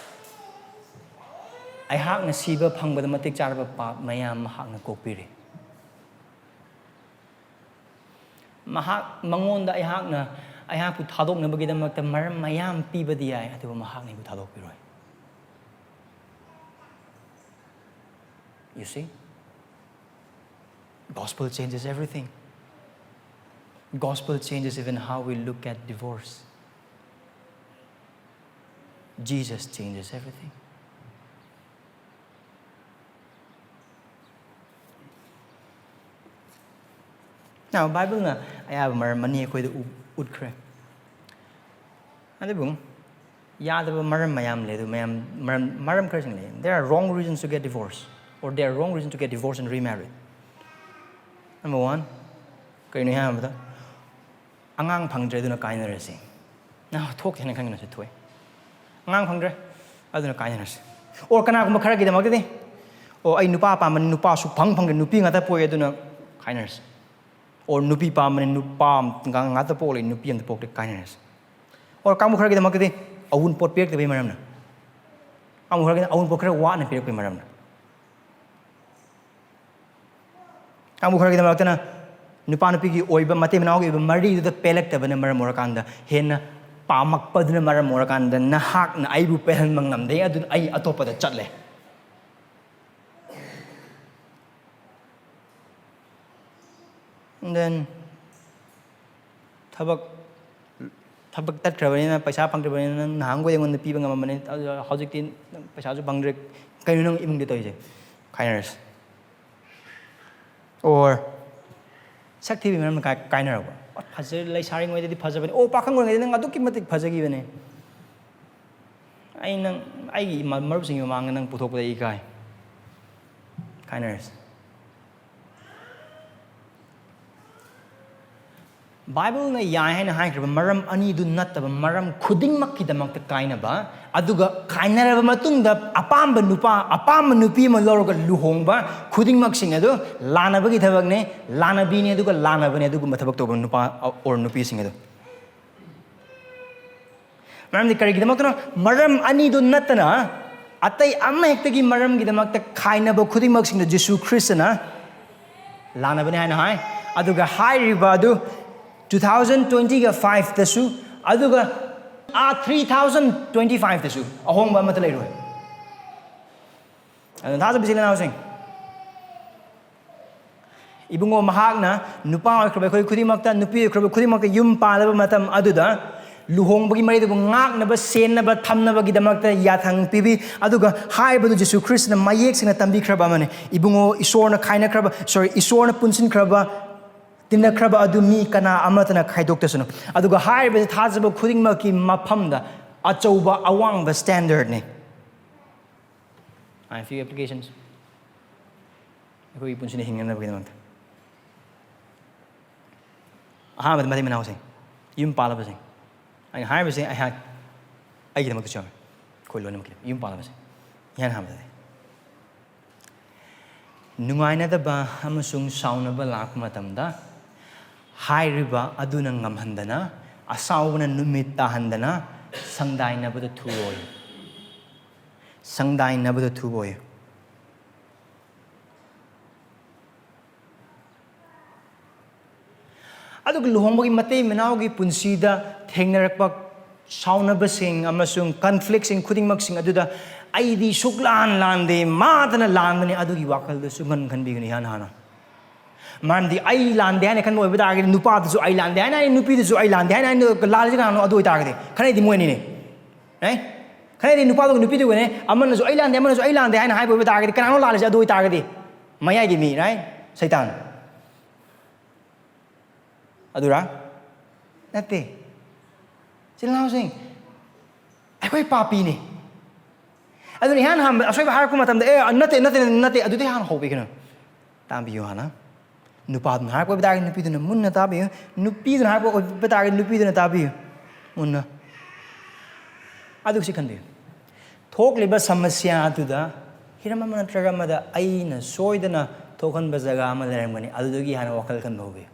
ꯑꯩꯍꯥꯛꯅ ꯁꯤꯕ ꯐꯪꯕꯗ ꯃꯇꯤꯛ ꯆꯥꯔꯕ ꯄꯥꯞ ꯃꯌꯥꯝ ꯃꯍꯥꯛꯅ ꯀꯣꯛꯄꯤꯔꯤ꯫ ꯃꯍꯥꯛ, ꯃꯉꯣꯟꯗ ꯑꯩꯍꯥꯛꯅ, ꯑꯩꯍꯥꯛꯄꯨ ꯊꯥꯗꯣꯛꯅꯕꯒꯤꯗꯃꯛꯇ ꯃꯔꯝ ꯃꯌꯥꯝ ꯄꯤꯕꯗꯤ ꯌꯥꯏ, ꯑꯗꯨꯕꯨ ꯃꯍꯥꯛꯅ ꯑꯩꯕꯨ ꯊꯥꯗꯣꯛꯄꯤꯔꯣꯏ꯫ You see? Gospel changes everything. Gospel changes even how we look at divorce. Jesus changes everything. Now, Bible-ꯅ ꯑꯌꯥꯕ ꯃꯔꯝ ꯑꯅꯤ ꯑꯩꯈꯣꯏꯗ ꯎ-, ꯎꯠꯈ꯭ꯔꯦ꯫ ꯑꯗꯨꯕꯨ ꯌꯥꯗꯕ ꯃꯔꯝ ꯃꯌꯥꯝ ꯂꯩ, ꯑꯗꯨ ꯃꯌꯥꯝ, ꯃꯔꯝ, ꯃꯔꯝ ꯈꯔꯁꯤꯡ ꯂꯩ꯫ There are wrong reasons to get divorced, or there are wrong reasons to get divorced and remarried. Number one, ꯀꯩꯅꯣ ꯍꯥꯏꯕꯗ, ꯑꯉꯥꯡ ꯐꯪꯗ꯭ꯔꯦ ꯑꯗꯨꯅ ꯀꯥꯏꯅꯔꯁꯤ꯫ ꯅ ꯊꯣꯛꯇꯦ ꯍꯥꯏꯅ ꯈꯟꯒꯅꯨꯁꯦ, ꯊꯣꯛꯑꯦ꯫ ꯑꯉꯥꯡ ꯐꯪꯗ꯭ꯔꯦ ꯑꯗꯨꯅ ꯀꯥꯏꯅꯔꯁꯤ꯫ Or ꯀꯅꯥꯒꯨꯝꯕ ꯈꯔꯒꯤꯗꯃꯛꯇꯗꯤ, ꯑꯣ, ꯑꯩ ꯅꯨꯄꯥ ꯄꯥꯝꯕꯅꯤ, ꯅꯨꯄꯥꯁꯨ ꯐꯪ ꯐꯪꯗ꯭ꯔꯦ, ꯅꯨꯄꯤ ꯉꯥꯛꯇ ꯄꯣꯛꯑꯦ ꯑꯗꯨꯅ ꯀꯥꯏꯅꯔꯁꯤ꯫ Or ꯅꯨꯄꯤ ꯄꯥꯝꯕꯅꯤ, ꯅꯨꯄꯥ ꯉꯥꯛꯇ ꯄꯣꯛꯂꯦ, ꯅꯨꯄꯤ ꯑꯝꯇ ꯄꯣꯛꯇꯦ, ꯀꯥꯏꯅꯔꯁꯤ꯫ Or ꯀꯥꯡꯕꯨ ꯈꯔꯒꯤꯗꯃꯛꯇꯗꯤ ꯑꯋꯨꯟꯄꯣꯠ ꯄꯤꯔꯛꯇꯕꯩ ꯃꯔꯝꯅ꯫ ꯀꯥꯡꯕꯨ ꯈꯔꯒꯤꯅ ꯑꯋꯨꯟꯄꯣꯠ ꯈꯔ ꯋꯥꯠꯅ ꯄꯤꯔꯛꯄꯩ ꯃꯔꯝꯅ꯫ ꯀꯥꯡꯕꯨ ꯈꯔꯒꯤꯗꯃꯛꯇꯅ ꯅꯨꯄꯥ ꯅꯨꯄꯤꯒꯤ ꯑꯣꯏꯕ, ꯃꯇꯩ ꯃꯅꯥꯎꯒꯤ ꯑꯣꯏꯕ ꯃꯔꯤꯗꯨꯗ ꯄꯦꯜꯂꯛꯇꯕꯅ ꯃꯔꯝ ꯑꯣꯏꯔꯀꯥꯟꯗ, ꯍꯦꯟꯅ ꯄꯥꯝꯃꯛꯄꯗꯨꯅ ꯃꯔꯝ ꯑꯣꯏꯔꯀꯥꯟꯗ, "ꯅꯍꯥꯛꯅ ꯑꯩꯕꯨ ꯄꯦꯜꯍꯟꯕ ꯉꯝꯗꯦ, ꯑꯗꯨꯅ ꯑꯩ ꯑꯇꯣꯞꯄꯗ ꯆꯠꯂꯦ." And then, ꯊꯕꯛ, ꯊꯕꯛ ꯇꯠꯈ꯭ꯔꯕꯅꯤꯅ, ꯄꯩꯁꯥ ꯐꯪꯗ꯭ꯔꯕꯅꯤꯅ, ꯅꯪ ꯅꯍꯥꯟꯈꯣꯏ ꯑꯩꯉꯣꯟꯗ ꯄꯤꯕ ꯉꯝꯃꯝꯕꯅꯤ, ꯑꯗꯨ ꯍꯧꯖꯤꯛꯇꯤ ꯅꯪ ꯄꯩꯁꯥꯁꯨ ꯐꯪꯗ꯭ꯔꯦ, ꯀꯩꯅꯣ ꯅꯪ ꯏꯃꯨꯡꯗ ꯇꯧꯔꯤꯁꯦ? ꯀꯥꯏꯅꯔꯁꯤ꯫ Or ꯁꯛ ꯊꯤꯕꯒꯤ ꯃꯔꯝꯅ ꯀꯥꯏ-, ꯀꯥꯏꯅꯔꯛꯄ꯫ ꯑ, ꯐꯖ-, ꯂꯩꯁꯥꯔꯤꯉꯩꯗꯗꯤ ꯐꯖꯕꯅꯤ꯫ ꯑꯣ, ꯄꯥꯈꯪ ꯑꯣꯏꯔꯤꯉꯩꯗ ꯅꯪ ꯑꯗꯨꯛꯀꯤ ꯃꯇꯤꯛ ꯐꯖꯈꯤꯕꯅꯦ꯫ ꯑꯩ ꯅꯪ, ꯑꯩꯒꯤ ꯏꯃꯥ-, ꯃꯔꯨꯞꯁꯤꯡꯒꯤ ꯃꯃꯥꯡꯗ ꯅꯪ ꯄꯨꯊꯣꯛꯄꯗ ꯑꯩ ꯏꯀꯥꯏ꯫ ꯀꯥꯏꯅꯔꯁꯤ꯫ ꯕꯥꯏꯕꯜꯅ ꯌꯥꯏ ꯍꯥꯏꯅ ꯍꯥꯏꯈ꯭ꯔꯕ ꯃꯔꯝ ꯑꯅꯤꯗꯨ ꯅꯠꯇꯕ ꯃꯔꯝ ꯈꯨꯗꯤꯡꯃꯛꯀꯤꯗꯃꯛꯇ ꯀꯥꯏꯅꯕ, ꯑꯗꯨꯒ ꯀꯥꯏꯅꯔꯕ ꯃꯇꯨꯡꯗ ꯑꯄꯥꯝꯕ ꯅꯨꯄꯥ, ꯑꯄꯥꯝꯕ ꯅꯨꯄꯤ ꯑꯃ ꯂꯧꯔꯒ ꯂꯨꯍꯣꯡꯕ, ꯈꯨꯗꯤꯡꯃꯛꯁꯤꯡ ꯑꯗꯨ ꯂꯥꯟꯅꯕꯒꯤ ꯊꯕꯛꯅꯦ, ꯂꯥꯟꯅꯕꯤꯅꯦ, ꯑꯗꯨꯒ ꯂꯥꯟꯅꯕꯅꯦ ꯑꯗꯨꯒꯨꯝꯕ ꯊꯕꯛ ꯇꯧꯕ ꯅꯨꯄꯥ or ꯅꯨꯄꯤꯁꯤꯡ ꯑꯗꯨ꯫ ꯃꯔꯝꯗꯤ ꯀꯔꯤꯒꯤꯗꯃꯛꯇꯅꯣ? ꯃꯔꯝ ꯑꯅꯤꯗꯨ ꯅꯠꯇꯅ ꯑꯇꯩ ꯑꯃꯍꯦꯛꯇꯒꯤ ꯃꯔꯝꯒꯤꯗꯃꯛꯇ ꯈꯥꯏꯅꯕ ꯈꯨꯗꯤꯡꯃꯛꯁꯤꯡꯗ ꯖꯤꯁꯨ ꯈ꯭ꯔꯤꯁꯇꯅ ꯂꯥꯟꯅꯕꯅꯤ ꯍꯥꯏꯅ ꯍꯥꯏ꯫ ꯑꯗꯨꯒ ꯍꯥꯏꯔꯤꯕ ꯑꯗꯨ two thousand twenty-five ꯇꯁꯨ, ꯑꯗꯨꯒ ꯑꯥ three thousand twenty-five ꯇꯁꯨ ꯑꯍꯣꯡꯕ ꯑꯃꯠꯇ ꯂꯩꯔꯣꯏ꯫ ꯑꯗꯨꯅ ꯊꯥꯖꯕ ꯏꯆꯤꯜ ꯏꯅꯥꯎꯁꯤꯡ, ꯏꯕꯨꯡꯉꯣ ꯃꯍꯥꯛꯅ ꯅꯨꯄꯥ ꯑꯣꯏꯈ꯭ꯔꯕ ꯑꯩꯈꯣꯏ ꯈꯨꯗꯤꯡꯃꯛꯇ, ꯅꯨꯄꯤ ꯑꯣꯏꯈ꯭ꯔꯕ ꯈꯨꯗꯤꯡꯃꯛꯇ ꯌꯨꯝ ꯄꯥꯜꯂꯕ ꯃꯇꯝ ꯑꯗꯨꯗ ꯂꯨꯍꯣꯡꯕꯒꯤ ꯃꯔꯤꯗꯨꯕꯨ ꯉꯥꯛꯅꯕ, ꯁꯦꯟꯅꯕ, ꯊꯝꯅꯕꯒꯤꯗꯃꯛꯇ ꯌꯥꯊꯪ ꯄꯤꯕꯤ꯫ ꯑꯗꯨꯒ ꯍꯥꯏꯔꯤꯕꯗꯨ ꯖꯤꯁꯨ ꯈ꯭ꯔꯤꯁꯇꯅ ꯃꯌꯦꯛ ꯁꯦꯡꯅ ꯇꯝꯕꯤꯈ꯭ꯔꯕ ꯑꯃꯅꯤ꯫ ꯏꯕꯨꯡꯉꯣ, ꯏꯁꯣꯔꯅ ꯈꯥꯏꯅꯈ꯭ꯔꯕ, ꯁꯣꯔꯤ, ꯏꯁꯣꯔꯅ ꯄꯨꯟꯁꯤꯟꯈ꯭ꯔꯕ, ꯇꯤꯟꯅꯈ꯭ꯔꯕ ꯑꯗꯨ ꯃꯤ ꯀꯅꯥ ꯑꯃꯠꯇꯅ ꯈꯥꯏꯗꯣꯛꯇꯁꯅꯨ꯫ ꯑꯗꯨꯒ ꯍꯥꯏꯔꯤꯕꯁꯤ ꯊꯥꯖꯕ ꯈꯨꯗꯤꯡꯃꯛꯀꯤ ꯃꯐꯝꯗ ꯑꯆꯧꯕ ꯑꯋꯥꯡꯕ ꯁ꯭ꯇꯦꯟꯗꯔꯗꯅꯤ꯫ I have few applications. ꯑꯩꯈꯣꯏꯒꯤ ꯄꯨꯟꯁꯤꯗ ꯍꯤꯡꯅꯅꯕꯒꯤꯗꯃꯛꯇ꯫ ꯑꯍꯥꯟꯕꯗ ꯃꯇꯩ ꯃꯅꯥꯎꯁꯤꯡ, ꯌꯨꯝ ꯄꯥꯜꯂꯕꯁꯤꯡ꯫ ꯑꯩꯅ ꯍꯥꯏꯔꯤꯕꯁꯦ ꯑꯩꯍꯥꯛ, ꯑꯩꯒꯤꯗꯃꯛꯇꯁꯨ ꯌꯥꯎꯋꯦ꯫ ꯑꯩꯈꯣꯏ ꯂꯣꯏꯅꯃꯛꯀꯤ ꯌꯨꯝ ꯄꯥꯜꯂꯕꯁꯤꯡ꯫ ꯏꯍꯥꯟ ꯍꯥꯟꯕꯗꯗꯤ ꯅꯨꯡꯉꯥꯏꯅꯗꯕ ꯑꯃꯁꯨꯡ ꯁꯥꯎꯅꯕ ꯂꯥꯛꯄ ꯃꯇꯝꯗ ꯍꯥꯏꯔꯤꯕ ꯑꯗꯨꯅ ꯉꯝꯍꯟꯗꯅ, ꯑꯁꯥꯎꯕꯅ ꯅꯨꯃꯤꯠ ꯇꯥꯍꯟꯗꯅ ꯁꯪꯗꯥꯏꯅꯕꯗ ꯊꯨꯑꯣꯏ꯫ ꯁꯪꯗꯥꯏꯅꯕꯗ ꯊꯨꯑꯣꯏ꯫ ꯑꯗꯨꯒ ꯂꯨꯍꯣꯡꯕꯒꯤ ꯃꯇꯩ ꯃꯅꯥꯎꯒꯤ ꯄꯨꯟꯁꯤꯗ ꯊꯦꯡꯅꯔꯛꯄ ꯁꯥꯎꯅꯕꯁꯤꯡ ꯑꯃꯁꯨꯡ ꯀꯟꯐ꯭ꯂꯤꯛꯁꯤꯡ ꯈꯨꯗꯤꯡꯃꯛꯁꯤꯡ ꯑꯗꯨꯗ "ꯑꯩꯗꯤ ꯁꯨꯛꯂꯥꯟ ꯂꯥꯟꯗꯦ, ꯃꯥꯗꯅ ꯂꯥꯟꯕꯅꯤ" ꯑꯗꯨꯒꯤ ꯋꯥꯈꯜꯗꯨ ꯁꯨꯡꯈꯟ ꯈꯟꯕꯤꯒꯅꯨ ꯏꯍꯥꯟ ꯍꯥꯟꯅ꯫ ꯃꯔꯝꯗꯤ ꯑꯩ ꯂꯥꯟꯗꯦ ꯍꯥꯏꯅ ꯈꯟꯕ ꯑꯣꯏꯕ ꯇꯥꯔꯒꯗꯤ ꯅꯨꯄꯥꯗꯨꯁꯨ ꯑꯩ ꯂꯥꯟꯗꯦ ꯍꯥꯏꯅ ꯍꯥꯏ, ꯅꯨꯄꯤꯗꯨꯁꯨ ꯑꯩ ꯂꯥꯟꯗꯦ ꯍꯥꯏꯅ ꯍꯥꯏ, ꯂꯥꯜꯂꯤꯁꯤ ꯀꯅꯥꯅꯣ? ꯑꯗꯨ ꯑꯣꯏꯇꯥꯔꯒꯗꯤ ꯈꯟꯅꯩꯗꯤ ꯃꯣꯏ ꯑꯅꯤꯅꯦ꯫ ꯔꯥꯏꯠ? ꯈꯟꯅꯩꯗꯤ ꯅꯨꯄꯥꯗꯨꯒ ꯅꯨꯄꯤꯗꯨꯒꯅꯦ, ꯑꯃꯅꯁꯨ "ꯑꯩ ꯂꯥꯟꯗꯦ", ꯑꯃꯅꯁꯨ "ꯑꯩ ꯂꯥꯟꯗꯦ" ꯍꯥꯏꯅ ꯍꯥꯏꯕ ꯑꯣꯏꯕ ꯇꯥꯔꯒꯗꯤ ꯀꯅꯥꯅꯣ ꯂꯥꯜꯂꯤꯁꯦ? ꯑꯗꯨ ꯑꯣꯏꯇꯥꯔꯒꯗꯤ ꯃꯌꯥꯏꯒꯤ ꯃꯤ, ꯔꯥꯏꯠ? ꯁꯩꯇꯥꯟ꯫ ꯑꯗꯨꯔꯥ? ꯅꯠꯇꯦ꯫ ꯏꯆꯤꯜ ꯏꯅꯥꯎꯁꯤꯡ, ꯑꯩꯈꯣꯏ ꯄꯥꯄꯤꯅꯤ꯫ ꯑꯗꯨꯅ ꯏꯍꯥꯟ ꯍꯥꯟꯕ ꯑꯁꯣꯏꯕ ꯍꯥꯏꯔꯛꯄ ꯃꯇꯝꯗ, "ꯑꯦ, ꯅꯠꯇꯦ, ꯅꯠꯇꯦ, ꯅꯠꯇꯦ", ꯑꯗꯨꯗꯤ ꯍꯥꯟꯅ ꯍꯧꯕꯤꯒꯅꯨ꯫ ꯇꯥꯕꯤꯌꯨ ꯍꯥꯟꯅ꯫ ꯅꯨꯄꯥꯗꯨꯅ ꯍꯥꯏꯔꯛꯄ ꯑꯣꯏꯕ ꯇꯥꯔꯒꯗꯤ ꯅꯨꯄꯤꯗꯨꯅ ꯃꯨꯟꯅ ꯇꯥꯕꯤꯌꯨ꯫ ꯅꯨꯄꯤꯗꯨꯅ ꯍꯥꯏꯔꯛꯄ ꯑꯣꯏꯕ ꯇꯥꯔꯒꯗꯤ ꯅꯨꯄꯤꯗꯨꯅ ꯇꯥꯕꯤꯌꯨ꯫ ꯃꯨꯟꯅ꯫ ꯑꯗꯨꯒ ꯁꯤ ꯈꯟꯕꯤꯌꯨ꯫ ꯊꯣꯛꯂꯤꯕ ꯁꯃꯁ꯭ꯌꯥ ꯑꯗꯨꯗ ꯍꯤꯔꯝ ꯑꯃ ꯅꯠꯇ꯭ꯔꯒ ꯑꯃꯗ ꯑꯩꯅ ꯁꯣꯏꯗꯅ ꯊꯣꯛꯍꯟꯕ ꯖꯒꯥ ꯑꯃ ꯂꯩꯔꯝꯒꯅꯤ꯫ ꯑꯗꯨꯗꯒꯤ ꯍꯥꯟꯅ ꯋꯥꯈꯜ ꯈꯟꯕ ꯍꯧꯕꯤꯌꯨ꯫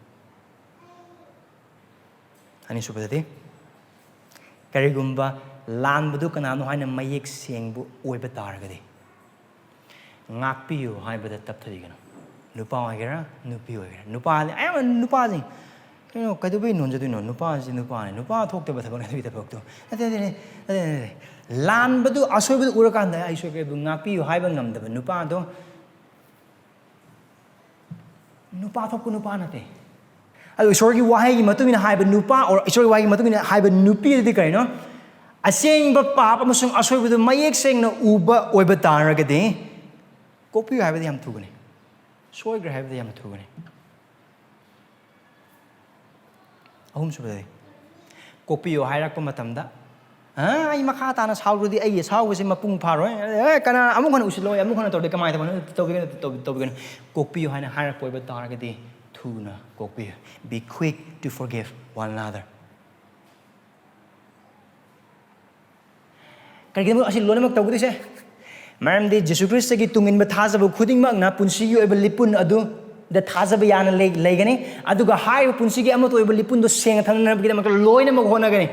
ꯑꯅꯤꯁꯨꯕꯗꯗꯤ, ꯀꯔꯤꯒꯨꯝꯕ ꯂꯥꯟꯕꯗꯨ ꯀꯅꯥꯅꯣ ꯍꯥꯏꯅ ꯃꯌꯦꯛ ꯁꯦꯡꯕ ꯑꯣꯏꯕ ꯇꯥꯔꯒꯗꯤ, ꯉꯥꯛꯄꯤꯌꯨ ꯍꯥꯏꯕꯗ ꯇꯞꯊꯕꯤꯒꯅꯨ꯫ ꯅꯨꯄꯥ ꯑꯣꯏꯒꯦꯔꯥ, ꯅꯨꯄꯤ ꯑꯣꯏꯒꯦꯔꯥ꯫ ꯅꯨꯄꯥꯗꯤ, ꯑꯌꯥꯝꯕ ꯅꯨꯄꯥꯁꯤꯡ, "ꯀꯩꯅꯣ, ꯀꯩꯗꯧꯕꯩ ꯅꯣꯟꯖꯗꯣꯏꯅꯣ? ꯅꯨꯄꯥꯁꯤ ꯅꯨꯄꯥꯅꯤ꯫ ꯅꯨꯄꯥ ꯊꯣꯛꯇꯕ ꯊꯕꯛꯅꯤ ꯑꯗꯨꯒꯤ ꯊꯕꯛꯇꯣ꯫" ꯅꯠꯇꯦ, ꯅꯠꯇꯦ, ꯅꯠꯇꯦ, ꯅꯠꯇꯦ, ꯅꯠꯇꯦ꯫ ꯂꯥꯟꯕꯗꯨ ꯑꯁꯣꯏꯕꯗꯨ ꯎꯔꯀꯥꯟꯗ "ꯑꯩ ꯁꯣꯏꯈ꯭ꯔꯦ, ꯑꯗꯨ ꯉꯥꯛꯄꯤꯌꯨ" ꯍꯥꯏꯕ ꯉꯝꯗꯕ ꯅꯨꯄꯥꯗꯣ ꯅꯨꯄꯥ ꯊꯣꯛꯄ ꯅꯨꯄꯥ ꯅꯠꯇꯦ꯫ ꯑꯗꯣ ꯏꯁꯣꯔꯒꯤ ꯋꯥꯍꯩꯒꯤ ꯃꯇꯨꯡ ꯏꯟꯅ ꯍꯥꯏꯕ ꯅꯨꯄꯥ, or ꯏꯁꯣꯔꯒꯤ ꯋꯥꯍꯩꯒꯤ ꯃꯇꯨꯡ ꯏꯟꯅ ꯍꯥꯏꯕ ꯅꯨꯄꯤ ꯑꯗꯨꯗꯤ ꯀꯔꯤꯅꯣ? ꯑꯁꯦꯡꯕ ꯄꯥꯞ ꯑꯃꯁꯨꯡ ꯑꯁꯣꯏꯕꯗꯨ ꯃꯌꯦꯛ ꯁꯦꯡꯅ ꯎꯕ ꯑꯣꯏꯕ ꯇꯥꯔꯒꯗꯤ, ꯀꯣꯛꯄꯤꯌꯨ ꯍꯥꯏꯕꯗꯤ ꯌꯥꯝ ꯊꯨꯒꯅꯤ, ꯁꯣꯏꯈ꯭ꯔꯦ ꯍꯥꯏꯕꯗꯤ ꯌꯥꯝꯅ ꯊꯨꯒꯅꯤ꯫ ꯑꯍꯨꯝꯁꯨꯕꯗꯗꯤ, ꯀꯣꯛꯄꯤꯌꯨ ꯍꯥꯏꯔꯛꯄ ꯃꯇꯝꯗ, "ꯑ, ꯑꯩ ꯃꯈꯥ ꯇꯥꯅ ꯁꯥꯎꯔꯨꯔꯗꯤ ꯑꯩꯒꯤ ꯁꯥꯎꯕꯁꯤ ꯃꯄꯨꯡ ꯐꯥꯔꯣꯏ꯫ ꯑꯦ, ꯀꯅꯥ ꯑꯃꯨꯛ ꯍꯟꯅ ꯎꯁꯤꯜꯂꯣꯏ, ꯑꯃꯨꯛ ꯍꯟꯅ ꯇꯧꯔꯗꯤ ꯀꯃꯥꯏꯅ ꯇꯧꯕꯅꯣ? ꯇꯧꯕꯤꯒꯅꯨ, ꯇꯧ-, ꯇꯧꯕꯤꯒꯅꯨ꯫ ꯀꯣꯛꯄꯤꯌꯨ" ꯍꯥꯏꯅ ꯍꯥꯏꯔꯛꯄ ꯑꯣꯏꯕ ꯇꯥꯔꯒꯗꯤ ꯊꯨꯅ ꯀꯣꯛꯄꯤꯌꯨ꯫ Be quick to forgive one another. ꯀꯔꯤꯒꯤꯅꯣ ꯑꯁꯤ ꯂꯣꯏꯅꯃꯛ ꯇꯧꯒꯗꯣꯏꯁꯦ? ꯃꯔꯝꯗꯤ ꯖꯤꯁꯨ ꯈ꯭ꯔꯤꯁꯇꯒꯤ ꯇꯨꯡꯏꯟꯕ ꯊꯥꯖꯕ ꯈꯨꯗꯤꯡꯃꯛꯅ ꯄꯨꯟꯁꯤꯒꯤ ꯑꯣꯏꯕ ꯂꯤꯄꯨꯟ ꯑꯗꯨꯗ ꯊꯥꯖꯕ ꯌꯥꯅ ꯂꯩ-, ꯂꯩꯒꯅꯤ꯫ ꯑꯗꯨꯒ ꯍꯥꯏꯔꯤꯕ ꯄꯨꯟꯁꯤꯒꯤ ꯑꯃꯠꯇ ꯑꯣꯏꯕ ꯂꯤꯄꯨꯟꯗꯨ ꯁꯦꯡꯅ ꯊꯝꯅꯅꯕꯒꯤꯗꯃꯛꯇ ꯂꯣꯏꯅꯃꯛ ꯍꯣꯠꯅꯒꯅꯤ꯫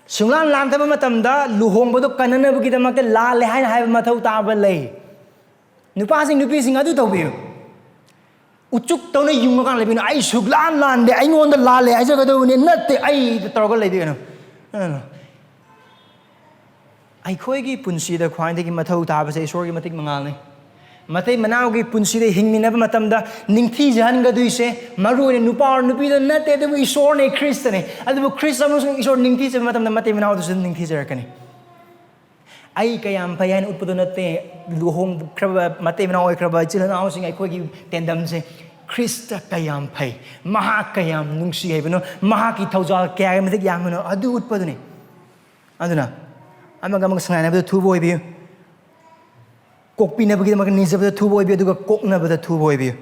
ꯁꯨꯡꯂꯥꯟ ꯂꯥꯟꯗꯕ ꯃꯇꯝꯗ ꯂꯨꯍꯣꯡꯕꯗꯨ ꯀꯟꯅꯅꯕꯒꯤꯗꯃꯛꯇ ꯂꯥꯜꯂꯦ ꯍꯥꯏꯅ ꯍꯥꯏꯕ ꯃꯊꯧ ꯇꯥꯕ ꯂꯩ꯫ ꯅꯨꯄꯥꯁꯤꯡ, ꯅꯨꯄꯤꯁꯤꯡ ꯑꯗꯨ ꯇꯧꯕꯤꯌꯨ꯫ ꯎꯆꯨꯛ ꯇꯧꯅ ꯌꯨꯡꯉꯀꯥꯟꯗ ꯂꯩꯕꯤꯒꯅꯨ꯫ "ꯑꯩ ꯁꯨꯛꯂꯥꯟ ꯂꯥꯟꯗꯦ, ꯑꯩꯉꯣꯟꯗ ꯂꯥꯜꯂꯦ ꯍꯥꯏꯖꯒꯗꯧꯕꯅꯤ, ꯅꯠꯇꯦ ꯑꯩ" ꯇꯧꯔꯒ ꯂꯩꯕꯤꯒꯅꯨ꯫ ꯑꯩꯈꯣꯏꯒꯤ ꯄꯨꯟꯁꯤꯗ ꯈ꯭ꯋꯥꯏꯗꯒꯤ ꯃꯊꯧ ꯇꯥꯕꯁꯦ ꯏꯁꯣꯔꯒꯤ ꯃꯇꯤꯛ ꯃꯉꯥꯜꯅꯤ꯫ ꯃꯇꯩ ꯃꯅꯥꯎꯒꯤ ꯄꯨꯟꯁꯤꯗ ꯍꯤꯡꯃꯤꯟꯅꯕ ꯃꯇꯝꯗ ꯅꯤꯡꯊꯤꯖꯍꯟꯒꯗꯣꯏꯁꯦ ꯃꯔꯨ ꯑꯣꯏꯅ ꯅꯨꯄꯥ ꯑꯣꯔ ꯅꯨꯄꯤꯗ ꯅꯠꯇꯦ, ꯑꯗꯨꯕꯨ ꯏꯁꯣꯔꯅꯦ, ꯈ꯭ꯔꯤꯁꯇꯅꯦ꯫ ꯑꯗꯨꯕꯨ ꯈ꯭ꯔꯤꯁ ꯑꯃꯁꯨꯡ ꯏꯁꯣꯔ ꯅꯤꯡꯊꯤꯖꯕ ꯃꯇꯝꯗ ꯃꯇꯩ ꯃꯅꯥꯎꯗꯨꯁꯨ ꯑꯗꯨꯝ ꯅꯤꯡꯊꯤꯖꯔꯛꯀꯅꯤ꯫ ꯑꯩ ꯀꯌꯥꯝ ꯐꯩ ꯍꯥꯏꯅ ꯎꯠꯄꯗꯨ ꯅꯠꯇꯦ꯫ ꯂꯨꯍꯣꯡꯈ꯭ꯔꯕ ꯃꯇꯩ ꯃꯅꯥꯎ ꯑꯣꯏꯈ꯭ꯔꯕ ꯏꯆꯤꯜ ꯏꯅꯥꯎꯁꯤꯡ, ꯑꯩꯈꯣꯏꯒꯤ ꯇꯦꯟꯗꯝꯁꯦ ꯈ꯭ꯔꯤꯁꯇ ꯀꯌꯥꯝ ꯐꯩ, ꯃꯍꯥꯛ ꯀꯌꯥꯝ ꯅꯨꯡꯁꯤ ꯍꯥꯏꯕꯅꯣ, ꯃꯍꯥꯛꯀꯤ ꯊꯧꯖꯥꯜ ꯀꯌꯥꯒꯤ ꯃꯇꯤꯛ ꯌꯥꯝꯕꯅꯣ, ꯑꯗꯨ ꯎꯠꯄꯗꯨꯅꯤ꯫ ꯑꯗꯨꯅ ꯑꯃꯒ ꯑꯃꯒ ꯁꯪꯒꯥꯏꯅꯕꯗ ꯊꯨꯕ ꯑꯣꯏꯕꯤꯌꯨ꯫ ꯀꯣꯛꯄꯤꯅꯕꯒꯤꯗꯃꯛꯇ ꯅꯤꯖꯕꯗ ꯊꯨꯕ ꯑꯣꯏꯕꯤꯌꯨ, ꯑꯗꯨꯒ ꯀꯣꯛꯅꯕꯗ ꯊꯨꯕ ꯑꯣꯏꯕꯤꯌꯨ꯫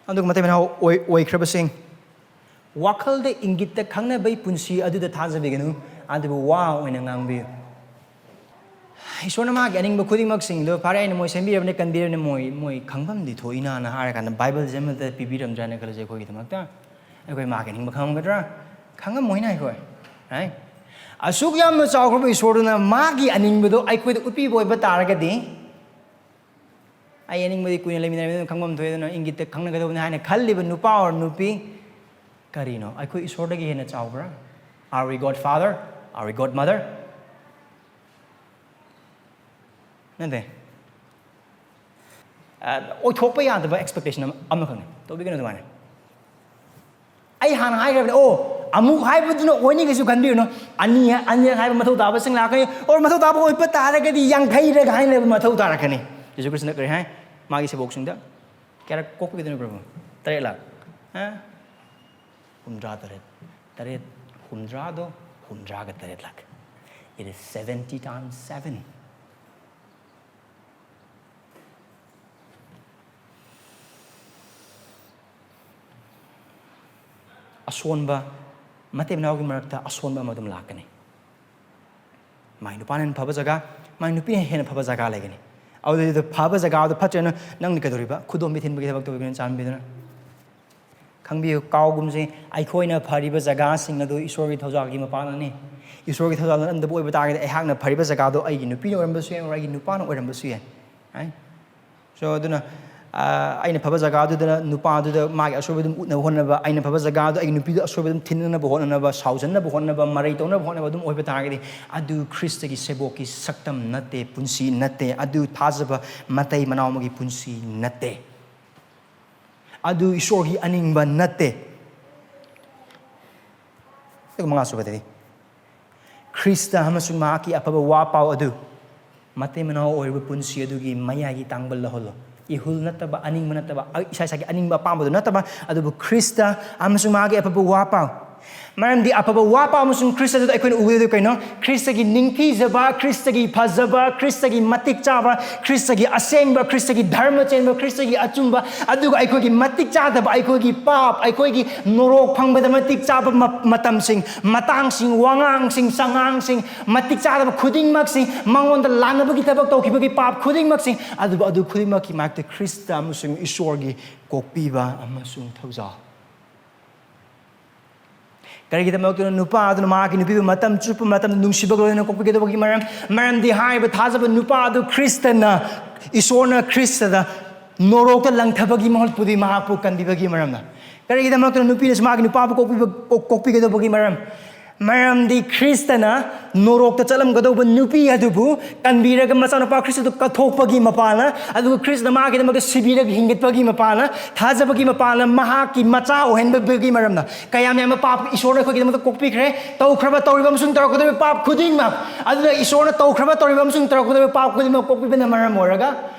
ꯑꯗꯨꯒ ꯃꯇꯩ ꯃꯅꯥꯎ ꯑꯣꯏ-, ꯑꯣꯏꯈ꯭ꯔꯕꯁꯤꯡ, ꯋꯥꯈꯜꯗ ꯏꯪꯒꯤꯠꯇ ꯈꯪꯅꯕꯩ ꯄꯨꯟꯁꯤ ꯑꯗꯨꯗ ꯊꯥꯖꯕꯤꯒꯅꯨ, ꯑꯗꯨꯕꯨ ꯋꯥ ꯑꯣꯏꯅ ꯉꯥꯡꯕꯤꯌꯨ꯫ ꯏꯁꯣꯔꯅ ꯃꯥꯒꯤ ꯑꯅꯤꯡꯕ ꯈꯨꯗꯤꯡꯃꯛꯁꯤꯡꯗꯣ, "ꯐꯔꯦ, ꯑꯩꯅ ꯃꯣꯏ ꯁꯦꯝꯕꯤꯔꯕꯅꯤ, ꯀꯟꯕꯤꯔꯕꯅꯤ, ꯃꯣꯏ, ꯃꯣꯏ ꯈꯪꯐꯝꯗꯤ ꯊꯣꯛꯏꯅ"ꯅ ꯍꯥꯏꯔꯀꯥꯟꯗ ꯕꯥꯏꯕꯜꯁꯦ ꯑꯃꯠꯇ ꯄꯤꯕꯤꯔꯝꯗ꯭ꯔꯥꯅ ꯈꯜꯂꯁꯦ ꯑꯩꯈꯣꯏꯒꯤꯗꯃꯛꯇ꯫ ꯑꯩꯈꯣꯏ ꯃꯥꯒꯤ ꯑꯅꯤꯡꯕ ꯈꯪꯉꯝꯒꯗ꯭ꯔꯥ? ꯈꯪꯉꯝꯃꯣꯏꯅ ꯑꯩꯈꯣꯏ, right? ꯑꯁꯨꯛ ꯌꯥꯝꯅ ꯆꯥꯎꯈ꯭ꯔꯕ ꯏꯁꯣꯔꯗꯨꯅ ꯃꯥꯒꯤ ꯑꯅꯤꯡꯕꯗꯣ ꯑꯩꯈꯣꯏꯗ ꯎꯠꯄꯤꯕ ꯑꯣꯏꯕ ꯇꯥꯔꯒꯗꯤ, "ꯑꯩ ꯑꯅꯤꯡꯕꯗꯤ ꯀꯨꯏꯅ ꯂꯩꯃꯤꯟꯅꯔꯕꯅꯤꯅ ꯈꯪꯐꯝ ꯊꯣꯛꯑꯦ, ꯑꯗꯨꯅ ꯏꯪꯒꯤꯠꯇ ꯈꯪꯅꯒꯗꯧꯕꯅꯤ" ꯍꯥꯏꯅ ꯈꯜꯂꯤꯕ ꯅꯨꯄꯥ ꯑꯣꯔ ꯅꯨꯄꯤ ꯀꯔꯤꯅꯣ? ꯑꯩꯈꯣꯏ ꯏꯁꯣꯔꯗꯒꯤ ꯍꯦꯟꯅ ꯆꯥꯎꯕ꯭ꯔꯥ? Are we God father? Are we God mother? ꯅꯠꯇꯦ꯫ ꯑ, ꯑꯣꯏꯊꯣꯛꯄ ꯌꯥꯗꯕ expectation ꯑꯃ, ꯑꯃꯈꯛꯅꯤ꯫ ꯇꯧꯕꯤꯒꯅꯨ ꯑꯗꯨꯃꯥꯏꯅ꯫ ꯑꯩ ꯍꯥꯟꯅ ꯍꯥꯏꯈ꯭ꯔꯕꯅꯦ, ꯑꯣ, ꯑꯃꯨꯛ ꯍꯥꯏꯕꯗꯨꯅ ꯑꯣꯏꯅꯤ ꯀꯩꯁꯨ ꯈꯟꯕꯤꯒꯅꯨ꯫ ꯑꯅꯤ, ꯑꯅꯤꯔꯛ ꯍꯥꯏꯕ ꯃꯊꯧ ꯇꯥꯕꯁꯤꯡ ꯂꯥꯛꯀꯅꯤ꯫ ꯑꯣ, ꯃꯊꯧ ꯇꯥꯕ ꯑꯣꯏꯕ ꯇꯥꯔꯒꯗꯤ ꯌꯥꯡꯈꯩꯔꯛ ꯍꯥꯏꯅꯕ ꯃꯊꯧ ꯇꯥꯔꯛꯀꯅꯤ꯫ ꯌꯦꯁꯨ ꯈ꯭ꯔꯤꯁꯇꯅ ꯀꯔꯤ ꯍꯥꯏ? ꯃꯥꯒꯤ ꯁꯦꯕꯣꯛꯁꯤꯡꯗ ꯀꯌꯥꯔꯛ ꯀꯣꯛꯄꯤꯒꯗꯣꯏꯅꯣ ꯄ꯭ꯔꯚꯨ? ꯇꯔꯦꯠ ꯂꯥꯛ? ꯍꯥ? ꯍꯨꯝꯗ꯭ꯔꯥ ꯇꯔꯦꯠ꯫ ꯇꯔꯦꯠ, ꯍꯨꯝꯗ꯭ꯔꯥꯗꯣ ꯍꯨꯝꯗ꯭ꯔꯥꯒ ꯇꯔꯦꯠ ꯂꯥꯛ꯫ It is seventy times seven. ꯑꯁꯣꯟꯕ, ꯃꯇꯩ ꯃꯅꯥꯎꯒꯤ ꯃꯔꯛꯇ ꯑꯁꯣꯟꯕ ꯑꯃ ꯑꯗꯨꯝ ꯂꯥꯛꯀꯅꯤ꯫ ꯃꯥꯏ ꯅꯨꯄꯥꯅ ꯍꯦꯟꯅ ꯐꯕ ꯖꯒꯥ, ꯃꯥꯏ ꯅꯨꯄꯤꯅ ꯍꯦꯟꯅ ꯐꯕ ꯖꯒꯥ ꯂꯩꯒꯅꯤ꯫ ꯑꯗꯨꯗ ꯐꯕ ꯖꯒꯥꯗꯣ ꯐꯠꯇ꯭ꯔꯦꯅ ꯅꯪꯅ ꯀꯩꯗꯧꯔꯤꯕ? ꯈꯨꯗꯣꯝꯕꯤ ꯊꯤꯟꯕꯒꯤ ꯊꯕꯛ ꯇꯧꯔꯤꯕꯅꯤꯅ ꯆꯥꯟꯕꯤꯗꯨꯅ꯫ ꯈꯪꯕꯤꯌꯨ, ꯀꯥꯎꯒꯨꯝꯁꯤ, ꯑꯩꯈꯣꯏꯅ ꯐꯔꯤꯕ ꯖꯒꯥꯁꯤꯡ ꯑꯗꯨ ꯏꯁꯣꯔꯒꯤ ꯊꯧꯖꯥꯜꯒꯤ ꯃꯄꯥꯟꯅꯅꯤ꯫ ꯏꯁꯣꯔꯒꯤ ꯊꯧꯖꯥꯜ ꯅꯠꯂꯝꯗꯕ ꯑꯣꯏꯕ ꯇꯥꯔꯒꯗꯤ ꯑꯩꯍꯥꯛꯅ ꯐꯔꯤꯕ ꯖꯒꯥꯗꯣ ꯑꯩꯒꯤ ꯅꯨꯄꯤꯅ ꯑꯣꯏꯔꯝꯕꯁꯨ ꯌꯥꯏ, ꯑꯣꯔ ꯑꯩꯒꯤ ꯅꯨꯄꯥꯅ ꯑꯣꯏꯔꯝꯕꯁꯨ ꯌꯥꯏ꯫ Right? So, ꯑꯗꯨꯅ, ꯑ, ꯑꯩꯅ ꯐꯕ ꯖꯒꯥꯗꯨꯗ ꯅꯨꯄꯥꯗꯨꯗ ꯃꯥꯒꯤ ꯑꯁꯣꯏꯕ ꯑꯗꯨꯝ ꯎꯠꯅꯕ ꯍꯣꯠꯅꯕ, ꯑꯩꯅ ꯐꯕ ꯖꯒꯥꯗꯣ ꯑꯩꯒꯤ ꯅꯨꯄꯤꯗꯨ ꯑꯁꯣꯏꯕ ꯑꯗꯨꯝ ꯊꯤꯟꯅꯅꯕ ꯍꯣꯠꯅꯅꯕ, ꯁꯥꯎꯖꯟꯅꯕ ꯍꯣꯠꯅꯕ, ꯃꯔꯩ ꯇꯧꯅꯕ ꯍꯣꯠꯅꯕ ꯑꯗꯨꯝ ꯑꯣꯏꯕ ꯇꯥꯔꯒꯗꯤ, ꯑꯗꯨ ꯈ꯭ꯔꯤꯁꯇꯒꯤ ꯁꯦꯕꯣꯛꯀꯤ ꯁꯛꯇꯝ ꯅꯠꯇꯦ, ꯄꯨꯟꯁꯤ ꯅꯠꯇꯦ, ꯑꯗꯨ ꯊꯥꯖꯕ ꯃꯇꯩ ꯃꯅꯥꯎ ꯑꯃꯒꯤ ꯄꯨꯟꯁꯤ ꯅꯠꯇꯦ, ꯑꯗꯨ ꯏꯁꯣꯔꯒꯤ ꯑꯅꯤꯡꯕ ꯅꯠꯇꯦ꯫ ꯑꯗꯨꯒ ꯃꯉꯥꯁꯨꯕꯗꯗꯤ, ꯈ꯭ꯔꯤꯁꯇ ꯑꯃꯁꯨꯡ ꯃꯍꯥꯛꯀꯤ ꯑꯐꯕ ꯋꯥ ꯄꯥꯎ ꯑꯗꯨ ꯃꯇꯩ ꯃꯅꯥꯎ ꯑꯣꯏꯔꯤꯕ ꯄꯨꯟꯁꯤ ꯑꯗꯨꯒꯤ ꯃꯌꯥꯏꯒꯤ ꯇꯥꯡꯕꯜ ꯂꯧꯍꯜꯂꯣ꯫ ꯏꯍꯨꯜ ꯅꯠꯇꯕ, ꯑꯅꯤꯡꯕ ꯅꯠꯇꯕ, ꯏꯁꯥ ꯏꯁꯥꯒꯤ ꯑꯅꯤꯡꯕ ꯑꯄꯥꯝꯕꯗꯨ ꯅꯠꯇꯕ, ꯑꯗꯨꯕꯨ ꯈ꯭ꯔꯤꯁꯇ ꯑꯃꯁꯨꯡ ꯃꯍꯥꯛꯀꯤ ꯑꯐꯕ ꯋꯥ ꯄꯥꯎ꯫ ꯃꯔꯝꯗꯤ ꯑꯐꯕ ꯋꯥ ꯄꯥꯎ ꯑꯃꯁꯨꯡ ꯈ꯭ꯔꯤꯁꯇ ꯑꯗꯨꯗ ꯑꯩꯈꯣꯏꯅ ꯎꯒꯗꯣꯏꯗꯨ ꯀꯩꯅꯣ? ꯈ꯭ꯔꯤꯁꯇꯒꯤ ꯅꯤꯡꯊꯤꯖꯕ, ꯈ꯭ꯔꯤꯁꯇꯒꯤ ꯐꯖꯕ, ꯈ꯭ꯔꯤꯁꯇꯒꯤ ꯃꯇꯤꯛ ꯆꯥꯕ, ꯈ꯭ꯔꯤꯁꯇꯒꯤ ꯑꯁꯦꯡꯕ, ꯈ꯭ꯔꯤꯁꯇꯒꯤ ꯙꯔꯃ ꯆꯦꯟꯕ, ꯈ꯭ꯔꯤꯁꯇꯒꯤ ꯑꯆꯨꯝꯕ, ꯑꯗꯨꯒ ꯑꯩꯈꯣꯏꯒꯤ ꯃꯇꯤꯛ ꯆꯥꯗꯕ, ꯑꯩꯈꯣꯏꯒꯤ ꯄꯥꯞ, ꯑꯩꯈꯣꯏꯒꯤ ꯅꯣꯔꯣꯛ ꯐꯪꯕꯗ ꯃꯇꯤꯛ ꯆꯥꯕ ꯃ-, ꯃꯇꯝꯁꯤꯡ, ꯃꯇꯥꯡꯁꯤꯡ, ꯋꯥꯉꯥꯡꯁꯤꯡ, ꯆꯉꯥꯡꯁꯤꯡ, ꯃꯇꯤꯛ ꯆꯥꯗꯕ ꯈꯨꯗꯤꯡꯃꯛꯁꯤꯡ, ꯃꯉꯣꯟꯗ ꯂꯥꯟꯅꯕꯒꯤ ꯊꯕꯛ ꯇꯧꯈꯤꯕꯒꯤ ꯄꯥꯞ ꯈꯨꯗꯤꯡꯃꯛꯁꯤꯡ, ꯑꯗꯨꯕꯨ ꯑꯗꯨ ꯈꯨꯗꯤꯡꯃꯛꯀꯤ ꯃꯥꯏꯛꯇ ꯈ꯭ꯔꯤꯁꯇ ꯑꯃꯁꯨꯡ ꯏꯁꯣꯔꯒꯤ ꯀꯣꯛꯄꯤꯕ ꯑꯃꯁꯨꯡ ꯊꯧꯖꯥꯜ꯫ ꯀꯔꯤꯒꯤꯗꯃꯛꯇꯅꯣ ꯅꯨꯄꯥ ꯑꯗꯨꯅ ꯃꯍꯥꯛꯀꯤ ꯅꯨꯄꯤꯕꯨ ꯃꯇꯝ ꯆꯨꯞꯄ ꯃꯇꯝꯗ ꯅꯨꯡꯁꯤꯕꯒ ꯂꯣꯏꯅꯅ ꯀꯣꯛꯄꯤꯒꯗꯧꯕꯒꯤ ꯃꯔꯝ? ꯃꯔꯝꯗꯤ ꯍꯥꯏꯔꯤꯕ ꯊꯥꯖꯕ ꯅꯨꯄꯥ ꯑꯗꯨ ꯈ꯭ꯔꯤꯁꯇꯅ, ꯏꯁꯣꯔꯅ ꯈ꯭ꯔꯤꯁꯇꯗ ꯅꯣꯔꯣꯛꯇ ꯂꯪꯊꯕꯒꯤ ꯃꯍꯨꯠꯄꯨꯗꯤ ꯃꯍꯥꯛꯄꯨ ꯀꯟꯕꯤꯕꯒꯤ ꯃꯔꯝꯅ꯫ ꯀꯔꯤꯒꯤꯗꯃꯛꯇꯅꯣ ꯅꯨꯄꯤꯅꯁꯨ ꯃꯍꯥꯛꯀꯤ ꯅꯨꯄꯥꯕꯨ ꯀꯣꯛꯄꯤꯕ-, ꯀꯣꯛ-, ꯀꯣꯛꯄꯤꯒꯗꯧꯕꯒꯤ ꯃꯔꯝ? ꯃꯔꯝꯗꯤ ꯈ꯭ꯔꯤꯁꯇꯅ ꯅꯣꯔꯣꯛꯇ ꯆꯠꯂꯝꯒꯗꯧꯕ ꯅꯨꯄꯤ ꯑꯗꯨꯕꯨ ꯀꯟꯕꯤꯔꯒ ꯃꯆꯥꯅꯨꯄꯥ ꯈ꯭ꯔꯤꯁꯇꯗꯨ ꯀꯠꯊꯣꯛꯄꯒꯤ ꯃꯄꯥꯅ, ꯑꯗꯨꯒ ꯈ꯭ꯔꯤꯁꯇꯅ ꯃꯥꯒꯤꯗꯃꯛꯇ ꯁꯤꯕꯤꯔꯒ ꯍꯤꯡꯒꯠꯄꯒꯤ ꯃꯄꯥꯅ, ꯊꯥꯖꯕꯒꯤ ꯃꯄꯥꯅ ꯃꯍꯥꯛꯀꯤ ꯃꯆꯥ ꯑꯣꯏꯍꯟꯕꯒꯤ ꯃꯔꯝꯅ ꯀꯌꯥꯝ ꯌꯥꯝꯕ ꯄꯥꯞ ꯏꯁꯣꯔꯅ ꯑꯩꯈꯣꯏꯒꯤꯗꯃꯛꯇ ꯀꯣꯛꯄꯤꯈ꯭ꯔꯦ꯫ ꯇꯧꯈ꯭ꯔꯕ, ꯇꯧꯔꯤꯕ ꯑꯃꯁꯨꯡ ꯇꯧꯔꯛꯀꯗꯧꯔꯤꯕ ꯄꯥꯞ ꯈꯨꯗꯤꯡꯃꯛ, ꯑꯗꯨꯅ ꯏꯁꯣꯔꯅ ꯇꯧꯈ꯭ꯔꯕ, ꯇꯧꯔꯤꯕ ꯑꯃꯁꯨꯡ ꯇꯧꯔꯛꯀꯗꯧꯔꯤꯕ ꯄꯥꯞ ꯈꯨꯗꯤꯡꯃꯛ ꯀꯣꯛꯄꯤꯕꯅ ꯃꯔꯝ ꯑꯣꯏꯔꯒ,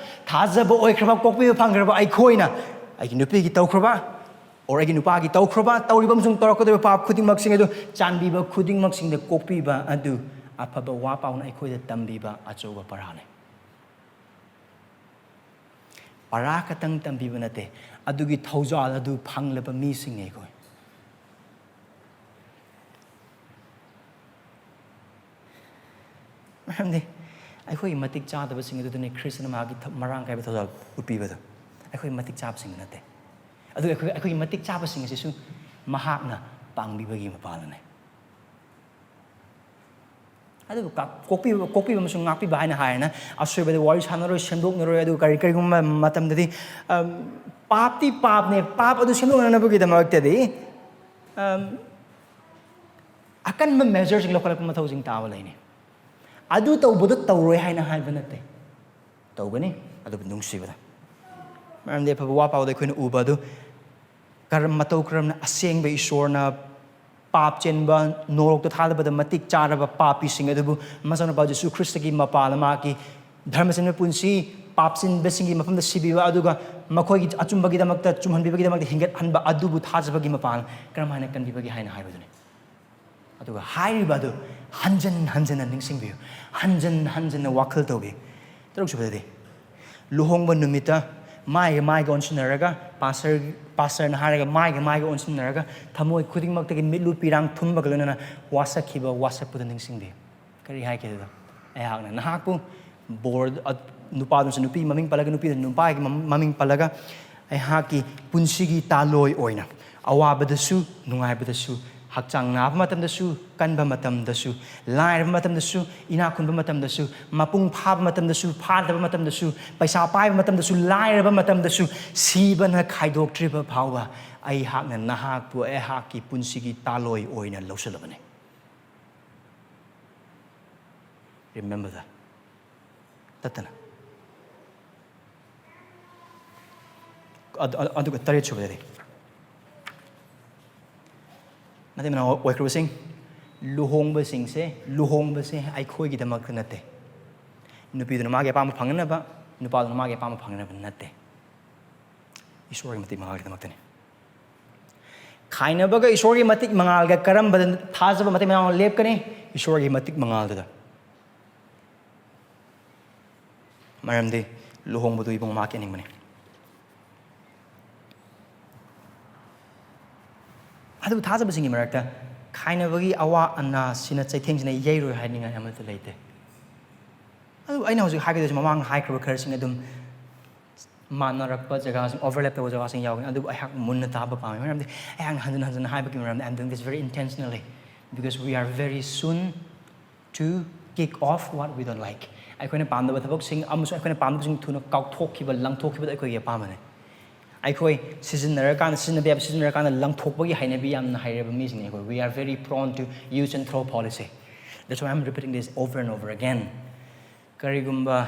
ꯊꯥꯖꯕ ꯑꯣꯏꯈ꯭ꯔꯕ, ꯀꯣꯛꯄꯤꯕ ꯐꯪꯈ꯭ꯔꯕ ꯑꯩꯈꯣꯏꯅ ꯑꯩꯒꯤ ꯅꯨꯄꯤꯒꯤ ꯇꯧꯈ꯭ꯔꯕ ꯑꯣꯔ ꯑꯩꯒꯤ ꯅꯨꯄꯥꯒꯤ ꯇꯧꯈ꯭ꯔꯕ, ꯇꯧꯔꯤꯕ ꯑꯃꯁꯨꯡ ꯇꯧꯔꯛꯀꯗꯧꯔꯤꯕ ꯄꯥꯞ ꯈꯨꯗꯤꯡꯃꯛꯁꯤꯡ ꯑꯗꯨ ꯆꯥꯟꯕꯤꯕ ꯈꯨꯗꯤꯡꯃꯛꯁꯤꯡꯗ ꯀꯣꯛꯄꯤꯕ ꯑꯗꯨ ꯑꯐꯕ ꯋꯥ ꯄꯥꯎꯅ ꯑꯩꯈꯣꯏꯗ ꯇꯝꯕꯤꯕ ꯑꯆꯧꯕ ꯄꯔꯥꯅꯤ꯫ ꯄꯔꯥ ꯈꯛꯇꯪ ꯇꯝꯕꯤꯕ ꯅꯠꯇꯦ, ꯑꯗꯨꯒꯤ ꯊꯧꯖꯥꯜ ꯑꯗꯨ ꯐꯪꯂꯕ ꯃꯤꯁꯤꯡꯅꯤ ꯑꯩꯈꯣꯏ꯫ ꯃꯔꯝꯗꯤ ꯑꯩꯈꯣꯏꯒꯤ ꯃꯇꯤꯛ ꯆꯥꯗꯕꯁꯤꯡ ꯑꯗꯨꯗꯅꯤ ꯈ꯭ꯔꯤꯁꯇꯅ ꯃꯍꯥꯛꯀꯤ ꯊ-, ꯃꯔꯥꯡ ꯀꯥꯏꯕ ꯊꯧꯖꯥꯜ ꯎꯠꯄꯤꯕꯗꯣ꯫ ꯑꯩꯈꯣꯏ ꯃꯇꯤꯛ ꯆꯥꯕꯁꯤꯡꯗꯨ ꯅꯠꯇꯦ꯫ ꯑꯗꯨ ꯑꯩꯈꯣꯏ, ꯑꯩꯈꯣꯏꯒꯤ ꯃꯇꯤꯛ ꯆꯥꯕꯁꯤꯡ ꯑꯁꯤꯁꯨ ꯃꯍꯥꯛꯅ ꯄꯥꯡꯕꯤꯕꯒꯤ ꯃꯄꯥꯜꯅꯅꯦ꯫ ꯑꯗꯨꯕꯨ ꯀ-, ꯀꯣꯛꯄꯤꯕ, ꯀꯣꯛꯄꯤꯕ ꯑꯃꯁꯨꯡ ꯉꯥꯛꯄꯤꯕ ꯍꯥꯏꯅ ꯍꯥꯏꯔꯦꯅ ꯑꯁꯣꯏꯕꯗ ꯋꯥꯔꯤ ꯁꯥꯟꯅꯔꯣꯏ, ꯁꯦꯝꯗꯣꯛꯅꯔꯣꯏ꯫ ꯑꯗꯨ ꯀꯔꯤ, ꯀꯔꯤꯒꯨꯝꯕ ꯃꯇꯝꯗꯗꯤ, ꯑꯝ, ꯄꯥꯞꯇꯤ ꯄꯥꯞꯅꯦ, ꯄꯥꯞ ꯑꯗꯨ ꯁꯦꯝꯗꯣꯛꯅꯅꯕꯒꯤꯗꯃꯛꯇꯗꯤ, ꯑꯝ, ꯑꯀꯟꯕ ꯃꯦꯖꯔꯁꯤꯡ ꯂꯧꯈꯠꯂꯛꯄ ꯃꯊꯧꯁꯤꯡ ꯇꯥꯕ ꯂꯩꯅꯤ꯫ ꯑꯗꯨ ꯇꯧꯕꯗꯣ ꯇꯧꯔꯣꯏ ꯍꯥꯏꯅ ꯍꯥꯏꯕ ꯅꯠꯇꯦ, ꯇꯧꯒꯅꯤ, ꯑꯗꯨꯕꯨ ꯅꯨꯡꯁꯤꯕꯗ꯫ ꯃꯔꯝꯗꯤ ꯑꯐꯕ ꯋꯥ ꯄꯥꯎꯗ ꯑꯩꯈꯣꯏꯅ ꯎꯕ ꯑꯗꯨ ꯀꯔꯝ, ꯃꯇꯧ ꯀꯔꯝꯅ ꯑꯁꯦꯡꯕ ꯏꯁꯣꯔꯅ ꯄꯥꯞ ꯆꯦꯟꯕ, ꯅꯣꯔꯣꯛꯇ ꯊꯥꯗꯕꯗ ꯃꯇꯤꯛ ꯆꯥꯔꯕ ꯄꯥꯄꯤꯁꯤꯡ ꯑꯗꯨꯕꯨ ꯃꯆꯥꯅꯨꯄꯥ ꯖꯤꯁꯨ ꯈ꯭ꯔꯤꯁꯇꯒꯤ ꯃꯄꯥꯜ ꯃꯍꯥꯛꯀꯤ ꯙꯔꯃ ꯆꯦꯟꯕ ꯄꯨꯟꯁꯤ, ꯄꯥꯞ ꯆꯦꯟꯕꯁꯤꯡꯒꯤ ꯃꯐꯝꯗ ꯁꯤꯕꯤꯕ, ꯑꯗꯨꯒ ꯃꯈꯣꯏꯒꯤ ꯑꯆꯨꯝꯕꯒꯤꯗꯃꯛꯇ, ꯆꯨꯝꯍꯟꯕꯤꯕꯒꯤꯗꯃꯛꯇ ꯍꯤꯡꯒꯠꯍꯟꯕ ꯑꯗꯨꯕꯨ ꯊꯥꯖꯕꯒꯤ ꯃꯄꯥꯜ ꯀꯔꯝ ꯍꯥꯏꯅ ꯀꯟꯕꯤꯕꯒꯦ ꯍꯥꯏꯅ ꯍꯥꯏꯕꯗꯨꯅꯤ꯫ ꯑꯗꯨꯒ ꯍꯥꯏꯔꯤꯕ ꯑꯗꯨ ꯍꯟꯖꯟ ꯍꯟꯖꯟꯅ ꯅꯤꯡꯁꯤꯡꯕꯤꯌꯨ, ꯍꯟꯖꯟ ꯍꯟꯖꯟꯅ ꯋꯥꯈꯜ ꯇꯧꯕꯤꯌꯨ꯫ ꯇꯔꯨꯛꯁꯨꯕꯗꯗꯤ, ꯂꯨꯍꯣꯡꯕ ꯅꯨꯃꯤꯠꯇ ꯃꯥꯏꯒ ꯃꯥꯏꯒ ꯑꯣꯟꯁꯤꯟꯅꯔꯒ, ꯄꯥꯁꯇꯔ, ꯄꯥꯁꯇꯔꯅ ꯍꯥꯏꯔꯒ ꯃꯥꯏꯒ ꯃꯥꯏꯒ ꯑꯣꯟꯁꯤꯟꯅꯔꯒ, ꯊꯃꯣꯏ ꯈꯨꯗꯤꯡꯃꯛꯇꯒꯤ ꯃꯤꯠꯂꯨ ꯄꯤꯔꯥꯡ ꯊꯨꯝꯕꯒ ꯂꯣꯏꯅꯅ ꯋꯥꯁꯛꯈꯤꯕ ꯋꯥꯁꯛꯄꯗꯨ ꯅꯤꯡꯁꯤꯡꯕꯤꯌꯨ꯫ ꯀꯔꯤ ꯍꯥꯏꯒꯦ ꯑꯗꯨꯗ? ꯑꯩꯍꯥꯛꯅ ꯅꯍꯥꯛꯄꯨ ꯕꯣꯔ, ꯑ, ꯅꯨꯄꯥꯗꯨꯅꯁꯨ ꯅꯨꯄꯤ ꯃꯃꯤꯡ ꯄꯜꯂꯒ, ꯅꯨꯄꯤꯗꯨꯅ ꯅꯨꯄꯥꯒꯤ ꯃꯝ-, ꯃꯃꯤꯡ ꯄꯜꯂꯒ, ꯑꯩꯍꯥꯛꯀꯤ ꯄꯨꯟꯁꯤꯒꯤ ꯇꯥꯂꯣꯏ ꯑꯣꯏꯅ ꯑꯋꯥꯕꯗꯁꯨ, ꯅꯨꯡꯉꯥꯏꯕꯗꯁꯨ, ꯍꯛꯆꯥꯡ ꯅꯥꯕ ꯃꯇꯝꯗꯁꯨ, ꯀꯟꯕ ꯃꯇꯝꯗꯁꯨ, ꯂꯥꯏꯔꯕ ꯃꯇꯝꯗꯁꯨ, ꯏꯅꯥꯛ ꯈꯨꯟꯕ ꯃꯇꯝꯗꯁꯨ, ꯃꯄꯨꯡ ꯐꯥꯕ ꯃꯇꯝꯗꯁꯨ, ꯐꯥꯗꯕ ꯃꯇꯝꯗꯁꯨ, ꯄꯩꯁꯥ ꯄꯥꯏꯕ ꯃꯇꯝꯗꯁꯨ, ꯂꯥꯏꯔꯕ ꯃꯇꯝꯗꯁꯨ, ꯁꯤꯕꯅ ꯈꯥꯏꯗꯣꯛꯇ꯭ꯔꯤꯕ ꯐꯥꯎꯕ ꯑꯩꯍꯥꯛꯅ ꯅꯍꯥꯛꯄꯨ ꯑꯩꯍꯥꯛꯀꯤ ꯄꯨꯟꯁꯤꯒꯤ ꯇꯥꯂꯣꯏ ꯑꯣꯏꯅ ꯂꯧꯁꯤꯜꯂꯕꯅꯤ꯫ Remember that. ꯇꯠꯇꯅ꯫ ꯑꯗꯨ- ꯑꯗꯨꯒ ꯇꯔꯦꯠ ꯁꯨꯕꯗꯗꯤ ꯃꯇꯩ ꯃꯅꯥꯎ ꯑꯣꯏꯈ꯭ꯔꯕꯁꯤꯡ, ꯂꯨꯍꯣꯡꯕꯁꯤꯡꯁꯦ, ꯂꯨꯍꯣꯡꯕꯁꯦ ꯑꯩꯈꯣꯏꯒꯤꯗꯃꯛꯇ ꯅꯠꯇꯦ꯫ ꯅꯨꯄꯤꯗꯨꯅ ꯃꯥꯒꯤ ꯑꯄꯥꯝꯕ ꯐꯪꯅꯅꯕ, ꯅꯨꯄꯥꯗꯨꯅ ꯃꯥꯒꯤ ꯑꯄꯥꯝꯕ ꯐꯪꯅꯅꯕ ꯅꯠꯇꯦ꯫ ꯏꯁꯣꯔꯒꯤ ꯃꯇꯤꯛ ꯃꯉꯥꯜꯒꯤꯗꯃꯛꯇꯅꯤ꯫ ꯈꯥꯏꯅꯕꯒ ꯏꯁꯣꯔꯒꯤ ꯃꯇꯤꯛ ꯃꯉꯥꯜꯒ ꯀꯔꯝꯕꯗ ꯊꯥꯖꯕ ꯃꯇꯩ ꯃꯅꯥꯎꯅ ꯂꯦꯞꯀꯅꯤ? ꯏꯁꯣꯔꯒꯤ ꯃꯇꯤꯛ ꯃꯉꯥꯜꯗꯨꯗ꯫ ꯃꯔꯝꯗꯤ ꯂꯨꯍꯣꯡꯕꯗꯨ ꯏꯕꯨꯡ ꯃꯥ ꯀꯦꯅꯤꯡꯕꯅꯤ꯫ ꯑꯗꯨꯕꯨ ꯊꯥꯖꯕꯁꯤꯡꯒꯤ ꯃꯔꯛꯇ ꯈꯥꯏꯅꯕꯒꯤ ꯑꯋꯥ ꯑꯅꯥꯁꯤꯅ, ꯆꯩꯊꯦꯡꯁꯤꯅ ꯌꯩꯔꯣꯏ ꯍꯥꯏꯅꯤꯡꯉꯥꯏ ꯑꯃꯠꯇ ꯂꯩꯇꯦ꯫ ꯑꯗꯨꯕꯨ ꯑꯩꯅ ꯍꯧꯖꯤꯛ ꯍꯥꯏꯒꯗꯣꯏꯁꯦ, ꯃꯃꯥꯡ ꯍꯥꯏꯈ꯭ꯔꯕ ꯈꯔꯁꯤꯡ ꯑꯗꯨꯝ ꯃꯥꯟꯅꯔꯛꯄ ꯖꯒꯥꯁꯤꯡ, overlap ꯇꯧꯕ ꯖꯒꯥꯁꯤꯡ ꯌꯥꯎꯒꯅꯤ꯫ ꯑꯗꯨꯕꯨ ꯑꯩꯍꯥꯛ ꯃꯨꯟꯅ ꯇꯥꯕ ꯄꯥꯝꯃꯤ, ꯃꯔꯝꯗꯤ ꯑꯩꯍꯥꯛꯅ ꯍꯟꯖꯤꯟ ꯍꯟꯖꯤꯟ ꯍꯥꯏꯕꯒꯤ ꯃꯔꯝꯗꯤ, I'm doing this very intentionally because we are very soon to kick off what we don't like. ꯑꯩꯈꯣꯏꯅ ꯄꯥꯝꯗꯕ ꯊꯕꯛꯁꯤꯡ ꯑꯃꯁꯨꯡ ꯑꯩꯈꯣꯏꯅ ꯄꯥꯝꯗꯕꯁꯤꯡ ꯊꯨꯅ ꯀꯥꯎꯊꯣꯛꯈꯤꯕ, ꯂꯪꯊꯣꯛꯈꯤꯕꯗ ꯑꯩꯈꯣꯏꯒꯤ ꯑꯄꯥꯝꯕꯅꯤ꯫ ꯑꯩꯈꯣꯏ ꯁꯤꯖꯤꯟꯅꯔꯀꯥꯟꯗ, ꯁꯤꯖꯤꯟꯅꯕ ꯌꯥꯕ ꯁꯤꯖꯤꯟꯅꯔꯀꯥꯟꯗ ꯂꯪꯊꯣꯛꯄꯒꯤ ꯍꯩꯅꯕꯤ ꯌꯥꯝꯅ ꯍꯩꯔꯕ ꯃꯤꯁꯤꯡꯅꯤ ꯑꯩꯈꯣꯏ꯫ We are very prone to use and throw policy. That's why I'm repeating this over and over again. ꯀꯔꯤꯒꯨꯝꯕ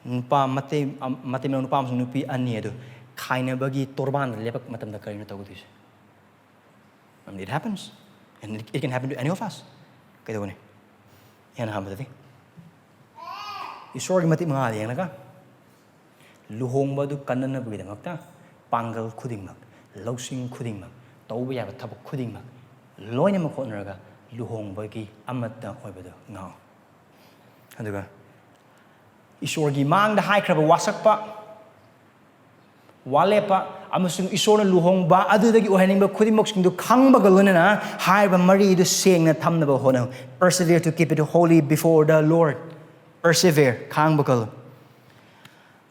ꯅꯨꯄꯥ ꯃꯇꯩ- ꯃꯇꯩ ꯃꯅꯥꯎ ꯅꯨꯄꯥ ꯑꯃꯁꯨꯡ ꯅꯨꯄꯤ ꯑꯅꯤ ꯑꯗꯨ ꯈꯥꯏꯅꯕꯒꯤ ꯇꯣꯔꯕꯥꯟꯗ ꯂꯦꯞꯄꯛꯄ ꯃꯇꯝꯗ ꯀꯔꯤꯅꯣ ꯇꯧꯒꯗꯣꯏꯁꯦ? And it happens. And it, it can happen to any of us. ꯀꯩꯗꯧꯒꯅꯤ? ꯏꯍꯥꯟ ꯑꯍꯥꯟꯕꯗꯗꯤ ꯏꯁꯣꯔꯒꯤ ꯃꯇꯤꯛ ꯃꯉꯥꯜ ꯌꯦꯡꯂꯒ ꯂꯨꯍꯣꯡꯕ ꯑꯗꯨ ꯀꯟꯅꯅꯕꯒꯤꯗꯃꯛꯇ ꯄꯥꯡꯒꯜ ꯈꯨꯗꯤꯡꯃꯛ, ꯂꯧꯁꯤꯡ ꯈꯨꯗꯤꯡꯃꯛ, ꯇꯧꯕ ꯌꯥꯕ ꯊꯕꯛ ꯈꯨꯗꯤꯡꯃꯛ ꯂꯣꯏꯅꯃꯛ ꯍꯣꯠꯅꯔꯒ ꯂꯨꯍꯣꯡꯕꯒꯤ ꯑꯃꯠꯇ ꯑꯣꯏꯕꯗꯨ ꯉꯥꯎ꯫ ꯑꯗꯨꯒ ꯏꯁꯣꯔꯒꯤ ꯃꯥꯡꯗ ꯍꯥꯏꯈ꯭ꯔꯕ ꯋꯥꯁꯛꯄ, ꯋꯥꯂꯦꯞꯄ ꯑꯃꯁꯨꯡ ꯏꯁꯣꯔꯅ ꯂꯨꯍꯣꯡꯕ ꯑꯗꯨꯗꯒꯤ ꯑꯣꯏꯍꯟꯅꯤꯡꯕ ꯈꯨꯗꯤꯡꯃꯛꯁꯤꯡꯗꯨ ꯈꯪꯕꯒ ꯂꯣꯏꯅꯅ ꯍꯥꯏꯔꯤꯕ ꯃꯔꯤꯗꯨ ꯁꯦꯡꯅ ꯊꯝꯅꯕ ꯍꯣꯠꯅꯧ꯫ Persevere to keep it holy before the Lord. Persevere, ꯈꯥꯡꯕ ꯀꯜꯂꯨ꯫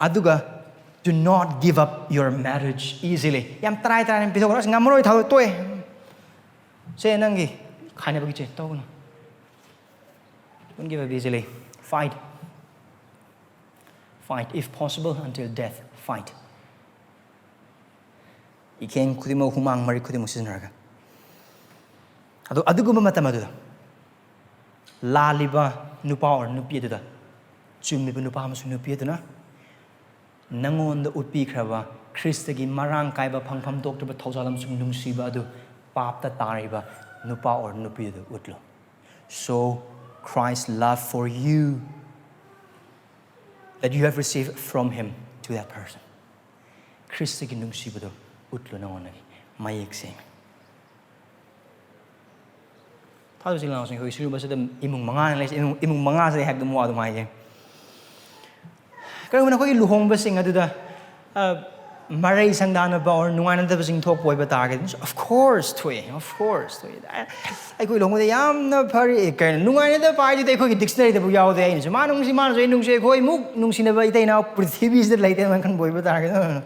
ꯑꯗꯨꯒ do not give up your marriage easily. ꯌꯥꯝ ꯇꯔꯥꯏ ꯇꯔꯥꯏꯅ ꯄꯤꯊꯣꯛꯈ꯭ꯔꯣ, "ꯑꯁ, ꯉꯝꯃꯔꯣꯏ, ꯊꯥꯗꯣꯛ ꯇꯣꯛꯑꯦ, ꯁꯦ ꯅꯪꯒꯤ ꯈꯥꯏꯅꯕꯒꯤ ꯆꯦ ꯇꯧꯒꯅꯨ." Don't give up easily. Fight. Fight, if possible, until death. Fight. ꯏꯈꯦꯡ ꯈꯨꯗꯤꯡꯃꯛ, ꯍꯨꯃꯥꯡ ꯃꯔꯤ ꯈꯨꯗꯤꯡꯃꯛ ꯁꯤꯖꯤꯟꯅꯔꯒ꯫ ꯑꯗꯣ ꯑꯗꯨꯒꯨꯝꯕ ꯃꯇꯝ ꯑꯗꯨꯗ ꯂꯥꯜꯂꯤꯕ, ꯅꯨꯄꯥ ꯑꯣꯔ ꯅꯨꯄꯤ ꯑꯗꯨꯗ, ꯆꯨꯝꯃꯤꯕ ꯅꯨꯄꯥ ꯑꯃꯁꯨꯡ ꯅꯨꯄꯤ ꯑꯗꯨꯅ ꯅꯪꯉꯣꯟꯗ ꯎꯠꯄꯤꯈ꯭ꯔꯕ ꯈ꯭ꯔꯤꯁꯇꯒꯤ ꯃꯔꯥꯡ ꯀꯥꯏꯕ, ꯐꯪꯐꯝ ꯊꯣꯛꯇ꯭ꯔꯕ ꯊꯧꯖꯥꯜ ꯑꯃꯁꯨꯡ ꯅꯨꯡꯁꯤꯕ ꯑꯗꯨ ꯄꯥꯞꯇ ꯇꯥꯔꯤꯕ ꯅꯨꯄꯥ ꯑꯣꯔ ꯅꯨꯄꯤ ꯑꯗꯨ ꯎꯠꯂꯨ꯫ Show Christ's love for you that you have received from him to that person. ꯈ꯭ꯔꯤꯁꯇꯒꯤ ꯅꯨꯡꯁꯤꯕꯗꯣ ꯎꯠꯂꯨ ꯅꯉꯣꯟꯗꯒꯤ꯫ ꯃꯌꯦꯛ ꯁꯦꯡꯅ ꯊꯥꯗꯣꯛꯁꯤ ꯂꯥꯎꯁꯤꯡ ꯑꯩꯈꯣꯏ ꯁꯤꯒꯨꯝꯕꯁꯤꯗ ꯏꯃꯨꯡ ꯃꯉꯥꯅ ꯂꯩꯁꯦ꯫ ꯏꯃꯨꯡ, ꯏꯃꯨꯡ ꯃꯉꯥꯁꯤꯗ ꯑꯩ ꯍꯥꯏꯕꯗꯨ ꯑꯃꯨꯛ ꯑꯗꯨꯝ ꯍꯥꯏꯒꯦ꯫ ꯀꯔꯤꯒꯨꯝꯕ ꯑꯩꯈꯣꯏꯒꯤ ꯂꯨꯍꯣꯡꯕꯁꯤꯡ ꯑꯗꯨꯗ, ꯑ, ꯃꯔꯩ ꯁꯪꯗꯥꯅꯕ or ꯅꯨꯡꯉꯥꯏꯅꯗꯕꯁꯤꯡ ꯊꯣꯛꯄ ꯑꯣꯏꯕ ꯇꯥꯔꯒꯗꯤ, of course ꯊꯣꯛꯑꯦ, of course ꯊꯣꯛꯑꯦ꯫ ꯑꯩꯈꯣꯏ ꯂꯨꯍꯣꯡꯕꯗ ꯌꯥꯝꯅ ꯐꯔꯦ꯫ ꯀꯩꯅꯣ, ꯅꯨꯡꯉꯥꯏꯅꯗꯕ ꯍꯥꯏꯗꯨꯗꯤ ꯑꯩꯈꯣꯏꯒꯤ dictionaryꯗꯕꯨ ꯌꯥꯎꯗꯦ꯫ ꯑꯩꯅꯁꯨ ꯃꯥ ꯅꯨꯡꯁꯤ, ꯃꯥꯅꯁꯨ ꯑꯩ ꯅꯨꯡꯁꯤ, ꯑꯩꯈꯣꯏꯃꯨꯛ ꯅꯨꯡꯁꯤꯅꯕ ꯏꯇꯩ ꯏꯅꯥꯎ ꯄ꯭ꯔꯤꯊꯤꯕꯤꯁꯤꯗ ꯂꯩꯇꯦ ꯈꯟꯕ ꯑꯣꯏꯕ ꯇꯥꯔꯒꯗꯤ꯫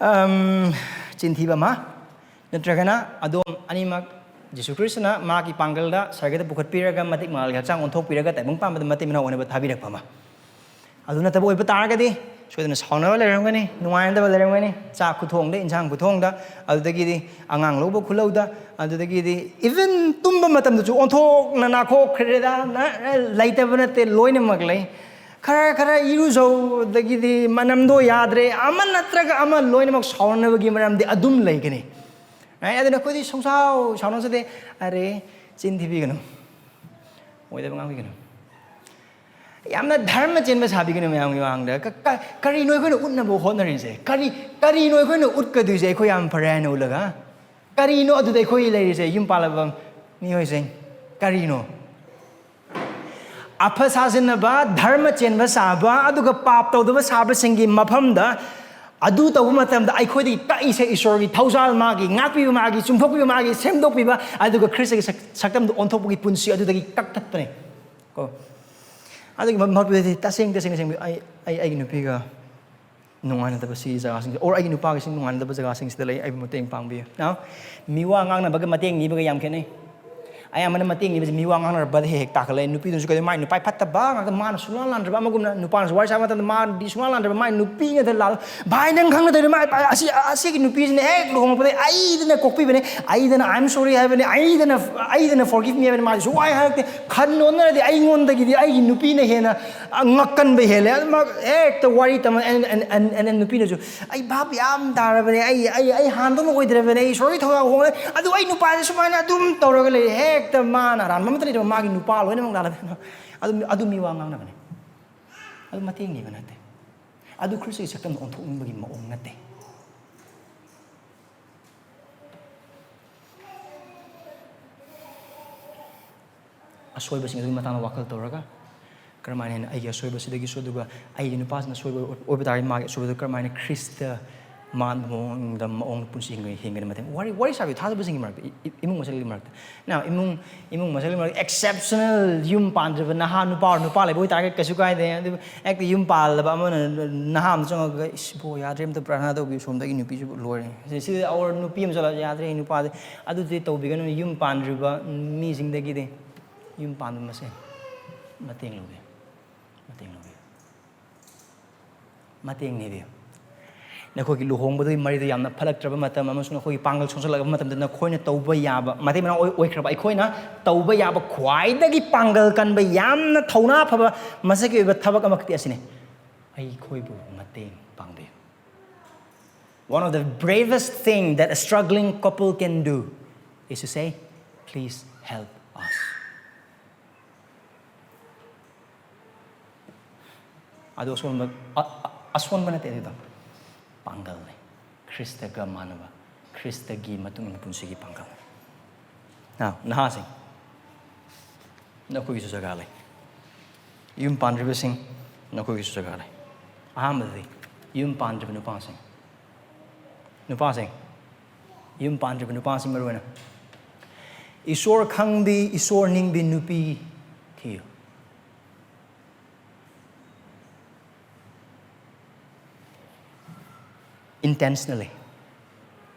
ꯑꯝ, ꯆꯤꯟꯊꯤꯕ ꯑꯃ, ꯅꯠꯇ꯭ꯔꯒꯅ ꯑꯗꯣꯝ ꯑꯅꯤꯃꯛ ꯖꯤꯁꯨ ꯈ꯭ꯔꯤꯁꯇꯅ ꯃꯥꯒꯤ ꯄꯥꯡꯒꯜꯗ ꯁꯔꯒꯗ ꯄꯨꯈꯠꯄꯤꯔꯒ ꯃꯇꯤꯛ ꯃꯉꯥꯜꯒꯤ ꯍꯛꯆꯥꯡ ꯑꯣꯟꯊꯣꯛꯄꯤꯔꯒ ꯇꯥꯏꯕꯪ ꯄꯥꯟꯕꯗ ꯃꯇꯩ ꯃꯅꯥꯎ ꯑꯣꯏꯅꯕ ꯊꯥꯕꯤꯔꯛꯄ ꯑꯃ꯫ ꯑꯗꯨ ꯅꯠꯇꯕ ꯑꯣꯏꯕ ꯇꯥꯔꯒꯗꯤ ꯁꯣꯏꯗꯅ ꯁꯥꯎꯅꯕ ꯂꯩꯔꯝꯒꯅꯤ, ꯅꯨꯡꯉꯥꯏꯅꯗꯕ ꯂꯩꯔꯝꯒꯅꯤ, ꯆꯥꯛ ꯈꯨꯊꯣꯡꯗ, ꯏꯟꯁꯥꯡ ꯈꯨꯊꯣꯡꯗ, ꯑꯗꯨꯗꯒꯤꯗꯤ ꯑꯉꯥꯡ ꯂꯧꯕ ꯈꯨꯂꯧꯗ, ꯑꯗꯨꯗꯒꯤꯗꯤ even ꯇꯨꯝꯕ ꯃꯇꯝꯗꯁꯨ ꯑꯣꯟꯊꯣꯛꯅ ꯅꯥꯈꯣꯛꯈ꯭ꯔꯦꯗ, ꯅ-, ꯂꯩꯇꯕ ꯅꯠꯇꯦ, ꯂꯣꯏꯅꯃꯛ ꯂꯩ꯫ ꯈꯔ ꯈꯔ ꯏꯔꯨꯖꯧ, ꯑꯗꯒꯤꯗꯤ ꯃꯅꯝꯗꯣ ꯌꯥꯗ꯭ꯔꯦ, ꯑꯃ ꯅꯠꯇ꯭ꯔꯒ ꯑꯃ ꯂꯣꯏꯅꯃꯛ ꯁꯥꯎꯅꯅꯕꯒꯤ ꯃꯔꯝꯗꯤ ꯑꯗꯨꯝ ꯂꯩꯒꯅꯤ꯫ Right? ꯑꯗꯨꯅ ꯑꯩꯈꯣꯏꯗꯤ ꯁꯨꯡꯁꯥꯎ ꯁꯥꯎꯅꯖꯗꯦ꯫ ꯑꯔꯦ, ꯆꯤꯟ ꯊꯤꯕꯤꯒꯅꯨ, ꯑꯣꯏꯗꯕ ꯉꯥꯡꯕꯤꯒꯅꯨ꯫ ꯌꯥꯝꯅ ꯙꯔꯃ ꯆꯦꯟꯕ ꯁꯥꯕꯤꯒꯅꯨ ꯃꯌꯥꯝꯒꯤ ꯃꯃꯥꯡꯗ꯫ ꯀ-, ꯀ-, ꯀꯔꯤꯅꯣ ꯑꯩꯈꯣꯏꯅ ꯎꯠꯅꯕ ꯍꯣꯠꯅꯔꯤꯁꯦ? ꯀꯔꯤ, ꯀꯔꯤꯅꯣ ꯑꯩꯈꯣꯏꯅ ꯎꯠꯀꯗꯣꯏꯁꯦ? ꯑꯩꯈꯣꯏ ꯌꯥꯝ ꯐꯔꯦ ꯍꯥꯏꯅ ꯎꯠꯂꯒ ꯀꯔꯤꯅꯣ ꯑꯗꯨꯗ ꯑꯩꯈꯣꯏ ꯂꯩꯔꯤꯁꯦ? ꯌꯨꯝ ꯄꯥꯜꯂꯕ ꯃꯤꯑꯣꯏꯁꯤꯡ, ꯀꯔꯤꯅꯣ? ꯑꯐ ꯁꯥꯖꯤꯟꯅꯕ, ꯙꯔꯃ ꯆꯦꯟꯕ ꯁꯥꯕ, ꯑꯗꯨꯒ ꯄꯥꯞ ꯇꯧꯗꯕ ꯁꯥꯕꯁꯤꯡꯒꯤ ꯃꯐꯝꯗ, ꯑꯗꯨ ꯇꯧꯕ ꯃꯇꯝꯗ ꯑꯩꯈꯣꯏꯗꯒꯤ ꯀꯛꯏꯁꯦ ꯏꯁꯣꯔꯒꯤ ꯊꯧꯖꯥꯜ, ꯃꯥꯒꯤ ꯉꯥꯛꯄꯤꯕ, ꯃꯥꯒꯤ ꯆꯨꯝꯊꯣꯛꯄꯤꯕ, ꯃꯥꯒꯤ ꯁꯦꯝꯗꯣꯛꯄꯤꯕ, ꯑꯗꯨꯒ ꯈ꯭ꯔꯤꯁꯇꯒꯤ ꯁꯛ-, ꯁꯛꯇꯝꯗ ꯑꯣꯟꯊꯣꯛꯄꯒꯤ ꯄꯨꯟꯁꯤ ꯑꯗꯨꯗꯒꯤ ꯀꯛꯊꯠꯄꯅꯦ꯫ ꯀꯣ꯫ ꯑꯗꯨꯒꯤ ꯃ-, ꯃꯍꯨꯠꯇꯗꯤ ꯇꯁꯦꯡ ꯇꯁꯦꯡ ꯇꯁꯦꯡ ꯑꯩ, ꯑꯩ, ꯑꯩꯒꯤ ꯅꯨꯄꯤꯒ ꯅꯨꯡꯉꯥꯏꯅꯗꯕ ꯁꯤ ꯖꯒꯥꯁꯤꯡꯁꯦ, or ꯑꯩꯒꯤ ꯅꯨꯄꯥꯒ ꯁꯤ ꯅꯨꯡꯉꯥꯏꯅꯗꯕ ꯖꯒꯥꯁꯤꯡꯁꯤꯗ ꯂꯩ, ꯑꯩꯕꯨ ꯃꯇꯦꯡ ꯄꯥꯡꯕꯤꯌꯨ꯫ Now, ꯃꯤꯋꯥ ꯉꯥꯡꯅꯕꯒ ꯃꯇꯦꯡ ꯅꯤꯕꯒ ꯌꯥꯝ ꯈꯦꯠꯅꯩ꯫ ꯑꯌꯥꯝꯕꯅ ꯃꯇꯦꯡ ꯅꯤꯕꯁꯦ ꯃꯤ ꯋꯥ ꯉꯥꯡꯅꯔꯛꯄꯗ ꯍꯦꯛ ꯍꯦꯛ ꯇꯥꯈꯠꯂꯛꯑꯦ꯫ ꯅꯨꯄꯤꯗꯨꯅꯁꯨ ꯀꯩꯗꯧ, ꯃꯥꯏ ꯅꯨꯄꯥ ꯐꯠꯇꯕ ꯉꯥꯛꯇ, ꯃꯥꯅ ꯁꯨꯡꯂꯥꯟ ꯂꯥꯟꯗ꯭ꯔꯕ, ꯑꯃꯒꯨꯝꯅ ꯅꯨꯄꯥꯅꯁꯨ ꯋꯥꯔꯤ ꯁꯥꯕ ꯃꯇꯝꯗ ꯃꯥꯗꯤ ꯁꯨꯡꯂꯥꯟ ꯂꯥꯟꯗ꯭ꯔꯕ, ꯃꯥꯏ ꯅꯨꯄꯤꯅꯗ ꯂꯥꯜꯂ, "ꯚꯥꯏ, ꯅꯪ ꯈꯪꯅꯗꯣꯏꯅꯦ, ꯃꯥ ꯑꯁꯤ, ꯑꯁꯤꯒꯤ ꯅꯨꯄꯤꯁꯤꯅ ꯍꯦꯛ ꯂꯨꯍꯣꯡꯉꯛꯄꯗꯩ ꯑꯩꯗꯅ ꯀꯣꯛꯄꯤꯕꯅꯦ, ꯑꯩꯗꯅ I am sorry ꯍꯥꯏꯕꯅꯦ, ꯑꯩꯗꯅ, ꯑꯩꯗꯅ forgive me ꯍꯥꯏꯕꯅꯦ, ꯃꯥꯗꯤ ꯁꯨꯡꯍꯥꯏ ꯍꯥꯏꯔꯛꯇꯦ꯫ ꯈꯟ ꯅꯣꯟꯅꯔꯗꯤ ꯑꯩꯉꯣꯟꯗꯒꯤꯗꯤ ꯑꯩꯒꯤ ꯅꯨꯄꯤꯅ ꯍꯦꯟꯅ, ꯑ, ꯉꯛꯀꯟꯕ ꯍꯦꯜꯂꯦ꯫ ꯑꯗꯨꯃꯛ ꯍꯦꯛꯇ ꯋꯥꯔꯤ ꯇꯝꯃ, and, and, and, and then ꯅꯨꯄꯤꯅꯁꯨ, "ꯑꯩ ꯚꯥꯞ ꯌꯥꯝ ꯇꯥꯔꯕꯅꯦ, ꯑꯩ, ꯑꯩ, ꯑꯩ ꯍꯥꯟꯗꯧꯅ ꯑꯣꯏꯗ꯭ꯔꯕꯅꯦ, ꯑꯩ sorry ꯊꯧꯗꯥ ꯍꯣꯡꯉꯦ, ꯑꯗꯨ ꯑꯩ ꯅꯨꯄꯥꯁꯦ ꯁꯨꯃꯥꯏꯅ ꯑꯗꯨꯝ ꯇꯧꯔꯒ ꯂꯩꯔꯦ", ꯍꯦꯛꯇ ꯃꯥꯅ ꯑꯔꯥꯟꯕ ꯑꯃꯠꯇ ꯂꯩꯇꯕ, ꯃꯥꯒꯤ ꯅꯨꯄꯥ ꯂꯣꯏꯅꯃꯛ ꯂꯥꯜꯂꯦ꯫ ꯑꯗꯨ, ꯑꯗꯨ ꯃꯤ ꯋꯥ ꯉꯥꯡꯅꯕꯅꯦ꯫ ꯑꯗꯨ ꯃꯇꯦꯡ ꯅꯤꯕ ꯅꯠꯇꯦ꯫ ꯑꯗꯨ ꯈ꯭ꯔꯤꯁꯇꯒꯤ ꯁꯛꯇꯝꯗ ꯑꯣꯟꯊꯣꯛꯅꯤꯡꯕꯒꯤ ꯃꯑꯣꯡ ꯅꯠꯇꯦ꯫ ꯑꯁꯣꯏꯕꯁꯤꯡ ꯑꯗꯨꯒꯤ ꯃꯇꯥꯡꯗ ꯋꯥꯈꯜ ꯇꯧꯔꯒ, ꯀꯔꯝꯍꯥꯏꯅ ꯍꯦꯟꯅ ꯑꯩꯒꯤ ꯑꯁꯣꯏꯕꯁꯤꯗꯒꯤꯁꯨ, ꯑꯗꯨꯒ ꯑꯩꯒꯤ ꯅꯨꯄꯥꯁꯤꯅ ꯑꯁꯣꯏꯕ ꯑꯣꯏꯕ ꯇꯥꯔꯒꯗꯤ ꯃꯥꯒꯤ ꯑꯁꯣꯏꯕꯗꯨ ꯀꯔꯝꯍꯥꯏꯅ ꯈ꯭ꯔꯤꯁꯇ ꯃꯥꯟꯕ ꯃꯑꯣꯡꯗ, ꯃꯑꯣꯡꯗ ꯄꯨꯟꯁꯤ ꯍꯤꯡꯒꯅꯤ, ꯍꯤꯡꯒꯅꯤ ꯃꯇꯦꯡ꯫ ꯋꯥꯔꯤ, ꯋꯥꯔꯤ ꯁꯥꯕꯤ ꯊꯥꯖꯕꯁꯤꯡꯒꯤ ꯃꯔꯛꯇ, ꯏ-, ꯏ-, ꯏꯃꯨꯡ ꯃꯁꯛꯀꯤ ꯃꯔꯛꯇ꯫ Now, ꯏꯃꯨꯡ, ꯏꯃꯨꯡ ꯃꯁꯛꯀꯤ ꯃꯔꯛꯇ exceptional ꯌꯨꯝ ꯄꯥꯟꯗ꯭ꯔꯤꯕ ꯅꯍꯥ ꯅꯨꯄꯥ ꯑꯣꯏꯔꯣ ꯅꯨꯄꯥ ꯂꯩꯕ ꯑꯣꯏꯇꯥꯔꯒꯗꯤ ꯀꯩꯁꯨ ꯀꯥꯏꯗꯦ꯫ ꯑꯗꯨꯕꯨ ꯍꯦꯛꯇ ꯌꯨꯝ ꯄꯥꯜꯂꯕ ꯑꯃꯅ ꯅꯍꯥ ꯑꯃ ꯆꯪꯉꯒ, "ꯏꯁ, ꯕ꯭ꯔꯣ, ꯌꯥꯗ꯭ꯔꯦ, ꯑꯝꯇ ꯄ꯭ꯔꯥꯊꯅꯥ ꯇꯧꯕꯤꯌꯨ, ꯁꯣꯝꯗꯒꯤ ꯅꯨꯄꯤꯁꯤꯕꯨ ꯂꯣꯏꯔꯦ"꯫ ꯁꯤ, ꯁꯤ, or ꯅꯨꯄꯤ ꯑꯃ ꯆꯠꯂꯒ, "ꯌꯥꯗ꯭ꯔꯦ, ꯑꯩ ꯅꯨꯄꯥꯗꯤ"꯫ ꯑꯗꯨꯗꯤ ꯇꯧꯕꯤꯒꯅꯨ꯫ ꯌꯨꯝ ꯄꯥꯟꯗ꯭ꯔꯤꯕ ꯃꯤꯁꯤꯡꯗꯒꯤꯗꯤ ꯌꯨꯝ ꯄꯥꯟꯕ ꯃꯁꯦꯟ ꯃꯇꯦꯡ ꯂꯧꯕꯤꯌꯨ, ꯃꯇꯦꯡ ꯂꯧꯕꯤꯌꯨ, ꯃꯇꯦꯡ ꯅꯤꯕꯤꯌꯨ꯫ ꯅꯈꯣꯏꯒꯤ ꯂꯨꯍꯣꯡꯕꯗꯨꯒꯤ ꯃꯔꯤꯗꯨ ꯌꯥꯝꯅ ꯐꯠꯂꯛꯇ꯭ꯔꯕ ꯃꯇꯝ ꯑꯃꯁꯨꯡ ꯅꯈꯣꯏꯒꯤ ꯄꯥꯡꯒꯜ ꯁꯣꯟꯖꯜꯂꯛꯂꯕ ꯃꯇꯝꯗ, ꯅꯈꯣꯏꯅ ꯇꯧꯕ ꯌꯥꯕ, ꯃꯇꯩ ꯃꯅꯥꯎ ꯑꯣꯏ-, ꯑꯣꯏꯈ꯭ꯔꯕ ꯑꯩꯈꯣꯏꯅ ꯇꯧꯕ ꯌꯥꯕ ꯈ꯭ꯋꯥꯏꯗꯒꯤ ꯄꯥꯡꯒꯜ ꯀꯟꯕ, ꯌꯥꯝꯅ ꯊꯧꯅꯥ ꯐꯕ, ꯃꯁꯛꯀꯤ ꯑꯣꯏꯕ ꯊꯕꯛ ꯑꯃꯈꯛꯇꯤ ꯑꯁꯤꯅꯤ: ꯑꯩꯈꯣꯏꯕꯨ ꯃꯇꯦꯡ ꯄꯥꯡꯕꯤꯌꯨ꯫ One of the bravest thing that a struggling couple can do is to say, "Please help us." ꯑꯗꯨ ꯑꯁꯣꯟꯕ, ꯑ-, ꯑ-, ꯑꯁꯣꯟꯕ ꯅꯠꯇꯦ, ꯑꯗꯨꯗꯣ ꯄꯥꯡꯒꯜꯅꯤ꯫ ꯈ꯭ꯔꯤꯁꯇꯒ ꯃꯥꯟꯅꯕ, ꯈ꯭ꯔꯤꯁꯇꯒꯤ ꯃꯇꯨꯡ ꯏꯟꯅ ꯄꯨꯟꯁꯤꯒꯤ ꯄꯥꯡꯒꯜ꯫ Now, ꯅꯍꯥꯁꯤꯡ, ꯅꯈꯣꯏꯒꯤꯁꯨ ꯖꯒꯥ ꯂꯩ꯫ ꯌꯨꯝ ꯄꯥꯟꯗ꯭ꯔꯤꯕꯁꯤꯡ, ꯅꯈꯣꯏꯒꯤꯁꯨ ꯖꯒꯥ ꯂꯩ꯫ ꯑꯍꯥꯟꯕꯗꯗꯤ, ꯌꯨꯝ ꯄꯥꯟꯗ꯭ꯔꯤꯕ ꯅꯨꯄꯥꯁꯤꯡ, ꯅꯨꯄꯥꯁꯤꯡ, ꯌꯨꯝ ꯄꯥꯟꯗ꯭ꯔꯤꯕ ꯅꯨꯄꯥꯁꯤꯡ ꯃꯔꯨ ꯑꯣꯏꯅ, ꯏꯁꯣꯔ ꯈꯪꯕꯤ, ꯏꯁꯣꯔ ꯅꯤꯡꯕꯤ ꯅꯨꯄꯤ ꯊꯤꯌꯨ꯫ Intentionally꯫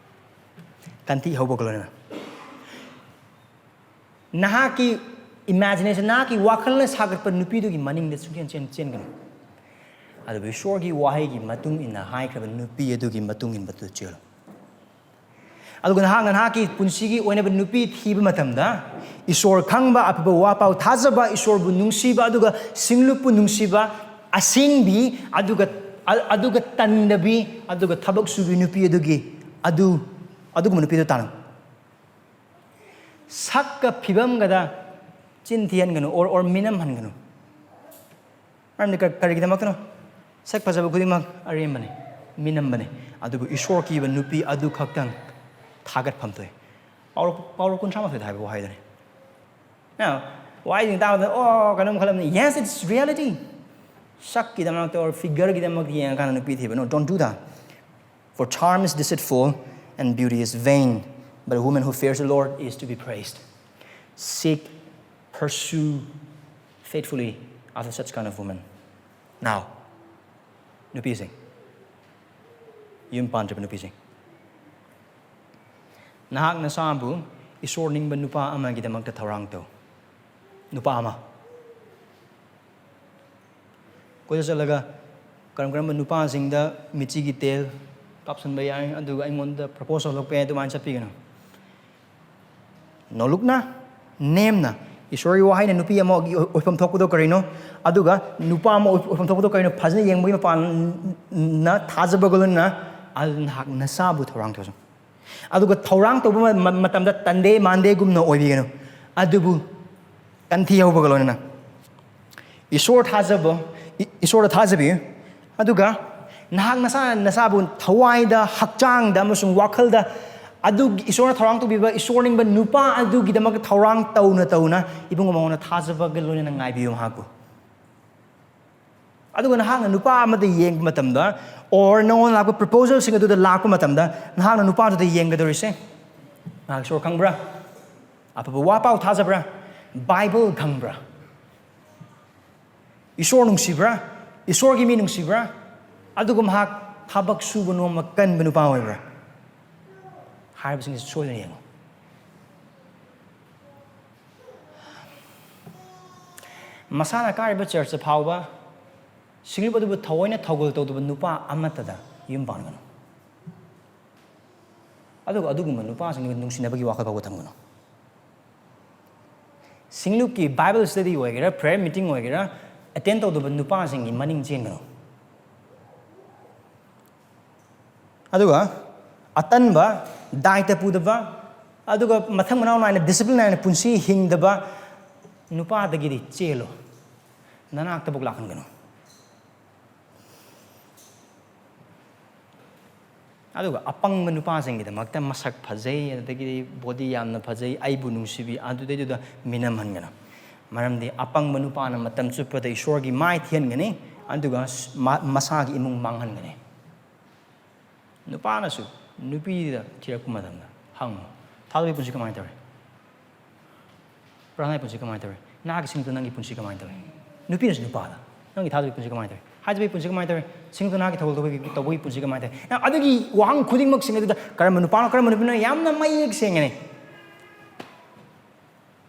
ꯀꯟꯊꯤ ꯍꯧꯕꯒ ꯂꯣꯏꯅꯅ꯫ ꯅꯍꯥꯛꯀꯤ ꯏꯃꯦꯖꯤꯅꯦꯁꯟ, ꯅꯍꯥꯛꯀꯤ ꯋꯥꯈꯜꯅ ꯁꯥꯒꯠꯄ ꯅꯨꯄꯤꯗꯨꯒꯤ ꯃꯅꯤꯡꯗ ꯁꯨꯡꯆꯦꯟ ꯆꯦꯟ ꯆꯦꯟꯒꯅꯨ꯫ ꯑꯗꯨꯕꯨ ꯏꯁꯣꯔꯒꯤ ꯋꯥꯍꯩꯒꯤ ꯃꯇꯨꯡ ꯏꯟꯅ ꯍꯥꯏꯈ꯭ꯔꯕ ꯅꯨꯄꯤ ꯑꯗꯨꯒꯤ ꯃꯇꯨꯡ ꯏꯟꯕꯗꯨ ꯆꯦꯜꯂꯨ꯫ ꯑꯗꯨꯒ ꯅꯍꯥꯛꯅ ꯅꯍꯥꯛꯀꯤ ꯄꯨꯟꯁꯤꯒꯤ ꯑꯣꯏꯅꯕ ꯅꯨꯄꯤ ꯊꯤꯕ ꯃꯇꯝꯗ, ꯏꯁꯣꯔ ꯈꯪꯕ, ꯑꯐꯕ ꯋꯥ ꯄꯥꯎ ꯊꯥꯖꯕ, ꯏꯁꯣꯔꯕꯨ ꯅꯨꯡꯁꯤꯕ, ꯑꯗꯨꯒ ꯁꯤꯡꯂꯨꯞꯄꯨ ꯅꯨꯡꯁꯤꯕ, ꯑꯁꯦꯡꯕꯤ, ꯑꯗꯨꯒ, ꯑ-, ꯑꯗꯨꯒ ꯇꯟꯗꯕꯤ, ꯑꯗꯨꯒ ꯊꯕꯛ ꯁꯨꯕꯤ ꯅꯨꯄꯤ ꯑꯗꯨꯒꯤ, ꯑꯗꯨ, ꯑꯗꯨꯒꯨꯝꯕ ꯅꯨꯄꯤꯗꯨ ꯇꯥꯅꯧ꯫ ꯁꯛꯀ ꯐꯤꯕꯝꯒꯗ ꯆꯤꯟ ꯊꯤꯍꯟꯒꯅꯨ, or, or ꯃꯤꯅꯝꯍꯟꯒꯅꯨ꯫ ꯃꯔꯝꯗꯤ ꯀ-, ꯀꯔꯤꯒꯤꯗꯃꯛꯇꯅꯣ? ꯁꯛ ꯐꯖꯕ ꯈꯨꯗꯤꯡꯃꯛ ꯑꯔꯦꯝꯕꯅꯤ, ꯃꯤꯅꯝꯕꯅꯤ꯫ ꯑꯗꯨꯕꯨ ꯏꯁꯣꯔ ꯀꯤꯕ ꯅꯨꯄꯤ ꯑꯗꯨ ꯈꯛꯇꯪ ꯊꯥꯒꯠꯐꯝ ꯊꯣꯛꯏ꯫ ꯄꯥꯎꯔꯧ, ꯄꯥꯎꯔꯧ ꯀꯨꯟꯊ꯭ꯔꯥ ꯃꯥꯊꯣꯏꯗ ꯍꯥꯏꯕ ꯋꯥꯍꯩꯗꯨꯅꯤ꯫ Now, ꯋꯥꯍꯩꯁꯤꯡ ꯇꯥꯕꯗ, "ꯑꯣ, ꯀꯩꯅꯣꯝ ꯈꯜꯂꯝꯅꯤ." Yes, it's reality. ꯁꯛꯀꯤꯗꯃꯛꯇ or figure ꯒꯤꯗꯃꯛꯇ ꯌꯦꯡꯉꯀꯥꯟꯗ ꯅꯨꯄꯤ ꯊꯤꯕ꯫ No, don't do that. For charm is deceitful and beauty is vain, but a woman who fears the Lord is to be praised. Seek, pursue faithfully after such kind of woman. Now, ꯅꯨꯄꯤꯁꯤꯡ, ꯌꯨꯝ ꯄꯥꯟꯗ꯭ꯔꯤꯕ ꯅꯨꯄꯤꯁꯤꯡ, ꯅꯍꯥꯛ ꯅꯁꯥꯕꯨ ꯏꯁꯣꯔ ꯅꯤꯡꯕ ꯅꯨꯄꯥ ꯑꯃꯒꯤꯗꯃꯛꯇ ꯊꯧꯔꯥꯡ ꯇꯧ꯫ ꯅꯨꯄꯥ ꯑꯃ꯫ ꯀꯣꯏꯆꯠ ꯆꯠꯂꯒ ꯀꯔꯝ ꯀꯔꯝꯕ ꯅꯨꯄꯥꯁꯤꯡꯗ ꯃꯤꯠꯆꯤꯒꯤ ꯇꯦꯜ ꯀꯥꯞꯁꯤꯟꯕ ꯌꯥꯏ, ꯑꯗꯨꯒ ꯑꯩꯉꯣꯟꯗ ꯄ꯭ꯔꯄꯣꯁ ꯇꯧꯔꯛꯄ ꯌꯥꯏ, ꯑꯗꯨꯃꯥꯏꯅ ꯆꯠꯄꯤꯒꯅꯨ꯫ ꯅꯣꯂꯨꯛꯅ, ꯅꯦꯝꯅ, ꯏꯁꯣꯔꯒꯤ ꯋꯥꯍꯩꯅ ꯅꯨꯄꯤ ꯑꯃꯒꯤ ꯑꯣꯏꯐꯝ ꯊꯣꯛꯄꯗꯣ ꯀꯔꯤꯅꯣ, ꯑꯗꯨꯒ ꯅꯨꯄꯥ ꯑꯃ ꯑꯣꯏꯐꯝ ꯊꯣꯛꯄꯗꯣ ꯀꯔꯤꯅꯣ, ꯐꯖꯅ ꯌꯦꯡꯕꯒꯤ ꯃꯄꯥꯟꯅ ꯊꯥꯖꯕꯒ ꯂꯣꯏꯅꯅ ꯅꯍꯥꯛ ꯅꯁꯥꯕꯨ ꯊꯧꯔꯥꯡ ꯇꯧꯖꯧ꯫ ꯑꯗꯨꯒ ꯊꯧꯔꯥꯡ ꯇꯧꯕ ꯃ-, ꯃ-, ꯃꯇꯝꯗ ꯇꯟꯗꯦ ꯃꯥꯟꯗꯦꯒꯨꯝꯅ ꯑꯣꯏꯕꯤꯒꯅꯨ, ꯑꯗꯨꯕꯨ ꯀꯟꯊꯤ ꯍꯧꯕꯒ ꯂꯣꯏꯅꯅ ꯏꯁꯣꯔ ꯊꯥꯖꯕ, ꯏ-, ꯏꯁꯣꯔꯗ ꯊꯥꯖꯕꯤꯌꯨ꯫ ꯑꯗꯨꯒ ꯅꯍꯥꯛ ꯅꯁꯥ ꯅꯁꯥꯕꯨ ꯊꯋꯥꯏꯗ, ꯍꯛꯆꯥꯡꯗ ꯑꯃꯁꯨꯡ ꯋꯥꯈꯜꯗ ꯑꯗꯨ ꯏꯁꯣꯔꯅ ꯊꯧꯔꯥꯡ ꯇꯧꯕꯤꯕ ꯏꯁꯣꯔ ꯅꯤꯡꯕ ꯅꯨꯄꯥ ꯑꯗꯨꯒꯤꯗꯃꯛꯇ ꯊꯧꯔꯥꯡ ꯇꯧꯅ ꯇꯧꯅ ꯏꯕꯨꯡ ꯑꯃꯉꯣꯟꯗ ꯊꯥꯖꯕꯒ ꯂꯣꯏꯅꯅ ꯉꯥꯏꯕꯤꯌꯨ ꯃꯍꯥꯛꯄꯨ꯫ ꯑꯗꯨꯒ ꯅꯍꯥꯛꯅ ꯅꯨꯄꯥ ꯑꯃꯗ ꯌꯦꯡꯕ ꯃꯇꯝꯗ, or ꯅꯉꯣꯟꯗ ꯂꯥꯛꯄ ꯄ꯭ꯔꯄꯣꯖꯦꯜꯁꯤꯡ ꯑꯗꯨꯗ ꯂꯥꯛꯄ ꯃꯇꯝꯗ, ꯅꯍꯥꯛꯅ ꯅꯨꯄꯥꯗꯨꯗ ꯌꯦꯡꯒꯗꯧꯔꯤꯁꯦ, ꯃꯍꯥꯛ ꯏꯁꯣꯔ ꯈꯪꯕ꯭ꯔꯥ? ꯑꯐꯕ ꯋꯥ ꯄꯥꯎ ꯊꯥꯖꯕ꯭ꯔꯥ? ꯕꯥꯏꯕꯜ ꯈꯪꯕ꯭ꯔꯥ? ꯏꯁꯣꯔ ꯅꯨꯡꯁꯤꯕ꯭ꯔꯥ? ꯏꯁꯣꯔꯒꯤ ꯃꯤ ꯅꯨꯡꯁꯤꯕ꯭ꯔꯥ? ꯑꯗꯨꯒ ꯃꯍꯥꯛ ꯊꯕꯛ ꯁꯨꯕ ꯅꯣꯝꯕ ꯀꯟꯕ ꯅꯨꯄꯥ ꯑꯣꯏꯕ꯭ꯔꯥ? ꯍꯥꯏꯔꯤꯕꯁꯤꯡꯁꯤ ꯁꯣꯏꯗꯅ ꯌꯦꯡꯉꯨ꯫ ꯃꯁꯥꯅ ꯀꯥꯔꯤꯕ ꯆꯔꯆꯇ ꯐꯥꯎꯕ ꯁꯤꯡꯂꯨꯞ ꯑꯗꯨꯕꯨ ꯊꯑꯣꯏꯅ ꯊꯧꯒꯜ ꯇꯧꯗꯕ ꯅꯨꯄꯥ ꯑꯃꯠꯇꯗ ꯌꯨꯝ ꯄꯥꯟꯒꯅꯨ꯫ ꯑꯗꯨꯒ ꯑꯗꯨꯒꯨꯝꯕ ꯅꯨꯄꯥꯁꯤꯡꯗꯨꯒ ꯅꯨꯡꯁꯤꯅꯕꯒꯤ ꯋꯥꯈꯜ ꯐꯥꯎꯕ ꯊꯝꯒꯅꯨ꯫ ꯁꯤꯡꯂꯨꯞꯀꯤ Bible study ꯑꯣꯏꯒꯦꯔꯥ, prayer meeting ꯑꯣꯏꯒꯦꯔꯥ, attend ꯇꯧꯗꯕ ꯅꯨꯄꯥꯁꯤꯡꯒꯤ ꯃꯅꯤꯡ ꯆꯦꯟꯒꯅꯨ꯫ ꯑꯗꯨꯒ ꯑꯇꯟꯕ, ꯗꯥꯏꯇ ꯄꯨꯗꯕ, ꯑꯗꯨꯒ ꯃꯊꯪ ꯃꯅꯥꯎ ꯅꯥꯏꯅ, discipline ꯅꯥꯏꯅ ꯄꯨꯟꯁꯤ ꯍꯤꯡꯗꯕ ꯅꯨꯄꯥꯗꯒꯤꯗꯤ ꯆꯦꯜꯂꯣ, ꯅꯅꯥꯛꯇꯕꯨꯛ ꯂꯥꯛꯍꯟꯒꯅꯨ꯫ ꯑꯗꯨꯒ ꯑꯄꯪꯕ ꯅꯨꯄꯥꯁꯤꯡꯒꯤꯗꯃꯛꯇ ꯃꯁꯛ ꯐꯖꯩ, ꯑꯗꯒꯤꯗꯤ body ꯌꯥꯝꯅ ꯐꯖꯩ, ꯑꯩꯕꯨ ꯅꯨꯡꯁꯤꯕꯤ, ꯑꯗꯨꯗꯩꯗꯨꯗ ꯃꯤꯅꯝꯍꯟꯒꯅꯨ꯫ ꯃꯔꯝꯗꯤ ꯑꯄꯪꯕ ꯅꯨꯄꯥꯅ ꯃꯇꯝ ꯆꯨꯞꯄꯗ ꯏꯁꯣꯔꯒꯤ ꯃꯥꯏ ꯊꯤꯍꯟꯒꯅꯤ, ꯑꯗꯨꯒ ꯃꯥ-, ꯃꯁꯥꯒꯤ ꯏꯃꯨꯡ ꯃꯥꯡꯍꯟꯒꯅꯤ꯫ ꯅꯨꯄꯥꯅꯁꯨ ꯅꯨꯄꯤꯗ ꯊꯤꯔꯛꯄ ꯃꯇꯝꯗ ꯍꯪꯉꯨ, "ꯊꯥꯗꯣꯛꯄꯒꯤ ꯄꯨꯟꯁꯤ ꯀꯃꯥꯏꯅ ꯇꯧꯔꯤ? ꯄ꯭ꯔꯥꯅꯥꯒꯤ ꯄꯨꯟꯁꯤ ꯀꯃꯥꯏꯅ ꯇꯧꯔꯤ? ꯅꯍꯥꯛꯀꯤ ꯁꯤꯡꯂꯨꯞꯇ ꯅꯪꯒꯤ ꯄꯨꯟꯁꯤ ꯀꯃꯥꯏꯅ ꯇꯧꯔꯤ?" ꯅꯨꯄꯤꯅꯁꯨ ꯅꯨꯄꯥꯗ, "ꯅꯪꯒꯤ ꯊꯥꯗꯣꯛꯄꯒꯤ ꯄꯨꯟꯁꯤ ꯀꯃꯥꯏꯅ ꯇꯧꯔꯤ? ꯍꯥꯏꯖꯕꯒꯤ ꯄꯨꯟꯁꯤ ꯀꯃꯥꯏꯅ ꯇꯧꯔꯤ? ꯁꯤꯡꯂꯨꯞꯇ ꯅꯍꯥꯛꯀꯤ ꯊꯧꯒꯜ ꯇꯧꯕꯒꯤ, ꯇꯧꯕꯒꯤ ꯄꯨꯟꯁꯤ ꯀꯃꯥꯏꯅ ꯇꯧꯔꯤ?" ꯑꯗꯨꯒꯤ ꯋꯥꯍꯪ ꯈꯨꯗꯤꯡꯃꯛꯁꯤꯡ ꯑꯗꯨꯗ ꯀꯔꯝꯕ ꯅꯨꯄꯥꯅꯣ, ꯀꯔꯝꯕ ꯅꯨꯄꯤꯅꯣ ꯌꯥꯝꯅ ꯃꯌꯦꯛ ꯁꯦꯡꯒꯅꯤ꯫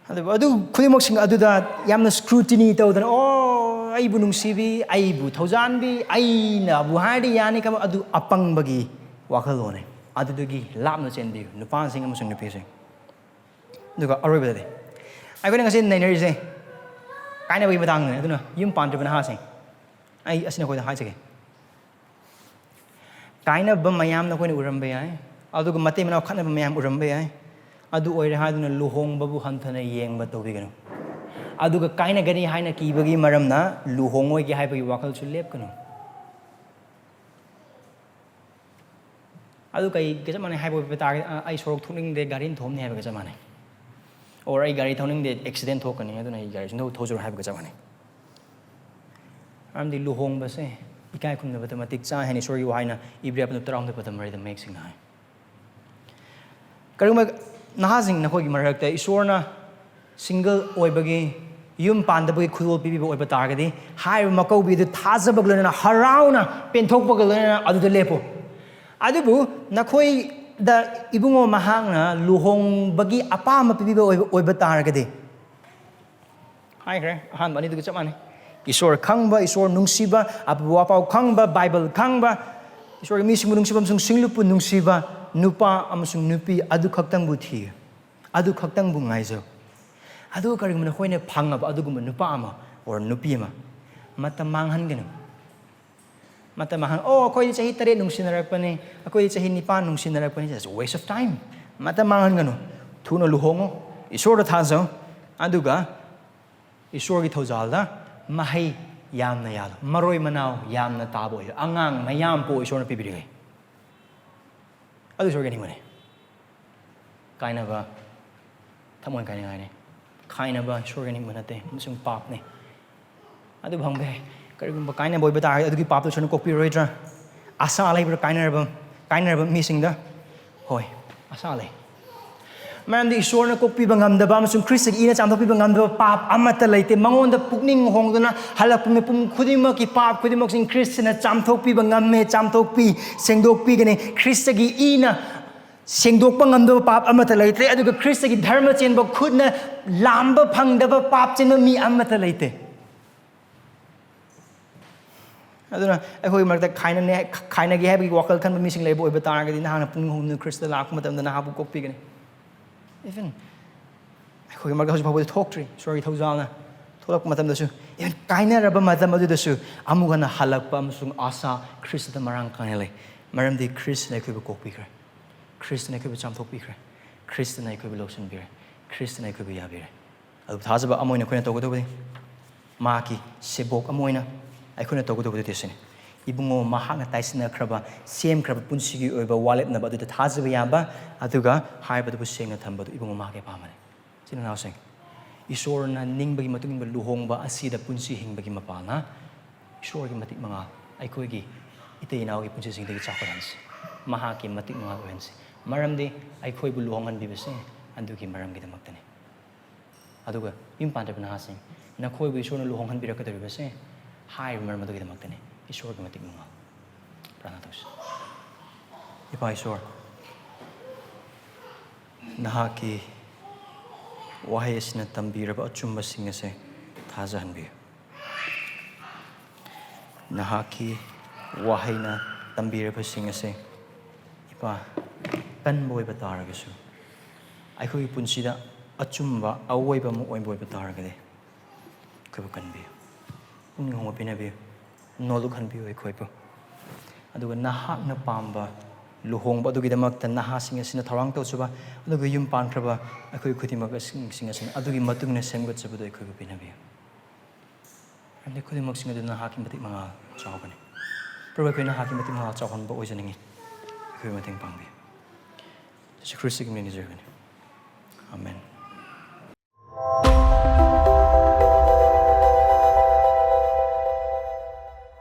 ꯑꯗꯨꯕꯨ ꯑꯗꯨ ꯈꯨꯗꯤꯡꯃꯛꯁꯤꯡ ꯑꯗꯨꯗ ꯌꯥꯝꯅ scrutiny ꯇꯧꯗꯅ, "ꯑꯣ, ꯑꯩꯕꯨ ꯅꯨꯡꯁꯤꯕꯤ, ꯑꯩꯕꯨ ꯊꯧꯖꯥꯟꯕꯤ, ꯑꯩꯅꯕꯨ ꯍꯥꯏꯔꯗꯤ ꯌꯥꯅꯤ" ꯈꯟꯕ, ꯑꯗꯨ ꯑꯄꯪꯕꯒꯤ ꯋꯥꯈꯜꯂꯣꯟꯅꯤ꯫ ꯑꯗꯨꯗꯒꯤ ꯂꯥꯞꯅ ꯆꯦꯟꯕꯤꯌꯨ, ꯅꯨꯄꯥꯁꯤꯡ ꯑꯃꯁꯨꯡ ꯅꯨꯄꯤꯁꯤꯡ꯫ ꯑꯗꯨꯒ ꯑꯔꯣꯏꯕꯗꯗꯤ ꯑꯩꯈꯣꯏꯅ ꯉꯁꯤ ꯅꯩꯅꯔꯤꯁꯦ ꯀꯥꯏꯅꯕꯒꯤ ꯃꯇꯥꯡꯗꯅꯦ꯫ ꯑꯗꯨꯅ ꯌꯨꯝ ꯄꯥꯟꯗ꯭ꯔꯤꯕ ꯅꯍꯥꯁꯤꯡ, ꯑꯩ ꯑꯁꯤ ꯅꯈꯣꯏꯗ ꯍꯥꯏꯖꯒꯦ꯫ ꯀꯥꯏꯅꯕ ꯃꯌꯥꯝ ꯅꯈꯣꯏꯅ ꯎꯔꯝꯕ ꯌꯥꯏ, ꯑꯗꯨꯒ ꯃꯇꯩ ꯃꯅꯥꯎ ꯈꯠꯅꯕ ꯃꯌꯥꯝ ꯎꯔꯝꯕ ꯌꯥꯏ꯫ ꯑꯗꯨ ꯑꯣꯏꯔꯦ ꯍꯥꯏꯗꯨꯅ ꯂꯨꯍꯣꯡꯕꯕꯨ ꯍꯟꯊꯅ ꯌꯦꯡꯕ ꯇꯧꯕꯤꯒꯅꯨ꯫ ꯑꯗꯨꯒ ꯀꯥꯏꯅꯒꯅꯤ ꯍꯥꯏꯅ ꯀꯤꯕꯒꯤ ꯃꯔꯝꯅ ꯂꯨꯍꯣꯡꯉꯣꯏꯒꯦ ꯍꯥꯏꯕꯒꯤ ꯋꯥꯈꯜꯁꯨ ꯂꯦꯞꯀꯅꯨ꯫ ꯑꯗꯨ ꯀꯩꯒ ꯆꯞ ꯃꯥꯟꯅꯩ ꯍꯥꯏꯕ ꯑꯣꯏꯕ ꯇꯥꯔꯒꯗꯤ, "ꯑ, ꯑꯩ ꯁꯣꯔꯣꯛ ꯊꯣꯛꯅꯤꯡꯗꯦ, ꯒꯥꯔꯤꯅ ꯊꯣꯝꯅꯤ" ꯍꯥꯏꯕꯒ ꯆꯞ ꯃꯥꯟꯅꯩ꯫ Or "ꯑꯩ ꯒꯥꯔꯤ ꯊꯧꯅꯤꯡꯗꯦ, accident ꯊꯣꯛꯀꯅꯤ, ꯑꯗꯨꯅ ꯑꯩ ꯒꯥꯔꯤ ꯁꯨꯡꯊꯧ ꯊꯧꯖꯔꯣꯏ" ꯍꯥꯏꯕꯒ ꯆꯞ ꯃꯥꯟꯅꯩ꯫ ꯃꯔꯝꯗꯤ ꯂꯨꯍꯣꯡꯕꯁꯦ ꯏꯀꯥꯏ ꯈꯨꯝꯅꯕꯗ ꯃꯇꯤꯛ ꯆꯥꯏ ꯍꯥꯏꯅ ꯏꯁꯣꯔꯒꯤ ꯋꯥꯍꯩꯅ ꯏꯕ꯭ꯔꯤꯌꯥ ꯄꯟꯗꯨꯞ ꯇꯔꯥꯍꯨꯝꯗꯣꯏ ꯄꯗ ꯃꯔꯤꯗ ꯃꯌꯦꯛ ꯁꯦꯡꯅ ꯍꯥꯏ꯫ ꯀꯔꯤꯒꯨꯝꯕ ꯅꯍꯥꯁꯤꯡ ꯅꯈꯣꯏꯒꯤ ꯃꯔꯛꯇ ꯏꯁꯣꯔꯅ single ꯑꯣꯏꯕꯒꯤ, ꯌꯨꯝ ꯄꯥꯟꯗꯕꯒꯤ ꯈꯨꯗꯣꯜ ꯄꯤꯕꯤꯕ ꯑꯣꯏꯕ ꯇꯥꯔꯒꯗꯤ, ꯍꯥꯏꯔꯤꯕ ꯃꯀꯧꯕꯤ ꯑꯗꯨ ꯊꯥꯖꯕꯒ ꯂꯣꯏꯅꯅ, ꯍꯔꯥꯎꯅ, ꯄꯦꯟꯊꯣꯛꯄꯒ ꯂꯣꯏꯅꯅ ꯑꯗꯨꯗ ꯂꯦꯞꯄꯨ꯫ ꯑꯗꯨꯕꯨ ꯅꯈꯣꯏꯗ ꯏꯕꯨꯡꯉꯣ ꯃꯍꯥꯛꯅ ꯂꯨꯍꯣꯡꯕꯒꯤ ꯑꯄꯥꯝꯕ ꯄꯤꯕꯤꯕ ꯑꯣꯏꯕ, ꯑꯣꯏꯕ ꯇꯥꯔꯒꯗꯤ, ꯍꯥꯏꯈ꯭ꯔꯦ, ꯑꯍꯥꯟꯕ ꯑꯅꯤꯗꯨꯒ ꯆꯞ ꯃꯥꯟꯅꯩ꯫ ꯏꯁꯣꯔ ꯈꯪꯕ, ꯏꯁꯣꯔ ꯅꯨꯡꯁꯤꯕ, ꯑꯄꯨ ꯑꯄꯥꯎ ꯈꯪꯕ, ꯕꯥꯏꯕꯜ ꯈꯪꯕ, ꯏꯁꯣꯔꯒꯤ ꯃꯤꯁꯤꯡꯕꯨ ꯅꯨꯡꯁꯤꯕ ꯑꯃꯁꯨꯡ ꯁꯤꯡꯂꯨꯞꯄꯨ ꯅꯨꯡꯁꯤꯕ ꯅꯨꯄꯥ ꯑꯃꯁꯨꯡ ꯅꯨꯄꯤ ꯑꯗꯨ ꯈꯛꯇꯪꯕꯨ ꯊꯤꯌꯨ, ꯑꯗꯨ ꯈꯛꯇꯪꯕꯨ ꯉꯥꯏꯖꯧ꯫ ꯑꯗꯨꯒ ꯀꯔꯤꯒꯨꯝꯕ ꯅꯈꯣꯏꯅ ꯐꯪꯉꯕ ꯑꯗꯨꯒꯨꯝꯕ ꯅꯨꯄꯥ ꯑꯃ ꯑꯣꯔ ꯅꯨꯄꯤ ꯑꯃ, ꯃꯇꯝ ꯃꯥꯡꯍꯟꯒꯅꯨ꯫ ꯃꯇꯝ ꯃꯥꯡꯍꯟ ꯑꯣ, ꯑꯩꯈꯣꯏꯗꯤ ꯆꯍꯤ ꯇꯔꯦꯠ ꯅꯨꯡꯁꯤꯅꯔꯛꯄꯅꯤ, ꯑꯩꯈꯣꯏꯗꯤ ꯆꯍꯤ ꯅꯤꯄꯥꯟ ꯅꯨꯡꯁꯤꯅꯔꯛꯄꯅꯤ꯫ That's a waste of time. ꯃꯇꯝ ꯃꯥꯡꯍꯟꯒꯅꯨ꯫ ꯊꯨꯅ ꯂꯨꯍꯣꯡꯉꯣ, ꯏꯁꯣꯔꯗ ꯊꯥꯖꯧ, ꯑꯗꯨꯒ ꯏꯁꯣꯔꯒꯤ ꯊꯧꯖꯥꯜꯗ ꯃꯍꯩ ꯌꯥꯝꯅ ꯌꯥꯜꯂꯨ, ꯃꯔꯣꯏ ꯃꯅꯥꯎ ꯌꯥꯝꯅ ꯇꯥꯕ ꯑꯣꯏꯌꯨ, ꯑꯉꯥꯡ ꯃꯌꯥꯝ ꯄꯣꯛ ꯏꯁꯣꯔꯅ ꯄꯤꯕꯤꯔꯤꯉꯩ꯫ ꯑꯗꯨ ꯏꯁꯣꯔꯒꯤ ꯑꯅꯤꯡꯕꯅꯤ꯫ ꯀꯥꯏꯅꯕ ꯊꯃꯣꯏ ꯀꯥꯏꯅꯤꯡꯉꯥꯏꯅꯤ꯫ ꯈꯥꯏꯅꯕ ꯏꯁꯣꯔꯒꯤ ꯑꯅꯤꯡꯕ ꯅꯠꯇꯦ ꯑꯃꯁꯨꯡ ꯄꯥꯞꯅꯤ꯫ ꯑꯗꯨ ꯐꯪꯕ ꯌꯥꯏ꯫ ꯀꯔꯤꯒꯨꯝꯕ ꯀꯥꯏꯅꯕ ꯑꯣꯏꯕ ꯇꯥꯔꯒꯗꯤ ꯑꯗꯨꯒꯤ ꯄꯥꯞꯇꯨ ꯏꯁꯣꯔꯅ ꯀꯣꯛꯄꯤꯔꯣꯏꯗ꯭ꯔꯥ? ꯑꯁꯥ ꯂꯩꯕ꯭ꯔꯥ ꯀꯥꯏꯅꯔꯕ, ꯀꯥꯏꯅꯔꯕ ꯃꯤꯁꯤꯡꯗ? ꯍꯣꯏ, ꯑꯁꯥ ꯂꯩ꯫ ꯃꯔꯝꯗꯤ ꯏꯁꯣꯔꯅ ꯀꯣꯛꯄꯤꯕ ꯉꯝꯗꯕ ꯑꯃꯁꯨꯡ ꯈ꯭ꯔꯤꯁꯇꯒꯤ ꯏꯅ ꯆꯥꯝꯊꯣꯛꯄꯤꯕ ꯉꯝꯗꯕ ꯄꯥꯞ ꯑꯃꯠꯇ ꯂꯩꯇꯦ꯫ ꯃꯉꯣꯟꯗ ꯄꯨꯛꯅꯤꯡ ꯍꯣꯡꯗꯨꯅ ꯍꯜꯂꯛꯄ ꯃꯤꯄꯨꯝ ꯈꯨꯗꯤꯡꯃꯛꯀꯤ ꯄꯥꯞ ꯈꯨꯗꯤꯡꯃꯛꯁꯤꯡ ꯈ꯭ꯔꯤꯁꯇꯅ ꯆꯥꯝꯊꯣꯛꯄꯤꯕ ꯉꯝꯃꯦ, ꯆꯥꯝꯊꯣꯛꯄꯤ, ꯁꯦꯡꯗꯣꯛꯄꯤꯒꯅꯤ꯫ ꯈ꯭ꯔꯤꯁꯇꯒꯤ ꯏꯅ ꯁꯦꯡꯗꯣꯛꯄ ꯉꯝꯗꯕ ꯄꯥꯞ ꯑꯃꯠꯇ ꯂꯩꯇ꯭ꯔꯦ, ꯑꯗꯨꯒ ꯈ꯭ꯔꯤꯁꯇꯒꯤ ꯙꯔꯃ ꯆꯦꯟꯕ ꯈꯨꯠꯅ ꯂꯥꯝꯕ ꯐꯪꯗꯕ ꯄꯥꯞ ꯆꯦꯟꯕ ꯃꯤ ꯑꯃꯠꯇ ꯂꯩꯇꯦ꯫ ꯑꯗꯨꯅ ꯑꯩꯈꯣꯏꯒꯤ ꯃꯔꯛꯇ ꯈꯥꯏꯅꯅꯦ, ꯈꯥꯏꯅꯒꯦ ꯍꯥꯏꯕꯒꯤ ꯋꯥꯈꯜ ꯈꯟꯕ ꯃꯤꯁꯤꯡ ꯂꯩꯕ ꯑꯣꯏꯕ ꯇꯥꯔꯒꯗꯤ, ꯅꯍꯥꯛꯅ ꯄꯨꯛꯅꯤꯡ ꯍꯣꯡꯗꯨꯅ ꯈ꯭ꯔꯤꯁꯇ ꯂꯥꯛꯄ ꯃꯇꯝꯗ ꯅꯍꯥꯛꯄꯨ ꯀꯣꯛꯄꯤꯒꯅꯤ꯫ Even ꯑꯩꯈꯣꯏꯒꯤ ꯃꯔꯛꯇ ꯍꯧꯖꯤꯛ ꯐꯥꯎꯕꯗꯤ ꯊꯣꯛꯇ꯭ꯔꯤ, ꯏꯁꯣꯔꯒꯤ ꯊꯧꯖꯥꯜꯅ꯫ ꯊꯣꯛꯂꯛꯄ ꯃꯇꯝꯗꯁꯨ, even ꯀꯥꯏꯅꯔꯕ ꯃꯇꯝ ꯑꯗꯨꯗꯁꯨ ꯑꯃꯨꯛ ꯍꯟꯅ ꯍꯜꯂꯛꯄ ꯑꯃꯁꯨꯡ ꯑꯁꯥ ꯈ꯭ꯔꯤꯁꯇꯗ ꯃꯔꯥꯡ ꯀꯥꯏꯅ ꯂꯩ꯫ ꯃꯔꯝꯗꯤ ꯈ꯭ꯔꯤꯁꯇꯅ ꯑꯩꯈꯣꯏꯕꯨ ꯀꯣꯛꯄꯤꯈ꯭ꯔꯦ, ꯈ꯭ꯔꯤꯁꯇꯅ ꯑꯩꯈꯣꯏꯕꯨ ꯆꯥꯝꯊꯣꯛꯄꯤꯈ꯭ꯔꯦ, ꯈ꯭ꯔꯤꯁꯇꯅ ꯑꯩꯈꯣꯏꯕꯨ ꯂꯧꯁꯤꯟꯕꯤꯔꯦ, ꯈ꯭ꯔꯤꯁꯇꯅ ꯑꯩꯈꯣꯏꯕꯨ ꯌꯥꯕꯤꯔꯦ꯫ ꯑꯗꯨ ꯊꯥꯖꯕ ꯑꯃ ꯑꯣꯏꯅ ꯑꯩꯈꯣꯏꯅ ꯇꯧꯒꯗꯧꯕꯅꯤ꯫ ꯃꯍꯥꯛꯀꯤ ꯁꯦꯕꯣꯛ ꯑꯃ ꯑꯣꯏꯅ ꯑꯩꯈꯣꯏꯅ ꯇꯧꯒꯗꯧꯕꯗꯨꯗꯤ ꯑꯁꯤꯅꯤ: ꯏꯕꯨꯡꯉꯣ, ꯃꯍꯥꯛꯅ ꯇꯥꯏꯁꯤꯟꯅꯈ꯭ꯔꯕ, ꯁꯦꯝꯈ꯭ꯔꯕ ꯄꯨꯟꯁꯤꯒꯤ ꯑꯣꯏꯕ ꯋꯥꯂꯦꯞꯅꯕ ꯑꯗꯨꯗ ꯊꯥꯖꯕ ꯌꯥꯕ, ꯑꯗꯨꯒ ꯍꯥꯏꯕꯗꯨꯕꯨ ꯁꯦꯡꯅ ꯊꯝꯕꯗꯨ, ꯏꯕꯨꯡꯉꯣ, ꯃꯍꯥꯛꯀꯤ ꯑꯄꯥꯝꯕꯅꯤ꯫ ꯏꯆꯤꯟ ꯏꯅꯥꯎꯁꯤꯡ, ꯏꯁꯣꯔꯅ ꯅꯤꯡꯕꯒꯤ ꯃꯇꯨꯡ ꯏꯟꯕ ꯂꯨꯍꯣꯡꯕ ꯑꯁꯤꯗ ꯄꯨꯟꯁꯤ ꯍꯤꯡꯕꯒꯤ ꯃꯄꯥꯜꯅ, ꯏꯁꯣꯔꯒꯤ ꯃꯇꯤꯛ ꯃꯉꯥꯜ ꯑꯩꯈꯣꯏꯒꯤ ꯏꯇꯩ ꯏꯅꯥꯎꯒꯤ ꯄꯨꯟꯁꯤꯁꯤꯡꯗꯒꯤ ꯆꯥꯎꯈꯠꯍꯟꯁꯤ꯫ ꯃꯍꯥꯛꯀꯤ ꯃꯇꯤꯛ ꯃꯉꯥꯜ ꯑꯣꯏꯍꯟꯁꯤ꯫ ꯃꯔꯝꯗꯤ ꯑꯩꯈꯣꯏꯕꯨ ꯂꯨꯍꯣꯡꯍꯟꯕꯤꯕꯁꯦ ꯑꯗꯨꯒꯤ ꯃꯔꯝꯒꯤꯗꯃꯛꯇꯅꯤ꯫ ꯑꯗꯨꯒ ꯌꯨꯝ ꯄꯥꯟꯗ꯭ꯔꯤꯕ ꯅꯍꯥꯁꯤꯡ, ꯅꯈꯣꯏꯕꯨ ꯏꯁꯣꯔꯅ ꯂꯨꯍꯣꯡꯍꯟꯕꯤꯔꯛꯀꯗꯧꯔꯤꯕꯁꯦ ꯍꯥꯏꯔꯤꯕ ꯃꯔꯝ ꯑꯗꯨꯒꯤꯗꯃꯛꯇꯅꯤ, ꯏꯁꯣꯔꯒꯤ ꯃꯇꯤꯛ ꯃꯉꯥꯜ꯫ ꯄ꯭ꯔꯥꯔꯊꯅꯥ ꯇꯧꯁꯤ꯫ ꯏꯄꯥ ꯏꯁꯣꯔ, ꯅꯍꯥꯛꯀꯤ ꯋꯥꯍꯩ ꯑꯁꯤꯅ ꯇꯝꯕꯤꯔꯕ ꯑꯆꯨꯝꯕꯁꯤꯡ ꯑꯁꯦ ꯊꯥꯖꯍꯟꯕꯤꯌꯨ꯫ ꯅꯍꯥꯛꯀꯤ ꯋꯥꯍꯩꯅ ꯇꯝꯕꯤꯔꯕꯁꯤꯡ ꯑꯁꯦ, ꯏꯄꯥ, ꯀꯟꯕ ꯑꯣꯏꯕ ꯇꯥꯔꯒꯁꯨ, ꯑꯩꯈꯣꯏꯒꯤ ꯄꯨꯟꯁꯤꯗ ꯑꯆꯨꯝꯕ, ꯑꯑꯣꯏꯕ ꯑꯃ ꯑꯣꯏꯕ ꯑꯣꯏꯕ ꯇꯥꯔꯒꯗꯤ, ꯑꯩꯈꯣꯏꯕꯨ ꯀꯟꯕꯤꯌꯨ, ꯄꯨꯛꯅꯤꯡ ꯍꯣꯡꯕ ꯄꯤꯅꯕꯤꯌꯨ, ꯅꯣꯂꯨꯛꯍꯟꯕꯤꯌꯨ ꯑꯩꯈꯣꯏꯕꯨ꯫ ꯑꯗꯨꯒ ꯅꯍꯥꯛꯅ ꯄꯥꯝꯕ ꯂꯨꯍꯣꯡꯕ ꯑꯗꯨꯒꯤꯗꯃꯛꯇ ꯅꯍꯥꯁꯤꯡ ꯑꯁꯤꯅ ꯊꯧꯔꯥꯡ ꯇꯧꯖꯕ, ꯑꯗꯨꯒ ꯌꯨꯝ ꯄꯥꯟꯈ꯭ꯔꯕ ꯑꯩꯈꯣꯏ ꯈꯨꯗꯤꯡꯃꯛ ꯑꯁꯤꯡ ꯑꯁꯤꯅ ꯑꯗꯨꯒꯤ ꯃꯇꯨꯡ ꯏꯟꯅ ꯁꯦꯝꯒꯠꯆꯕꯗꯨ ꯑꯩꯈꯣꯏꯕꯨ ꯄꯤꯅꯕꯤꯌꯨ꯫ ꯃꯔꯝꯗꯤ ꯈꯨꯗꯤꯡꯃꯛꯁꯤꯡ ꯑꯗꯨ ꯅꯍꯥꯛꯀꯤ ꯃꯇꯤꯛ ꯃꯉꯥꯜ ꯆꯥꯎꯒꯅꯤ꯫ ꯄ꯭ꯔꯚꯨ, ꯑꯩꯈꯣꯏ ꯅꯍꯥꯛꯀꯤ ꯃꯇꯤꯛ ꯃꯉꯥꯜ ꯆꯥꯎꯍꯟꯕ ꯑꯣꯏꯖꯅꯤꯡꯏ꯫ ꯑꯩꯈꯣꯏꯕꯨ ꯃꯇꯦꯡ ꯄꯥꯡꯕꯤꯌꯨ꯫ ꯖꯤꯁꯨ ꯈ꯭ꯔꯤꯁꯇꯒꯤ ꯃꯤꯡ ꯅꯤꯖꯔꯕꯅꯤ꯫